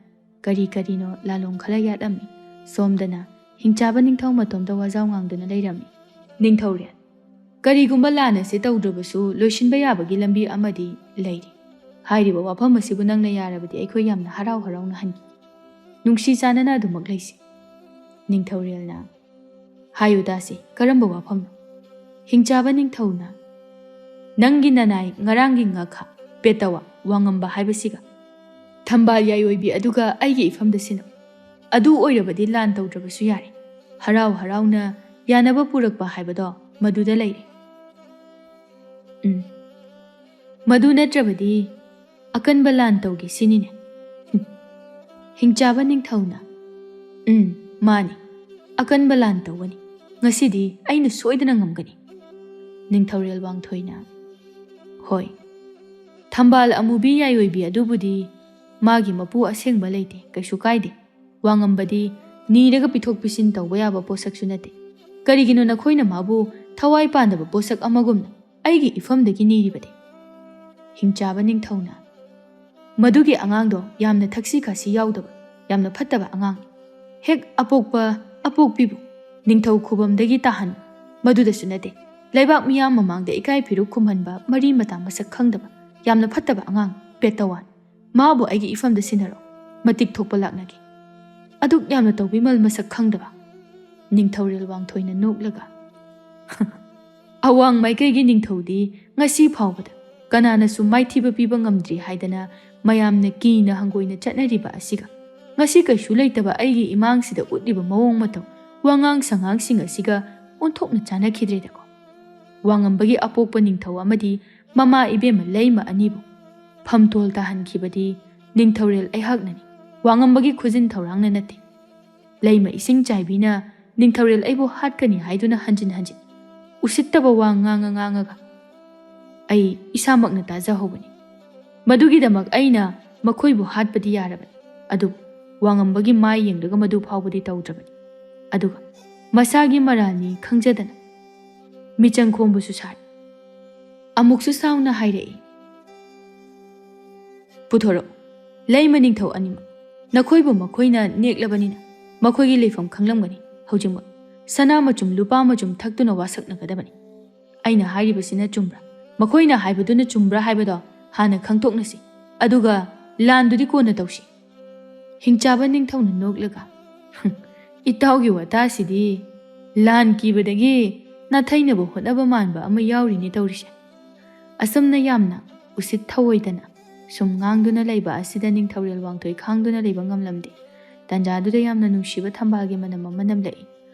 ꯀꯔꯤ ꯀꯔꯤꯅꯣ ꯂꯥꯂꯣꯡ ꯈꯔ ꯌꯥꯠꯂꯝꯃꯤ꯫ ꯁꯣꯝꯗꯅ ꯍꯤꯡꯆꯥꯕ ꯅꯤꯡꯊꯧ ꯃꯇꯣꯝꯇ ꯋꯥꯖꯥꯎ ꯉꯥꯡꯗꯨꯅ ꯂꯩꯔꯝꯃꯤ꯫ ꯅꯤꯡꯊꯧꯔꯦꯜ, ꯀꯔꯤꯒꯨꯝꯕ ꯂꯥꯟ ꯑꯁꯤ ꯇꯧꯗ꯭ꯔꯕꯁꯨ ꯂꯣꯏꯁꯤꯟꯕ ꯌꯥꯕꯒꯤ ꯂꯝꯕꯤ ꯑꯃꯗꯤ ꯂꯩꯔꯤ꯫ ꯍꯥꯏꯔꯤꯕ ꯋꯥꯐꯝ ꯑꯁꯤꯕꯨ ꯅꯪꯅ ꯌꯥꯔꯕꯗꯤ ꯑꯩꯈꯣꯏ ꯌꯥꯝꯅ ꯍꯔꯥꯎ ꯍꯔꯥꯎꯅ ꯍꯟꯈꯤ꯫ ꯅꯨꯡꯁꯤ ꯆꯥꯟꯅꯅ ꯑꯗꯨꯃꯛ ꯂꯩꯁꯤ꯫ ꯅꯤꯡꯊꯧꯔꯦꯜꯅ, "ꯍꯥꯏꯌꯨ ꯇꯥꯁꯤ, ꯀꯔꯝꯕ ꯋꯥꯐꯝꯅꯣ?" ꯍꯤꯡꯆꯥꯕ ꯅꯤꯡꯊꯧꯅ, "ꯅꯪꯒꯤ ꯅꯅꯥꯏ ꯉꯔꯥꯡꯒꯤ ꯉꯥꯈꯥ, ꯄꯦꯇꯋꯥ, ꯋꯥꯉꯝꯕ ꯍꯥꯏꯕꯁꯤꯒ ꯊꯝꯕꯥꯜ ꯌꯥꯏꯑꯣꯏꯕꯤ ꯑꯗꯨꯒ ꯑꯩꯒꯤ ꯏꯐꯝꯗ ꯁꯤꯟꯅꯧ꯫ ꯑꯗꯨ ꯑꯣꯏꯔꯕꯗꯤ ꯂꯥꯟ ꯇꯧꯗ꯭ꯔꯕꯁꯨ ꯌꯥꯔꯦ꯫ ꯍꯔꯥꯎ ꯍꯔꯥꯎꯅ ꯌꯥꯅꯕ ꯄꯨꯔꯛꯄ ꯍꯥꯏꯕꯗꯣ ꯃꯗꯨꯗ ꯂꯩꯔꯦ꯫ ꯎꯝ, ꯃꯗꯨ ꯅꯠꯇ꯭ꯔꯕꯗꯤ ꯑꯀꯟꯕ ꯂꯥꯟ ꯇꯧꯒꯦ ꯁꯤꯅꯤꯅꯦ꯫" ꯍꯤꯡꯆꯥꯕ ꯅꯤꯡꯊꯧꯅ, "ꯎꯝ, ꯃꯥꯅꯤ, ꯑꯀꯟꯕ ꯂꯥꯟ ꯇꯧꯒꯅꯤ꯫ ꯉꯁꯤꯗꯤ ꯑꯩꯅ ꯁꯣꯏꯗꯅ ꯉꯝꯒꯅꯤ꯫" ꯅꯤꯡꯊꯧꯔꯦꯜ ꯋꯥꯡꯊꯣꯏꯅ, "ꯍꯣꯏ, ꯊꯝꯕꯥꯜ ꯑꯃꯨꯕꯤ ꯌꯥꯏꯑꯣꯏꯕꯤ ꯑꯗꯨꯕꯨꯗꯤ ꯃꯥꯒꯤ ꯃꯄꯨ ꯑꯁꯦꯡꯕ ꯂꯩꯇꯦ, ꯀꯩꯁꯨ ꯀꯥꯏꯗꯦ꯫ ꯋꯥꯉꯝꯕꯗꯤ ꯅꯤꯔꯒ ꯄꯤꯊꯣꯛ ꯄꯤꯁꯤꯟ ꯇꯧꯕ ꯌꯥꯕ ꯄꯣꯠꯁꯛꯁꯨ ꯅꯠꯇꯦ꯫ ꯀꯔꯤꯒꯤꯅꯣ ꯅꯈꯣꯏꯅ ꯃꯥꯕꯨ ꯊꯋꯥꯏ ꯄꯥꯟꯗꯕ ꯄꯣꯠꯁꯛ ꯑꯃꯒꯨꯝꯅ ꯑꯩꯒꯤ ꯏꯐꯝꯗꯒꯤ ꯅꯤꯔꯤꯕꯗꯤ?" ꯍꯤꯡꯆꯥꯕ ꯅꯤꯡꯊꯧꯅ, "ꯃꯗꯨꯒꯤ ꯑꯉꯥꯡꯗꯣ ꯌꯥꯝꯅ ꯊꯛꯁꯤ ꯈꯥꯁꯤ ꯌꯥꯎꯗꯕ, ꯌꯥꯝꯅ ꯐꯠꯇꯕ ꯑꯉꯥꯡꯅꯤ꯫ ꯍꯦꯛ ꯑꯄꯣꯛꯄ ꯑꯄꯣꯛꯄꯤꯕꯨ ꯅꯤꯡꯊꯧ ꯈꯨꯕꯝꯗꯒꯤ ꯇꯥꯍꯟ, ꯃꯗꯨꯗꯁꯨ ꯅꯠꯇꯦ, ꯂꯩꯕꯥꯛ ꯃꯤꯌꯥꯝ ꯃꯃꯥꯡꯗ ꯏꯀꯥꯏ ꯐꯤꯔꯨꯛ ꯈꯨꯝꯍꯟꯕ ꯃꯔꯤ ꯃꯇꯥ ꯃꯁꯛ ꯈꯪꯗꯕ, ꯌꯥꯝꯅ ꯐꯠꯇꯕ ꯑꯉꯥꯡ, ꯄꯦꯇꯋꯥꯟ꯫ ꯃꯥꯕꯨ ꯑꯩꯒꯤ ꯏꯐꯝꯗ ꯁꯤꯟꯅꯔꯣ, ꯃꯇꯤꯛ ꯊꯣꯛꯄ ꯂꯥꯛꯅꯒꯦ꯫ ꯑꯗꯨꯛ ꯌꯥꯝꯅ ꯇꯧꯕꯤꯃꯜ ꯃꯁꯛ ꯈꯪꯗꯕ꯫" ꯅꯤꯡꯊꯧꯔꯦꯜ ꯋꯥꯡꯊꯣꯏꯅ ꯅꯣꯛꯂꯒ, "ꯑꯋꯥꯡ ꯃꯥꯏꯀꯩꯒꯤ ꯅꯤꯡꯊꯧꯗꯤ ꯉꯁꯤ ꯐꯥꯎꯕꯗ ꯀꯅꯥꯅꯁꯨ ꯃꯥꯏꯊꯤꯕ ꯄꯤꯕ ꯉꯝꯗ꯭ꯔꯤ ꯍꯥꯏꯗꯅ ꯃꯌꯥꯝꯅ ꯀꯤꯅ ꯍꯪꯒꯣꯏꯅ ꯆꯠꯅꯔꯤꯕ ꯑꯁꯤꯒ ꯉꯁꯤ ꯀꯩꯁꯨ ꯂꯩꯇꯕ ꯑꯩꯒꯤ ꯏꯃꯥꯡꯁꯤꯗ ꯎꯠꯂꯤꯕ ꯃꯑꯣꯡ ꯃꯇꯧ, ꯋꯥꯉꯥꯡ ꯁꯉꯥꯡꯁꯤꯡ ꯑꯁꯤꯒ ꯑꯣꯟꯊꯣꯛꯅ ꯆꯥꯟꯅꯈꯤꯗ꯭ꯔꯦꯗꯀꯣ꯫" ꯋꯥꯉꯝꯕꯒꯤ ꯑꯄꯣꯛꯄ ꯅꯤꯡꯊꯧ ꯑꯃꯗꯤ ꯃꯃꯥ ꯏꯕꯦꯝꯃ ꯂꯩꯃ ꯑꯅꯤꯕꯨ ꯐꯝꯇꯣꯜ ꯇꯥꯍꯟꯈꯤꯕꯗꯤ ꯅꯤꯡꯊꯧꯔꯦꯜ ꯑꯩꯍꯥꯛꯅꯅꯤ, ꯋꯥꯉꯝꯕꯒꯤ ꯈꯨꯖꯤꯟ ꯊꯧꯔꯥꯡꯅ ꯅꯠꯇꯦ꯫ ꯂꯩꯃ ꯏꯁꯤꯡ ꯆꯥꯏꯕꯤꯅ ꯅꯤꯡꯊꯧꯔꯦꯜ ꯑꯩꯕꯨ ꯍꯥꯠꯀꯅꯤ ꯍꯥꯏꯗꯨꯅ ꯍꯟꯖꯤꯟ ꯍꯟꯖꯤꯟ ꯎꯁꯤꯠꯇꯕ ꯋꯥ ꯉꯥꯡꯉ ꯉꯥꯡꯉꯒ ꯑꯩ ꯏꯁꯥꯃꯛꯅ ꯇꯥꯖꯍꯧꯕꯅꯤ꯫ ꯃꯗꯨꯒꯤꯗꯃꯛ ꯑꯩꯅ ꯃꯈꯣꯏꯕꯨ ꯍꯥꯠꯄꯗꯤ ꯌꯥꯔꯕꯅꯤ, ꯑꯗꯨꯕꯨ ꯋꯥꯉꯝꯕꯒꯤ ꯃꯥꯏ ꯌꯦꯡꯂꯒ ꯃꯗꯨ ꯐꯥꯎꯕꯗꯤ ꯇꯧꯗ꯭ꯔꯕꯅꯤ꯫ ꯑꯗꯨꯒ ꯃꯁꯥꯒꯤ ꯃꯔꯥꯜꯅꯤ ꯈꯪꯖꯗꯅ ꯃꯤꯆꯪ ꯈꯣꯝꯕꯁꯨ ꯁꯥꯔꯤ꯫ ꯑꯃꯨꯛꯁꯨ ꯁꯥꯎꯅ ꯍꯥꯏꯔꯛꯏ, "ꯄꯨꯊꯣꯔꯛꯎ, ꯂꯩꯃ ꯅꯤꯡꯊꯧ ꯑꯅꯤꯃꯛ꯫ ꯅꯈꯣꯏꯕꯨ ꯃꯈꯣꯏꯅ ꯅꯦꯛꯂꯕꯅꯤꯅ ꯃꯈꯣꯏꯒꯤ ꯂꯩꯐꯝ ꯈꯪꯂꯝꯒꯅꯤ꯫ ꯍꯧꯖꯤꯛꯃꯛ ꯁꯅꯥ ꯃꯆꯨꯝ ꯂꯨꯄꯥ ꯃꯆꯨꯝ ꯊꯛꯇꯨꯅ ꯋꯥꯁꯛꯅꯒꯗꯕꯅꯤ꯫ ꯑꯩꯅ ꯍꯥꯏꯔꯤꯕꯁꯤꯅ ꯆꯨꯝꯕ꯭ꯔꯥ, ꯃꯈꯣꯏꯅ ꯍꯥꯏꯕꯗꯨꯅ ꯆꯨꯝꯕ꯭ꯔꯥ ꯍꯥꯏꯕꯗꯣ ꯍꯥꯟꯅ ꯈꯪꯗꯣꯛꯅꯁꯤ, ꯑꯗꯨꯒ ꯂꯥꯟꯗꯨꯗꯤ ꯀꯣꯟꯅ ꯇꯧꯁꯤ꯫" ꯍꯤꯡꯆꯥꯕ ꯅꯤꯡꯊꯧꯅ ꯅꯣꯛꯂꯒ, "ꯏꯇꯥꯎꯒꯤ ꯋꯥꯇꯥꯁꯤꯗꯤ ꯂꯥꯟ ꯀꯤꯕꯗꯒꯤ ꯅꯥꯊꯩꯅꯕ ꯍꯣꯠꯅꯕ ꯃꯥꯟꯕ ꯑꯃ ꯌꯥꯎꯔꯤꯅꯦ ꯇꯧꯔꯤꯁꯦ꯫" ꯑꯁꯨꯝꯅ ꯌꯥꯝꯅ ꯎꯁꯤꯠ ꯊꯑꯣꯏꯗꯅ ꯁꯨꯝ ꯉꯥꯡꯗꯨꯅ ꯂꯩꯕ ꯑꯁꯤꯗ ꯅꯤꯡꯊꯧꯔꯦꯜ ꯋꯥꯡꯊꯣꯏ ꯈꯥꯡꯗꯨꯅ ꯂꯩꯕ ꯉꯝꯂꯝꯗꯦ꯫ ꯇꯟꯖꯥꯗꯨꯗ ꯌꯥꯝꯅ ꯅꯨꯡꯁꯤꯕ ꯊꯝꯕꯥꯜꯒꯤ ꯃꯅꯝ ꯑꯃ ꯅꯝꯂꯛꯏ꯫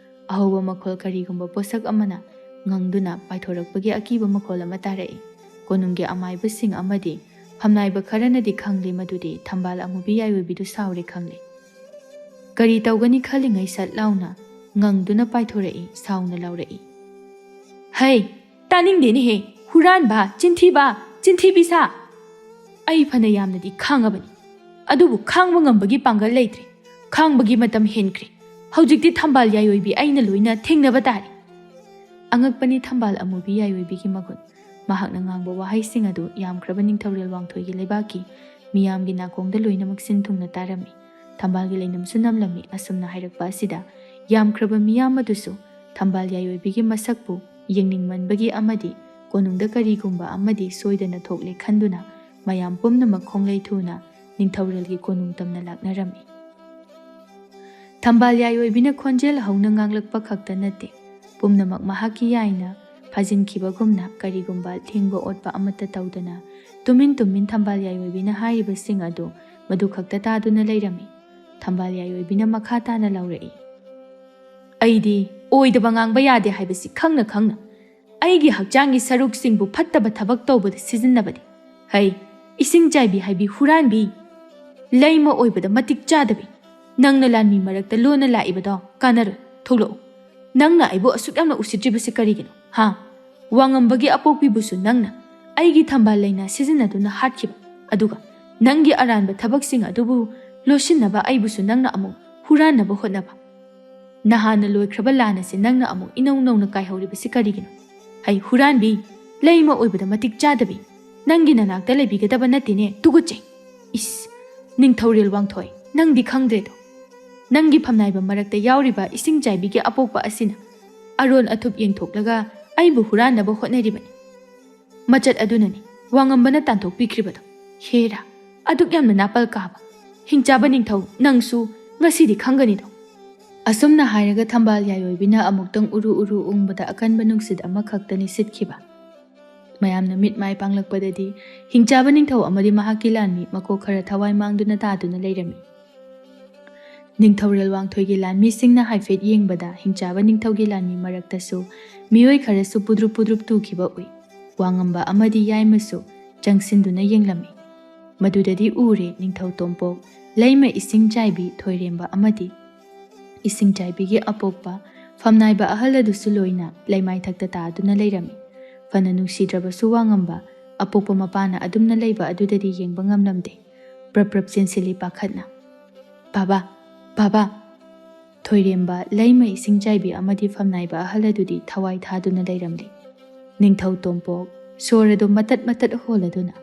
ꯑꯍꯧꯕ ꯃꯈꯣꯜ ꯀꯔꯤꯒꯨꯝꯕ ꯄꯣꯠꯁꯛ ꯑꯃꯅ ꯉꯪꯗꯨꯅ ꯄꯥꯏꯊꯣꯔꯛꯄꯒꯤ ꯑꯀꯤꯕ ꯃꯈꯣꯜ ꯑꯃ ꯇꯥꯔꯛꯏ꯫ ꯀꯣꯅꯨꯡꯒꯤ ꯑꯃꯥꯏꯕꯁꯤꯡ ꯑꯃꯗꯤ ꯐꯝꯅꯥꯏꯕ ꯈꯔꯅꯗꯤ ꯈꯪꯂꯦ ꯃꯗꯨꯗꯤ ꯊꯝꯕꯥꯜ ꯑꯃꯨꯕꯤ ꯌꯥꯏꯑꯣꯏꯕꯤꯗꯨ ꯁꯥꯎꯔꯦ ꯈꯪꯂꯦ꯫ ꯀꯔꯤ ꯇꯧꯒꯅꯤ ꯈꯜꯂꯤꯉꯩ ꯁꯠ ꯂꯥꯎꯅ ꯉꯪꯗꯨꯅ ꯄꯥꯏꯊꯣꯔꯛꯏ, ꯁꯥꯎꯅ ꯂꯥꯎꯔꯛꯏ, "ꯍꯩ, ꯇꯥꯅꯤꯡꯗꯦꯅꯦꯍꯦ, ꯍꯨꯔꯥꯟꯕ, ꯆꯤꯟꯊꯤꯕ, ꯆꯤꯟꯊꯤꯕꯤ ꯁꯥ!" ꯑꯩ ꯐꯅ ꯌꯥꯝꯅꯗꯤ ꯈꯥꯡꯉꯕꯅꯤ, ꯑꯗꯨꯕꯨ ꯈꯥꯡꯕ ꯉꯝꯕꯒꯤ ꯄꯥꯡꯒꯜ ꯂꯩꯇ꯭ꯔꯦ꯫ ꯈꯥꯡꯕꯒꯤ ꯃꯇꯝ ꯍꯦꯟꯈ꯭ꯔꯦ꯫ ꯍꯧꯖꯤꯛꯇꯤ ꯊꯝꯕꯥꯜ ꯌꯥꯏꯑꯣꯏꯕꯤ ꯑꯩꯅ ꯂꯣꯏꯅ ꯊꯦꯡꯅꯕ ꯇꯥꯔꯦ꯫ ꯑꯉꯛꯄꯅꯤ ꯊꯝꯕꯥꯜ ꯑꯃꯨꯕꯤ ꯌꯥꯏꯑꯣꯏꯕꯤꯒꯤ ꯃꯒꯨꯟ꯫ ꯃꯍꯥꯛꯅ ꯉꯥꯡꯕ ꯋꯥꯍꯩꯁꯤꯡ ꯑꯗꯨ ꯌꯥꯝꯈ꯭ꯔꯕ ꯅꯤꯡꯊꯧꯔꯦꯜ ꯋꯥꯡꯊꯣꯏꯒꯤ ꯂꯩꯕꯥꯛꯀꯤ ꯃꯤꯌꯥꯝꯒꯤ ꯅꯥꯀꯣꯡꯗ ꯂꯣꯏꯅꯃꯛ ꯁꯤꯟ ꯊꯨꯡꯅ ꯇꯥꯔꯝꯃꯤ꯫ ꯊꯝꯕꯥꯜꯒꯤ ꯂꯩꯅꯝꯁꯨ ꯅꯝꯂꯝꯃꯤ꯫ ꯑꯁꯨꯝꯅ ꯍꯥꯏꯔꯛꯄ ꯑꯁꯤꯗ ꯌꯥꯝꯈ꯭ꯔꯕ ꯃꯤꯌꯥꯝ ꯑꯗꯨꯁꯨ ꯊꯝꯕꯥꯜ ꯌꯥꯏꯑꯣꯏꯕꯤꯒꯤ ꯃꯁꯛꯄꯨ ꯌꯦꯡꯅꯤꯡꯃꯟꯕꯒꯤ ꯑꯃꯗꯤ ꯀꯣꯅꯨꯡꯗ ꯀꯔꯤꯒꯨꯝꯕ ꯑꯃꯗꯤ ꯁꯣꯏꯗꯅ ꯊꯣꯛꯂꯦ ꯈꯟꯗꯨꯅ ꯃꯌꯥꯝ ꯄꯨꯝꯅꯃꯛ ꯈꯣꯡꯂꯩ ꯊꯨꯅ ꯅꯤꯡꯊꯧꯔꯦꯜꯒꯤ ꯀꯣꯅꯨꯡ ꯇꯝꯅ ꯂꯥꯛꯅꯔꯝꯃꯤ꯫ ꯊꯝꯕꯥꯜ ꯌꯥꯏꯑꯣꯏꯕꯤꯅ ꯈꯣꯟꯖꯦꯜ ꯍꯧꯅ ꯉꯥꯡꯂꯛꯄ ꯈꯛꯇ ꯅꯠꯇꯦ, ꯄꯨꯝꯅꯃꯛ ꯃꯍꯥꯛꯀꯤ ꯌꯥꯏꯅ ꯐꯥꯖꯤꯟꯈꯤꯕꯒꯨꯝꯅ ꯀꯔꯤꯒꯨꯝꯕ ꯊꯦꯡꯕ ꯑꯣꯠꯄ ꯑꯃꯠꯇ ꯇꯧꯗꯅ ꯇꯨꯃꯤꯟ ꯇꯨꯃꯤꯟ ꯊꯝꯕꯥꯜ ꯌꯥꯏꯑꯣꯏꯕꯤꯅ ꯍꯥꯏꯔꯤꯕꯁꯤꯡ ꯑꯗꯨ ꯃꯗꯨ ꯈꯛꯇ ꯇꯥꯗꯨꯅ ꯂꯩꯔꯝꯃꯤ꯫ ꯊꯝꯕꯥꯜ ꯌꯥꯏꯑꯣꯏꯕꯤꯅ ꯃꯈꯥ ꯇꯥꯅ ꯂꯥꯎꯔꯛꯏ, "ꯑꯩꯗꯤ ꯑꯣꯏꯗꯕ ꯉꯥꯡꯕ ꯌꯥꯗꯦ ꯍꯥꯏꯕꯁꯤ ꯈꯪꯅ ꯈꯪꯅ ꯑꯩꯒꯤ ꯍꯛꯆꯥꯡꯒꯤ ꯁꯔꯨꯛꯁꯤꯡꯕꯨ ꯐꯠꯇꯕ ꯊꯕꯛ ꯇꯧꯕꯗ ꯁꯤꯖꯤꯟꯅꯕꯅꯤ꯫ ꯍꯩ, ꯏꯁꯤꯡ ꯆꯥꯏꯕꯤ ꯍꯥꯏꯕꯤ ꯍꯨꯔꯥꯟꯕꯤ! ꯂꯩꯃ ꯑꯣꯏꯕꯗ ꯃꯇꯤꯛ ꯆꯥꯗꯕꯤ! ꯅꯪꯅ ꯂꯥꯟꯃꯤ ꯃꯔꯛꯇ ꯂꯣꯟꯅ ꯂꯥꯛꯏꯕꯗꯣ ꯀꯥꯟꯅꯔꯣꯏ꯫ ꯊꯣꯛꯂꯛꯎ꯫ ꯅꯪꯅ ꯑꯩꯕꯨ ꯑꯁꯨꯛ ꯌꯥꯝꯅ ꯎꯁꯤꯠꯇ꯭ꯔꯤꯕꯁꯤ ꯀꯔꯤꯒꯤꯅꯣ, ꯍꯥ? ꯋꯥꯉꯝꯕꯒꯤ ꯑꯄꯣꯛꯄꯤꯕꯨꯁꯨ ꯅꯪꯅ ꯑꯩꯒꯤ ꯊꯝꯕꯥꯜ ꯂꯩꯅ ꯁꯤꯖꯤꯟꯅꯗꯨꯅ ꯍꯥꯠꯈꯤꯕ, ꯑꯗꯨꯒ ꯅꯪꯒꯤ ꯑꯔꯥꯟꯕ ꯊꯕꯛꯁꯤꯡ ꯑꯗꯨꯕꯨ ꯂꯣꯠꯁꯤꯟꯅꯕ ꯑꯩꯕꯨꯁꯨ ꯅꯪꯅ ꯑꯃꯨꯛ ꯍꯨꯔꯥꯟꯅꯕ ꯍꯣꯠꯅꯕ꯫ ꯅꯍꯥꯟꯅ ꯂꯣꯏꯈ꯭ꯔꯕ ꯂꯥꯟ ꯑꯁꯤ ꯅꯪꯅ ꯑꯃꯨꯛ ꯏꯅꯧ ꯅꯧꯅ ꯀꯥꯏꯍꯧꯔꯤꯕꯁꯤ ꯀꯔꯤꯒꯤꯅꯣ? ꯍꯩ ꯍꯨꯔꯥꯟꯕꯤ! ꯂꯩꯃ ꯑꯣꯏꯕꯗ ꯃꯇꯤꯛ ꯆꯥꯗꯕꯤ! ꯅꯪꯒꯤ ꯅꯅꯥꯛꯇ ꯂꯩꯕꯤꯒꯗꯕ ꯅꯠꯇꯦꯅꯦ, ꯇꯨꯀꯠꯆꯩ! ꯏꯁ! ꯅꯤꯡꯊꯧꯔꯦꯜ ꯋꯥꯡꯊꯣꯏ, ꯅꯪꯗꯤ ꯈꯪꯗ꯭ꯔꯦꯗꯣ꯫ ꯅꯪꯒꯤ ꯐꯝꯅꯥꯏꯕ ꯃꯔꯛꯇ ꯌꯥꯎꯔꯤꯕ ꯏꯁꯤꯡ ꯆꯥꯏꯕꯤꯒꯤ ꯑꯄꯣꯛꯄ ꯑꯁꯤꯅ ꯑꯔꯣꯟ ꯑꯊꯨꯞ ꯌꯦꯡꯊꯣꯛꯂꯒ ꯑꯩꯕꯨ ꯍꯨꯔꯥꯟꯅꯕ ꯍꯣꯠꯅꯔꯤꯕꯅꯤ꯫ ꯃꯆꯠ ꯑꯗꯨꯅꯅꯤ ꯋꯥꯉꯝꯕꯅ ꯇꯥꯟꯊꯣꯛꯄꯤꯈ꯭ꯔꯤꯕꯗꯣ꯫ ꯍꯦꯔꯥ! ꯑꯗꯨꯛ ꯌꯥꯝꯅ ꯅꯥꯄꯜ ꯀꯥꯕ! ꯍꯤꯡꯆꯥꯕ ꯅꯤꯡꯊꯧ, ꯅꯪꯁꯨ ꯉꯁꯤꯗꯤ ꯈꯪꯒꯅꯤꯗꯣ꯫ ꯑꯁꯨꯝꯅ ꯍꯥꯏꯔꯒ ꯊꯝꯕꯥꯜ ꯌꯥꯏꯑꯣꯏꯕꯤꯅ ꯑꯃꯨꯛꯇꯪ ꯎꯔꯨ ꯎꯔꯨ ꯎꯪꯕꯗ ꯑꯀꯟꯕ ꯅꯨꯡꯁꯤꯠ ꯑꯃꯈꯛꯇꯅꯤ ꯁꯤꯠꯈꯤꯕ꯫ ꯃꯌꯥꯝꯅ ꯃꯤꯠ ꯃꯥꯏ ꯄꯥꯡꯂꯛꯄꯗꯗꯤ ꯍꯤꯡꯆꯥꯕ ꯅꯤꯡꯊꯧ ꯑꯃꯗꯤ ꯃꯍꯥꯛꯀꯤ ꯂꯥꯟꯃꯤ ꯃꯀꯣꯛ ꯈꯔ ꯊꯋꯥꯏ ꯃꯥꯡꯗꯨꯅ ꯇꯥꯗꯨꯅ ꯂꯩꯔꯝꯃꯤ꯫ ꯅꯤꯡꯊꯧꯔꯦꯜ ꯋꯥꯡꯊꯣꯏꯒꯤ ꯂꯥꯟꯃꯤꯁꯤꯡꯅ ꯍꯥꯏꯐꯦꯠ ꯌꯦꯡꯕꯗ ꯍꯤꯡꯆꯥꯕ ꯅꯤꯡꯊꯧꯒꯤ ꯂꯥꯟꯃꯤ ꯃꯔꯛꯇꯁꯨ ꯃꯤꯑꯣꯏ ꯈꯔꯁꯨ ꯄꯨꯗ꯭ꯔꯨꯞ ꯄꯨꯗ꯭ꯔꯨꯞ ꯇꯨꯈꯤꯕ ꯎꯏ꯫ ꯋꯥꯉꯝꯕ ꯑꯃꯗꯤ ꯌꯥꯏꯃꯁꯨ ꯆꯪꯁꯤꯟꯗꯨꯅ ꯌꯦꯡꯂꯝꯃꯤ꯫ ꯃꯗꯨꯗꯗꯤ ꯎꯔꯦ ꯅꯤꯡꯊꯧ ꯇꯣꯝꯄꯣꯛ, ꯂꯩꯃ ꯏꯁꯤꯡ ꯆꯥꯏꯕꯤ ꯊꯣꯏꯔꯦꯝꯕ ꯑꯃꯗꯤ ꯏꯁꯤꯡ ꯆꯥꯏꯕꯤꯒꯤ ꯑꯄꯣꯛꯄ ꯐꯝꯅꯥꯏꯕ ꯑꯍꯜ ꯑꯗꯨꯁꯨ ꯂꯣꯏꯅ ꯂꯩꯃꯥꯏꯊꯛꯇ ꯇꯥꯗꯨꯅ ꯂꯩꯔꯝꯃꯤ꯫ ꯐꯅ ꯅꯨꯡꯁꯤꯗ꯭ꯔꯕꯁꯨ ꯋꯥꯉꯝꯕ ꯑꯄꯣꯛꯄ ꯃꯄꯥꯅ ꯑꯗꯨꯝꯅ ꯂꯩꯕ ꯑꯗꯨꯗꯗꯤ ꯌꯦꯡꯕ ꯉꯝꯂꯝꯗꯦ꯫ ꯄ꯭ꯔꯞ ꯄ꯭ꯔꯞ ꯆꯦꯟꯁꯤꯜꯂꯤ ꯄꯥꯈꯠꯅ꯫ "ꯕꯥꯕꯥ! ꯕꯥꯕꯥ!" ꯊꯣꯏꯔꯦꯝꯕ, ꯂꯩꯃ ꯏꯁꯤꯡ ꯆꯥꯏꯕꯤ ꯑꯃꯗꯤ ꯐꯝꯅꯥꯏꯕ ꯑꯍꯜ ꯑꯗꯨꯗꯤ ꯊꯋꯥꯏ ꯊꯥꯗꯨꯅ ꯂꯩꯔꯝꯂꯤ꯫ ꯅꯤꯡꯊꯧ ꯇꯣꯝꯄꯣꯛ ꯁꯣꯔ ꯑꯗꯨ ꯃꯇꯠ ꯃꯇꯠ ꯍꯣꯜꯂꯗꯨꯅ,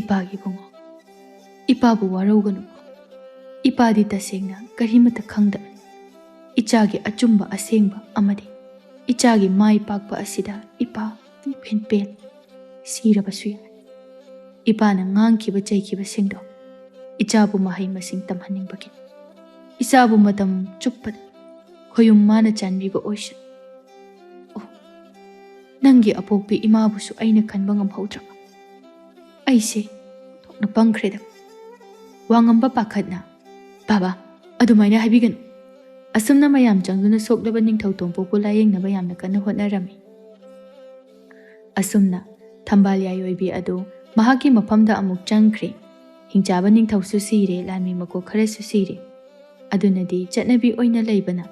"ꯏꯄꯥꯒꯤ ꯏꯕꯨꯡꯉꯣ, ꯏꯄꯥꯕꯨ ꯋꯥꯔꯧꯒꯅꯨ꯫ ꯏꯄꯥꯗꯤ ꯇꯁꯦꯡꯅ ꯀꯔꯤꯃꯠꯇ ꯈꯪꯗꯕꯅꯤ꯫ ꯏꯆꯥꯒꯤ ꯑꯆꯨꯝꯕ ꯑꯁꯦꯡꯕ ꯑꯃꯗꯤ ꯏꯆꯥꯒꯤ ꯃꯥꯏ ꯄꯥꯛꯄ ꯑꯁꯤꯗ ꯏꯄꯥ ꯄꯨꯡꯄꯦꯟ ꯄꯦꯜ꯫ ꯁꯤꯔꯕꯁꯨ ꯌꯥꯏ꯫ ꯏꯄꯥꯅ ꯉꯥꯡꯈꯤꯕ ꯆꯩꯈꯤꯕꯁꯤꯡꯗꯣ ꯏꯆꯥꯕꯨ ꯃꯍꯩ ꯃꯁꯤꯡ ꯇꯝꯍꯟꯅꯤꯡꯕꯒꯤꯅꯤ꯫ ꯏꯆꯥꯕꯨ ꯃꯇꯝ ꯆꯨꯞꯄꯗ ꯈꯣꯌꯨꯝ ꯃꯥꯅ ꯆꯥꯟꯕꯤꯕ ꯑꯣꯏꯁꯅꯨ꯫ ꯑꯣ, ꯅꯪꯒꯤ ꯑꯄꯣꯛꯄꯤ ꯏꯃꯥꯕꯨꯁꯨ ꯑꯩꯅ ꯀꯟꯕ ꯉꯝꯍꯧꯗ꯭ꯔꯕ꯫ ꯑꯩꯁꯦ ꯑꯣꯟꯊꯣꯛꯅ ꯄꯪꯈ꯭ꯔꯦꯗ꯫" ꯋꯥꯉꯝꯕ ꯄꯥꯈꯠꯅ, "ꯕꯥꯕꯥ, ꯑꯗꯨꯃꯥꯏꯅ ꯍꯥꯏꯕꯤꯒꯅꯨ꯫ ꯑꯁꯨꯝꯅ ꯃꯌꯥꯝ ꯆꯪꯗꯨꯅ ꯁꯣꯛꯂꯕ ꯅꯤꯡꯊꯧ ꯇꯣꯝꯄꯣꯛꯄꯨ ꯂꯥꯌꯦꯡꯅꯕ ꯌꯥꯝꯅ ꯀꯟꯅ ꯍꯣꯠꯅꯔꯝꯃꯤ꯫ ꯑꯁꯨꯝꯅ ꯊꯝꯕꯥꯜ ꯌꯥꯏ ꯑꯣꯏꯕꯤ ꯑꯗꯨ ꯃꯍꯥꯛꯀꯤ ꯃꯐꯝꯗ ꯑꯃꯨꯛ ꯆꯪꯈ꯭ꯔꯦ꯫ ꯍꯤꯡꯆꯥꯕ ꯅꯤꯡꯊꯧꯁꯨ ꯁꯤꯔꯦ, ꯂꯥꯟꯃꯤ ꯃꯀꯣꯛ ꯈꯔꯁꯨ ꯁꯤꯔꯦ꯫ ꯑꯗꯨꯅꯗꯤ ꯆꯠꯅꯕꯤ ꯑꯣꯏꯅ ꯂꯩꯕꯅ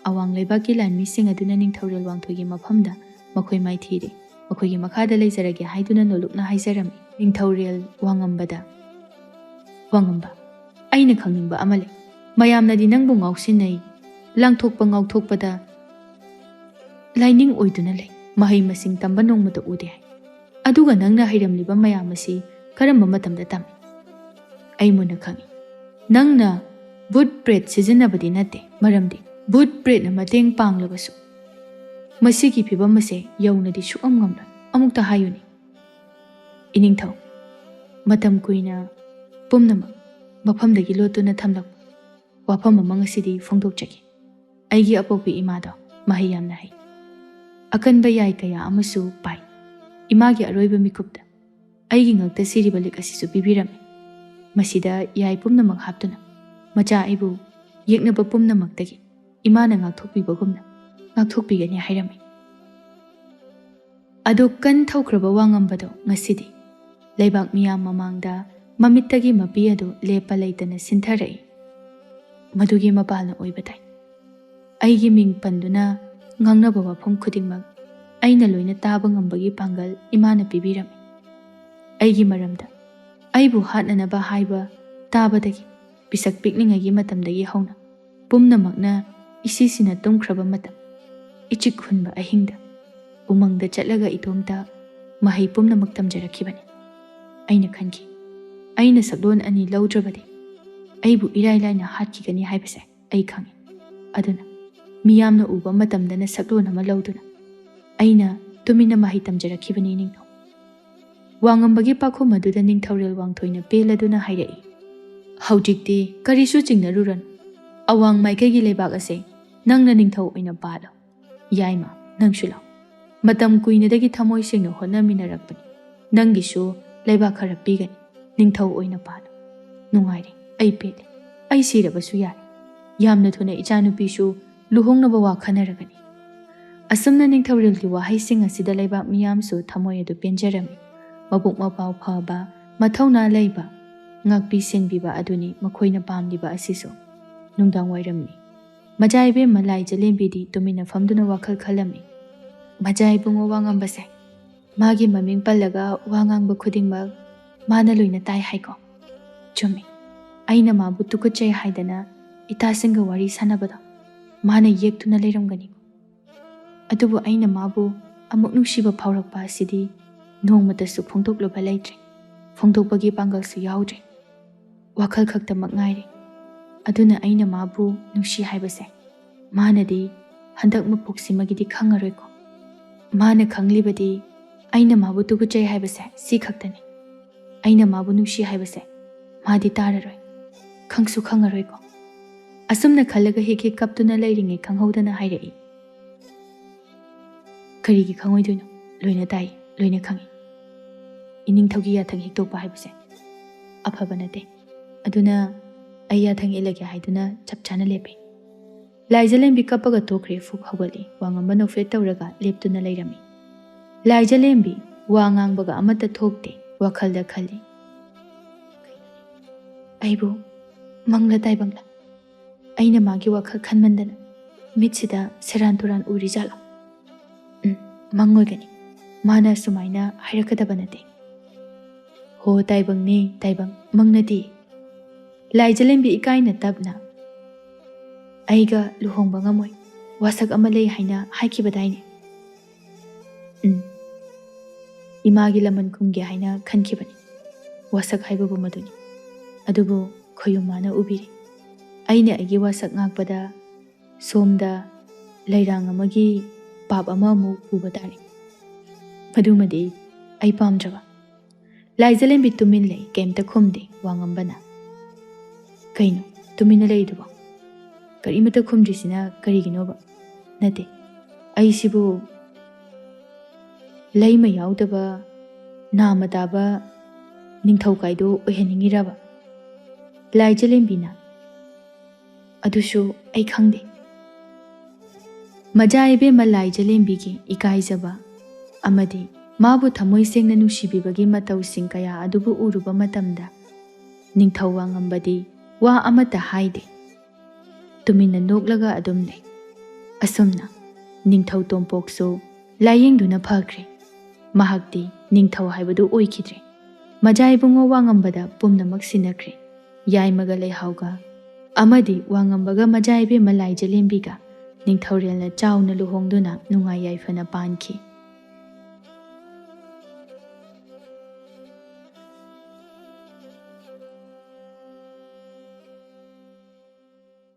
ꯑꯋꯥꯡ ꯂꯩꯕꯥꯛꯀꯤ ꯂꯥꯟꯃꯤꯁꯤꯡ ꯑꯗꯨꯅ ꯅꯤꯡꯊꯧꯔꯦꯜ ꯋꯥꯡꯊꯣꯏꯒꯤ ꯃꯐꯝꯗ ꯃꯈꯣꯏ ꯃꯥꯏꯊꯤꯔꯦ, ꯃꯈꯣꯏꯒꯤ ꯃꯈꯥꯗ ꯂꯩꯖꯔꯒꯦ ꯍꯥꯏꯗꯨꯅ ꯅꯣꯂꯨꯛꯅ ꯍꯥꯏꯖꯔꯝꯃꯤ꯫ ꯅꯤꯡꯊꯧꯔꯦꯜ ꯋꯥꯉꯝꯕꯗ, "ꯋꯥꯉꯝꯕ, ꯑꯩꯅ ꯈꯪꯅꯤꯡꯕ ꯑꯃ ꯂꯩ꯫ ꯃꯌꯥꯝꯅꯗꯤ ꯅꯪꯕꯨ ꯉꯥꯎꯁꯤꯟꯅꯩ, ꯂꯥꯡꯊꯣꯛꯄ ꯉꯥꯎꯊꯣꯛꯄꯗ ꯂꯥꯏꯅꯤꯡ ꯑꯣꯏꯗꯨꯅ ꯂꯩ꯫ ꯃꯍꯩ ꯃꯁꯤꯡ ꯇꯝꯕ ꯅꯣꯡꯃꯇ ꯎꯗꯦ ꯍꯥꯏ꯫ ꯑꯗꯨꯒ ꯅꯪꯅ ꯍꯩꯔꯝꯂꯤꯕ ꯃꯌꯥꯝ ꯑꯁꯤ ꯀꯔꯝꯕ ꯃꯇꯝꯗ ꯇꯝꯃꯤ?" ꯑꯩ ꯃꯨꯟꯅ ꯈꯪꯏ꯫ "ꯅꯪꯅ ꯚꯨꯠ ꯄ꯭ꯔꯦꯠ ꯁꯤꯖꯤꯟꯅꯕꯗꯤ ꯅꯠꯇꯦ, ꯃꯔꯝꯗꯤ ꯚꯨꯠ ꯄ꯭ꯔꯦꯠꯅ ꯃꯇꯦꯡ ꯄꯥꯡꯂꯕꯁꯨ ꯃꯁꯤꯒꯤ ꯐꯤꯕꯝ ꯑꯁꯦ ꯌꯧꯅꯗꯤ ꯁꯨꯛꯉꯝ ꯉꯝꯂꯣꯏ꯫ ꯑꯃꯨꯛꯇ ꯍꯥꯏꯌꯨꯅꯦ, ꯏꯅꯤꯡꯊꯧ꯫ ꯃꯇꯝ ꯀꯨꯏꯅ ꯄꯨꯝꯅꯃꯛ ꯃꯐꯝꯗꯒꯤ ꯂꯣꯠꯇꯨꯅ ꯊꯝꯂꯛꯄ ꯋꯥꯐꯝ ꯑꯃ ꯉꯁꯤꯗꯤ ꯐꯣꯡꯗꯣꯛꯆꯒꯦ꯫ ꯑꯩꯒꯤ ꯑꯄꯣꯛꯄꯤ ꯏꯃꯥꯗꯣ ꯃꯍꯩ ꯌꯥꯝꯅ ꯍꯩ꯫ ꯑꯀꯟꯕ ꯌꯥꯏ ꯀꯌꯥ ꯑꯃꯁꯨ ꯄꯥꯏ꯫ ꯏꯃꯥꯒꯤ ꯑꯔꯣꯏꯕ ꯃꯤꯀꯨꯞꯇ ꯑꯩꯒꯤ ꯉꯛꯇ ꯁꯤꯔꯤꯕ ꯂꯤꯛ ꯑꯁꯤꯁꯨ ꯄꯤꯕꯤꯔꯝꯃꯤ꯫ ꯃꯁꯤꯗ ꯌꯥꯏ ꯄꯨꯝꯅꯃꯛ ꯍꯥꯞꯇꯨꯅ ꯃꯆꯥ ꯑꯩꯕꯨ ꯌꯦꯛꯅꯕ ꯄꯨꯝꯅꯃꯛꯇꯒꯤ ꯏꯃꯥꯅ ꯉꯥꯛꯊꯣꯛꯄꯤꯕꯒꯨꯝꯅ ꯉꯥꯛꯊꯣꯛꯄꯤꯒꯅꯤ ꯍꯥꯏꯔꯝꯃꯤ꯫ ꯑꯗꯨ ꯀꯟ ꯊꯧꯈ꯭ꯔꯕ ꯋꯥꯉꯝꯕꯗꯣ ꯉꯁꯤꯗꯤ ꯂꯩꯕꯥꯛ ꯃꯤꯌꯥꯝ ꯃꯃꯥꯡꯗ ꯃꯃꯤꯠꯇꯒꯤ ꯃꯄꯤ ꯑꯗꯨ ꯂꯦꯞꯄ ꯂꯩꯇꯅ ꯁꯤꯟꯊꯔꯛꯏ꯫ ꯃꯗꯨꯒꯤ ꯃꯄꯥꯜꯅ ꯑꯣꯏꯕ ꯇꯥꯏ꯫ ꯑꯩꯒꯤ ꯃꯤꯡ ꯄꯟꯗꯨꯅ ꯉꯥꯡꯅꯕ ꯋꯥꯐꯝ ꯈꯨꯗꯤꯡꯃꯛ ꯑꯩꯅ ꯂꯣꯏꯅ ꯇꯥꯕ ꯉꯝꯕꯒꯤ ꯄꯥꯡꯒꯜ ꯏꯃꯥꯅ ꯄꯤꯕꯤꯔꯝꯃꯤ꯫ ꯑꯩꯒꯤ ꯃꯔꯝꯗ, ꯑꯩꯕꯨ ꯍꯥꯠꯅꯅꯕ ꯍꯥꯏꯕ ꯇꯥꯕꯗꯒꯤ, ꯄꯤꯁꯛ ꯄꯤꯛꯂꯤꯉꯩꯒꯤ ꯃꯇꯝꯗꯒꯤ ꯍꯧꯅ ꯄꯨꯝꯅꯃꯛꯅ ꯏꯁꯤꯁꯤꯅ ꯇꯨꯝꯈ꯭ꯔꯕ ꯃꯇꯝ, ꯏꯆꯤꯛ ꯍꯨꯟꯕ ꯑꯍꯤꯡꯗ ꯎꯃꯪꯗ ꯆꯠꯂꯒ ꯏꯇꯣꯝꯇ ꯃꯍꯩ ꯄꯨꯝꯅꯃꯛ ꯇꯝꯖꯔꯛꯈꯤꯕꯅꯤ꯫ ꯑꯩꯅ ꯈꯟꯈꯤ, ꯑꯩꯅ ꯁꯛꯂꯣꯟ ꯑꯅꯤ ꯂꯧꯗ꯭ꯔꯕꯗꯤ ꯑꯩꯕꯨ ꯏꯔꯥꯏ ꯂꯥꯏꯅ ꯍꯥꯠꯈꯤꯒꯅꯤ ꯍꯥꯏꯕꯁꯦ꯫ ꯑꯩ ꯈꯪꯏ꯫ ꯑꯗꯨꯅ ꯃꯤꯌꯥꯝꯅ ꯎꯕ ꯃꯇꯝꯗꯅ ꯁꯛꯂꯣꯟ ꯑꯃ ꯂꯧꯗꯨꯅ ꯑꯩꯅ ꯇꯨꯃꯤꯟꯅ ꯃꯍꯩ ꯇꯝꯖꯔꯛꯈꯤꯕꯅꯤ, ꯅꯤꯡꯊꯧ꯫ ꯋꯥꯉꯝꯕꯒꯤ ꯄꯥꯎꯈꯨꯝ ꯑꯗꯨꯗ ꯅꯤꯡꯊꯧꯔꯦꯜ ꯋꯥꯡꯊꯣꯏꯅ ꯄꯦꯜꯂꯗꯨꯅ ꯍꯥꯏꯔꯛꯏ, "ꯍꯧꯖꯤꯛꯇꯤ ꯀꯔꯤꯁꯨ ꯆꯤꯡꯅꯔꯨꯔꯅꯨ꯫ ꯑꯋꯥꯡ ꯃꯥꯏꯀꯩꯒꯤ ꯂꯩꯕꯥꯛ ꯑꯁꯦ ꯅꯪꯅ ꯅꯤꯡꯊꯧ ꯑꯣꯏꯅ ꯄꯥꯜꯂꯣ꯫ ꯌꯥꯏꯃ, ꯅꯪꯁꯨ ꯂꯥꯛꯎ꯫ ꯃꯇꯝ ꯀꯨꯏꯅꯗꯒꯤ ꯊꯃꯣꯏ ꯁꯦꯡꯅ ꯍꯣꯠꯅꯃꯤꯟꯅꯔꯛꯄꯅꯤ꯫ ꯅꯪꯒꯤꯁꯨ ꯂꯩꯕꯥꯛ ꯈꯔ ꯄꯤꯒꯅꯤ꯫ ꯅꯤꯡꯊꯧ ꯑꯣꯏꯅ ꯄꯥꯜꯂꯨ꯫ ꯅꯨꯡꯉꯥꯏꯔꯦ꯫ ꯑꯩ ꯄꯦꯜꯂꯦ꯫ ꯑꯩ ꯁꯤꯔꯕꯁꯨ ꯌꯥꯔꯦ꯫ ꯌꯥꯝꯅ ꯊꯨꯅ ꯏꯆꯥꯅꯨꯄꯤꯁꯨ ꯂꯨꯍꯣꯡꯅꯕ ꯋꯥ ꯈꯟꯅꯔꯒꯅꯤ꯫ ꯑꯁꯨꯝꯅ ꯅꯤꯡꯊꯧꯔꯦꯜꯒꯤ ꯋꯥꯍꯩꯁꯤꯡ ꯑꯁꯤꯗ ꯂꯩꯕꯥꯛ ꯃꯤꯌꯥꯝꯁꯨ ꯊꯃꯣꯏ ꯑꯗꯨ ꯄꯦꯟꯖꯔꯝꯃꯤ꯫ ꯃꯕꯨꯛ ꯃꯄꯥꯎ ꯐꯕ, ꯃꯊꯧꯅꯥ ꯂꯩꯕ, ꯉꯥꯛꯄꯤ ꯁꯦꯟꯕꯤꯕ ꯑꯗꯨꯅꯤ ꯃꯈꯣꯏꯅ ꯄꯥꯝꯂꯤꯕ ꯑꯁꯤꯁꯨ꯫ ꯅꯨꯡꯗꯥꯡ ꯋꯥꯏꯔꯝꯅꯤ꯫ ꯃꯆꯥ ꯏꯕꯦꯝꯃ ꯂꯥꯏꯖꯂꯦꯝꯕꯤꯗꯤ ꯇꯨꯃꯤꯟꯅ ꯐꯝꯗꯨꯅ ꯋꯥꯈꯜ ꯈꯜꯂꯝꯃꯤ꯫ ꯃꯆꯥ ꯏꯕꯨꯡꯉꯣ ꯋꯥ ꯉꯝꯕꯁꯦ, ꯃꯥꯒꯤ ꯃꯃꯤꯡ ꯄꯜꯂꯒ ꯋꯥ ꯉꯥꯡꯕ ꯈꯨꯗꯤꯡꯃꯛ ꯃꯥꯅ ꯂꯣꯏꯅ ꯇꯥꯏ ꯍꯥꯏꯀꯣ꯫ ꯆꯨꯝꯃꯤ꯫ ꯑꯩꯅ ꯃꯥꯕꯨ ꯇꯨꯀꯠꯆꯩ ꯍꯥꯏꯗꯅ ꯏꯇꯥꯁꯤꯡꯒ ꯋꯥꯔꯤ ꯁꯥꯟꯅꯕꯗꯣ ꯃꯥꯅ ꯌꯦꯛꯇꯨꯅ ꯂꯩꯔꯝꯒꯅꯤ꯫ ꯑꯗꯨꯕꯨ ꯑꯩꯅ ꯃꯥꯕꯨ ꯑꯃꯨꯛ ꯅꯨꯡꯁꯤꯕ ꯐꯥꯎꯔꯛꯄ ꯑꯁꯤꯗꯤ ꯅꯣꯡꯃꯇꯁꯨ ꯐꯣꯡꯗꯣꯛꯂꯨꯕ ꯂꯩꯇ꯭ꯔꯦ꯫ ꯐꯣꯡꯗꯣꯛꯄꯒꯤ ꯄꯥꯡꯒꯜꯁꯨ ꯌꯥꯎꯗ꯭ꯔꯦ꯫ ꯋꯥꯈꯜ ꯈꯛꯇꯃꯛ ꯉꯥꯏꯔꯦ꯫ ꯑꯗꯨꯅ ꯑꯩꯅ ꯃꯥꯕꯨ ꯅꯨꯡꯁꯤ ꯍꯥꯏꯕꯁꯦ ꯃꯥꯅꯗꯤ ꯍꯟꯗꯛ ꯃꯄꯣꯛꯁꯤꯃꯒꯤꯗꯤ ꯈꯪꯉꯔꯣꯏꯀꯣ꯫ ꯃꯥꯅ ꯈꯪꯂꯤꯕꯗꯤ ꯑꯩꯅ ꯃꯥꯕꯨ ꯇꯨꯀꯠꯆꯩ ꯍꯥꯏꯕꯁꯦ ꯁꯤ ꯈꯛꯇꯅꯤ꯫ ꯑꯩꯅ ꯃꯥꯕꯨ ꯅꯨꯡꯁꯤ ꯍꯥꯏꯕꯁꯦ ꯃꯥꯗꯤ ꯇꯥꯔꯔꯣꯏ, ꯈꯪꯁꯨ ꯈꯪꯉꯔꯣꯏꯀꯣ꯫ ꯑꯁꯨꯝꯅ ꯈꯜꯂꯒ ꯍꯦꯛ ꯍꯦꯛ ꯀꯞꯇꯨꯅ ꯂꯩꯔꯤꯉꯩ ꯈꯪꯍꯧꯗꯅ ꯍꯥꯏꯔꯛꯏ꯫ ꯀꯔꯤꯒꯤ ꯈꯪꯉꯣꯏꯗꯣꯏꯅꯣ? ꯂꯣꯏꯅ ꯇꯥꯏ, ꯂꯣꯏꯅ ꯈꯪꯉꯤ꯫ ꯏꯅꯤꯡꯊꯧꯒꯤ ꯌꯥꯊꯪ ꯍꯤꯛꯇꯣꯛꯄ ꯍꯥꯏꯕꯁꯦ ꯑꯐꯕ ꯅꯠꯇꯦ꯫ ꯑꯗꯨꯅ ꯑꯩ ꯌꯥꯊꯪ ꯏꯜꯂꯒꯦ ꯍꯥꯏꯗꯨꯅ ꯆꯞ ꯆꯥꯅ ꯂꯦꯞꯄꯤ꯫ ꯂꯥꯏꯖꯂꯦꯝꯕꯤ ꯀꯞꯄꯒ ꯇꯣꯛꯈ꯭ꯔꯦ꯫ ꯐꯨꯛ ꯍꯧꯒꯠꯂꯤ꯫ ꯋꯥꯉꯝꯕ ꯅꯣꯛꯐꯦꯠ ꯇꯧꯔꯒ ꯂꯦꯞꯇꯨꯅ ꯂꯩꯔꯝꯃꯤ꯫ ꯂꯥꯏꯖꯂꯦꯝꯕꯤ ꯋꯥ ꯉꯥꯡꯕꯒ ꯑꯃꯠꯇ ꯊꯣꯛꯇꯦ꯫ ꯋꯥꯈꯜꯗ ꯈꯜꯂꯤ, "ꯑꯩꯕꯨ ꯃꯪꯂ ꯇꯥꯏꯕꯪꯂ? ꯑꯩꯅ ꯃꯥꯒꯤ ꯋꯥꯈꯜ ꯈꯟꯃꯟꯗꯅ ꯃꯤꯠꯁꯤꯗ ꯁꯦꯔꯥꯟ ꯇꯨꯔꯥꯟ ꯎꯔꯤꯖꯥꯠꯂꯣ? ꯎꯝ, ꯃꯪ ꯑꯣꯏꯒꯅꯤ꯫ ꯃꯥꯅ ꯁꯨꯃꯥꯏꯅ ꯍꯥꯏꯔꯛꯀꯗꯕ ꯅꯠꯇꯦ꯫ ꯍꯣ, ꯇꯥꯏꯕꯪꯅꯦ, ꯇꯥꯏꯕꯪ, ꯃꯪ ꯅꯠꯇꯦ꯫" ꯂꯥꯏꯖꯂꯦꯝꯕꯤ ꯏꯀꯥꯏꯅ ꯇꯞꯅ, "ꯑꯩꯒ ꯂꯨꯍꯣꯡꯕ ꯉꯝꯃꯣꯏ, ꯋꯥꯁꯛ ꯑꯃ ꯂꯩ ꯍꯥꯏꯅ ꯍꯥꯏꯈꯤꯕꯗꯥꯏꯅꯦ?" "ꯎꯝ, ꯏꯃꯥꯒꯤ ꯂꯃꯟ ꯈꯨꯝꯒꯦ ꯍꯥꯏꯅ ꯈꯟꯈꯤꯕꯅꯤ꯫ ꯋꯥꯁꯛ ꯍꯥꯏꯕꯕꯨ ꯃꯗꯨꯅꯤ꯫ ꯑꯗꯨꯕꯨ ꯈꯣꯌꯨꯝ ꯃꯥꯅ ꯎꯕꯤꯔꯦ꯫ ꯑꯩꯅ ꯑꯩꯒꯤ ꯋꯥꯁꯛ ꯉꯥꯛꯄꯗ ꯁꯣꯝꯗ ꯂꯩꯔꯥꯡ ꯑꯃꯒꯤ ꯄꯥꯞ ꯑꯃ ꯑꯃꯨꯛ ꯄꯨꯕ ꯇꯥꯔꯦ꯫ ꯃꯗꯨꯃꯗꯤ ꯑꯩ ꯄꯥꯝꯗ꯭ꯔꯕ꯫" ꯂꯥꯏꯖꯂꯦꯝꯕꯤ ꯇꯨꯃꯤꯟ ꯂꯩ, ꯀꯩꯝꯇ ꯈꯨꯝꯗꯦ꯫ ꯋꯥꯉꯝꯕꯅ, "ꯀꯩꯅꯣ ꯇꯨꯃꯤꯟꯅ ꯂꯩꯗꯨꯕꯣ? ꯀꯔꯤꯃꯠꯇ ꯈꯨꯝꯗ꯭ꯔꯤꯁꯤꯅ ꯀꯔꯤꯒꯤꯅꯣꯕ? ꯅꯠꯇꯦ, ꯑꯩꯁꯤꯕꯨ ꯂꯩꯃ ꯌꯥꯎꯗꯕ, ꯅꯥꯃ ꯇꯥꯕ ꯅꯤꯡꯊꯧ ꯀꯥꯏꯗꯣ ꯑꯣꯏꯍꯟꯅꯤꯡꯉꯤꯔꯕ?" ꯂꯥꯏꯖꯂꯦꯝꯕꯤꯅ, ꯑꯗꯨꯁꯨ ꯑꯩ ꯈꯪꯗꯦ꯫ ꯃꯖꯥ ꯏꯕꯦꯝꯃ ꯂꯥꯏꯖꯂꯦꯝꯕꯤꯒꯤ ꯏꯀꯥꯏꯖꯕ ꯑꯃꯗꯤ ꯃꯥꯕꯨ ꯊꯃꯣꯏ ꯁꯦꯡꯅ ꯅꯨꯡꯁꯤꯕꯤꯕꯒꯤ ꯃꯇꯧꯁꯤꯡ ꯀꯌꯥ ꯑꯗꯨꯕꯨ ꯎꯔꯨꯕ ꯃꯇꯝꯗ ꯅꯤꯡꯊꯧ ꯋꯥꯉꯝꯕꯗꯤ ꯋꯥ ꯑꯃꯠꯇ ꯍꯥꯏꯗꯦ꯫ ꯇꯨꯃꯤꯟꯅ ꯅꯣꯛꯂꯒ ꯑꯗꯨꯝ ꯂꯩ꯫ ꯑꯁꯨꯝꯅ ꯅꯤꯡꯊꯧ ꯇꯣꯝꯄꯣꯛꯁꯨ ꯂꯥꯏꯌꯦꯡꯗꯨꯅ ꯐꯈ꯭ꯔꯦ꯫ ꯃꯍꯥꯛꯇꯤ ꯅꯤꯡꯊꯧ ꯍꯥꯏꯕꯗꯨ ꯑꯣꯏꯈꯤꯗ꯭ꯔꯦ꯫ ꯃꯖꯥ ꯏꯕꯨꯡꯉꯣ ꯋꯥꯉꯝꯕꯗ ꯄꯨꯝꯅꯃꯛ ꯁꯤꯟꯅꯈ꯭ꯔꯦ꯫ ꯌꯥꯏꯃꯒ ꯂꯩꯍꯥꯎꯒ ꯑꯃꯗꯤ ꯋꯥꯉꯝꯕꯒ ꯃꯖꯥ ꯏꯕꯦꯝꯃ ꯂꯥꯏꯖꯂꯦꯝꯕꯤꯒ ꯅꯤꯡꯊꯧꯔꯦꯜꯅ ꯆꯥꯎꯅ ꯂꯨꯍꯣꯡꯗꯨꯅ ꯅꯨꯡꯉꯥꯏ ꯌꯥꯏꯐꯅ ꯄꯥꯟꯈꯤ꯫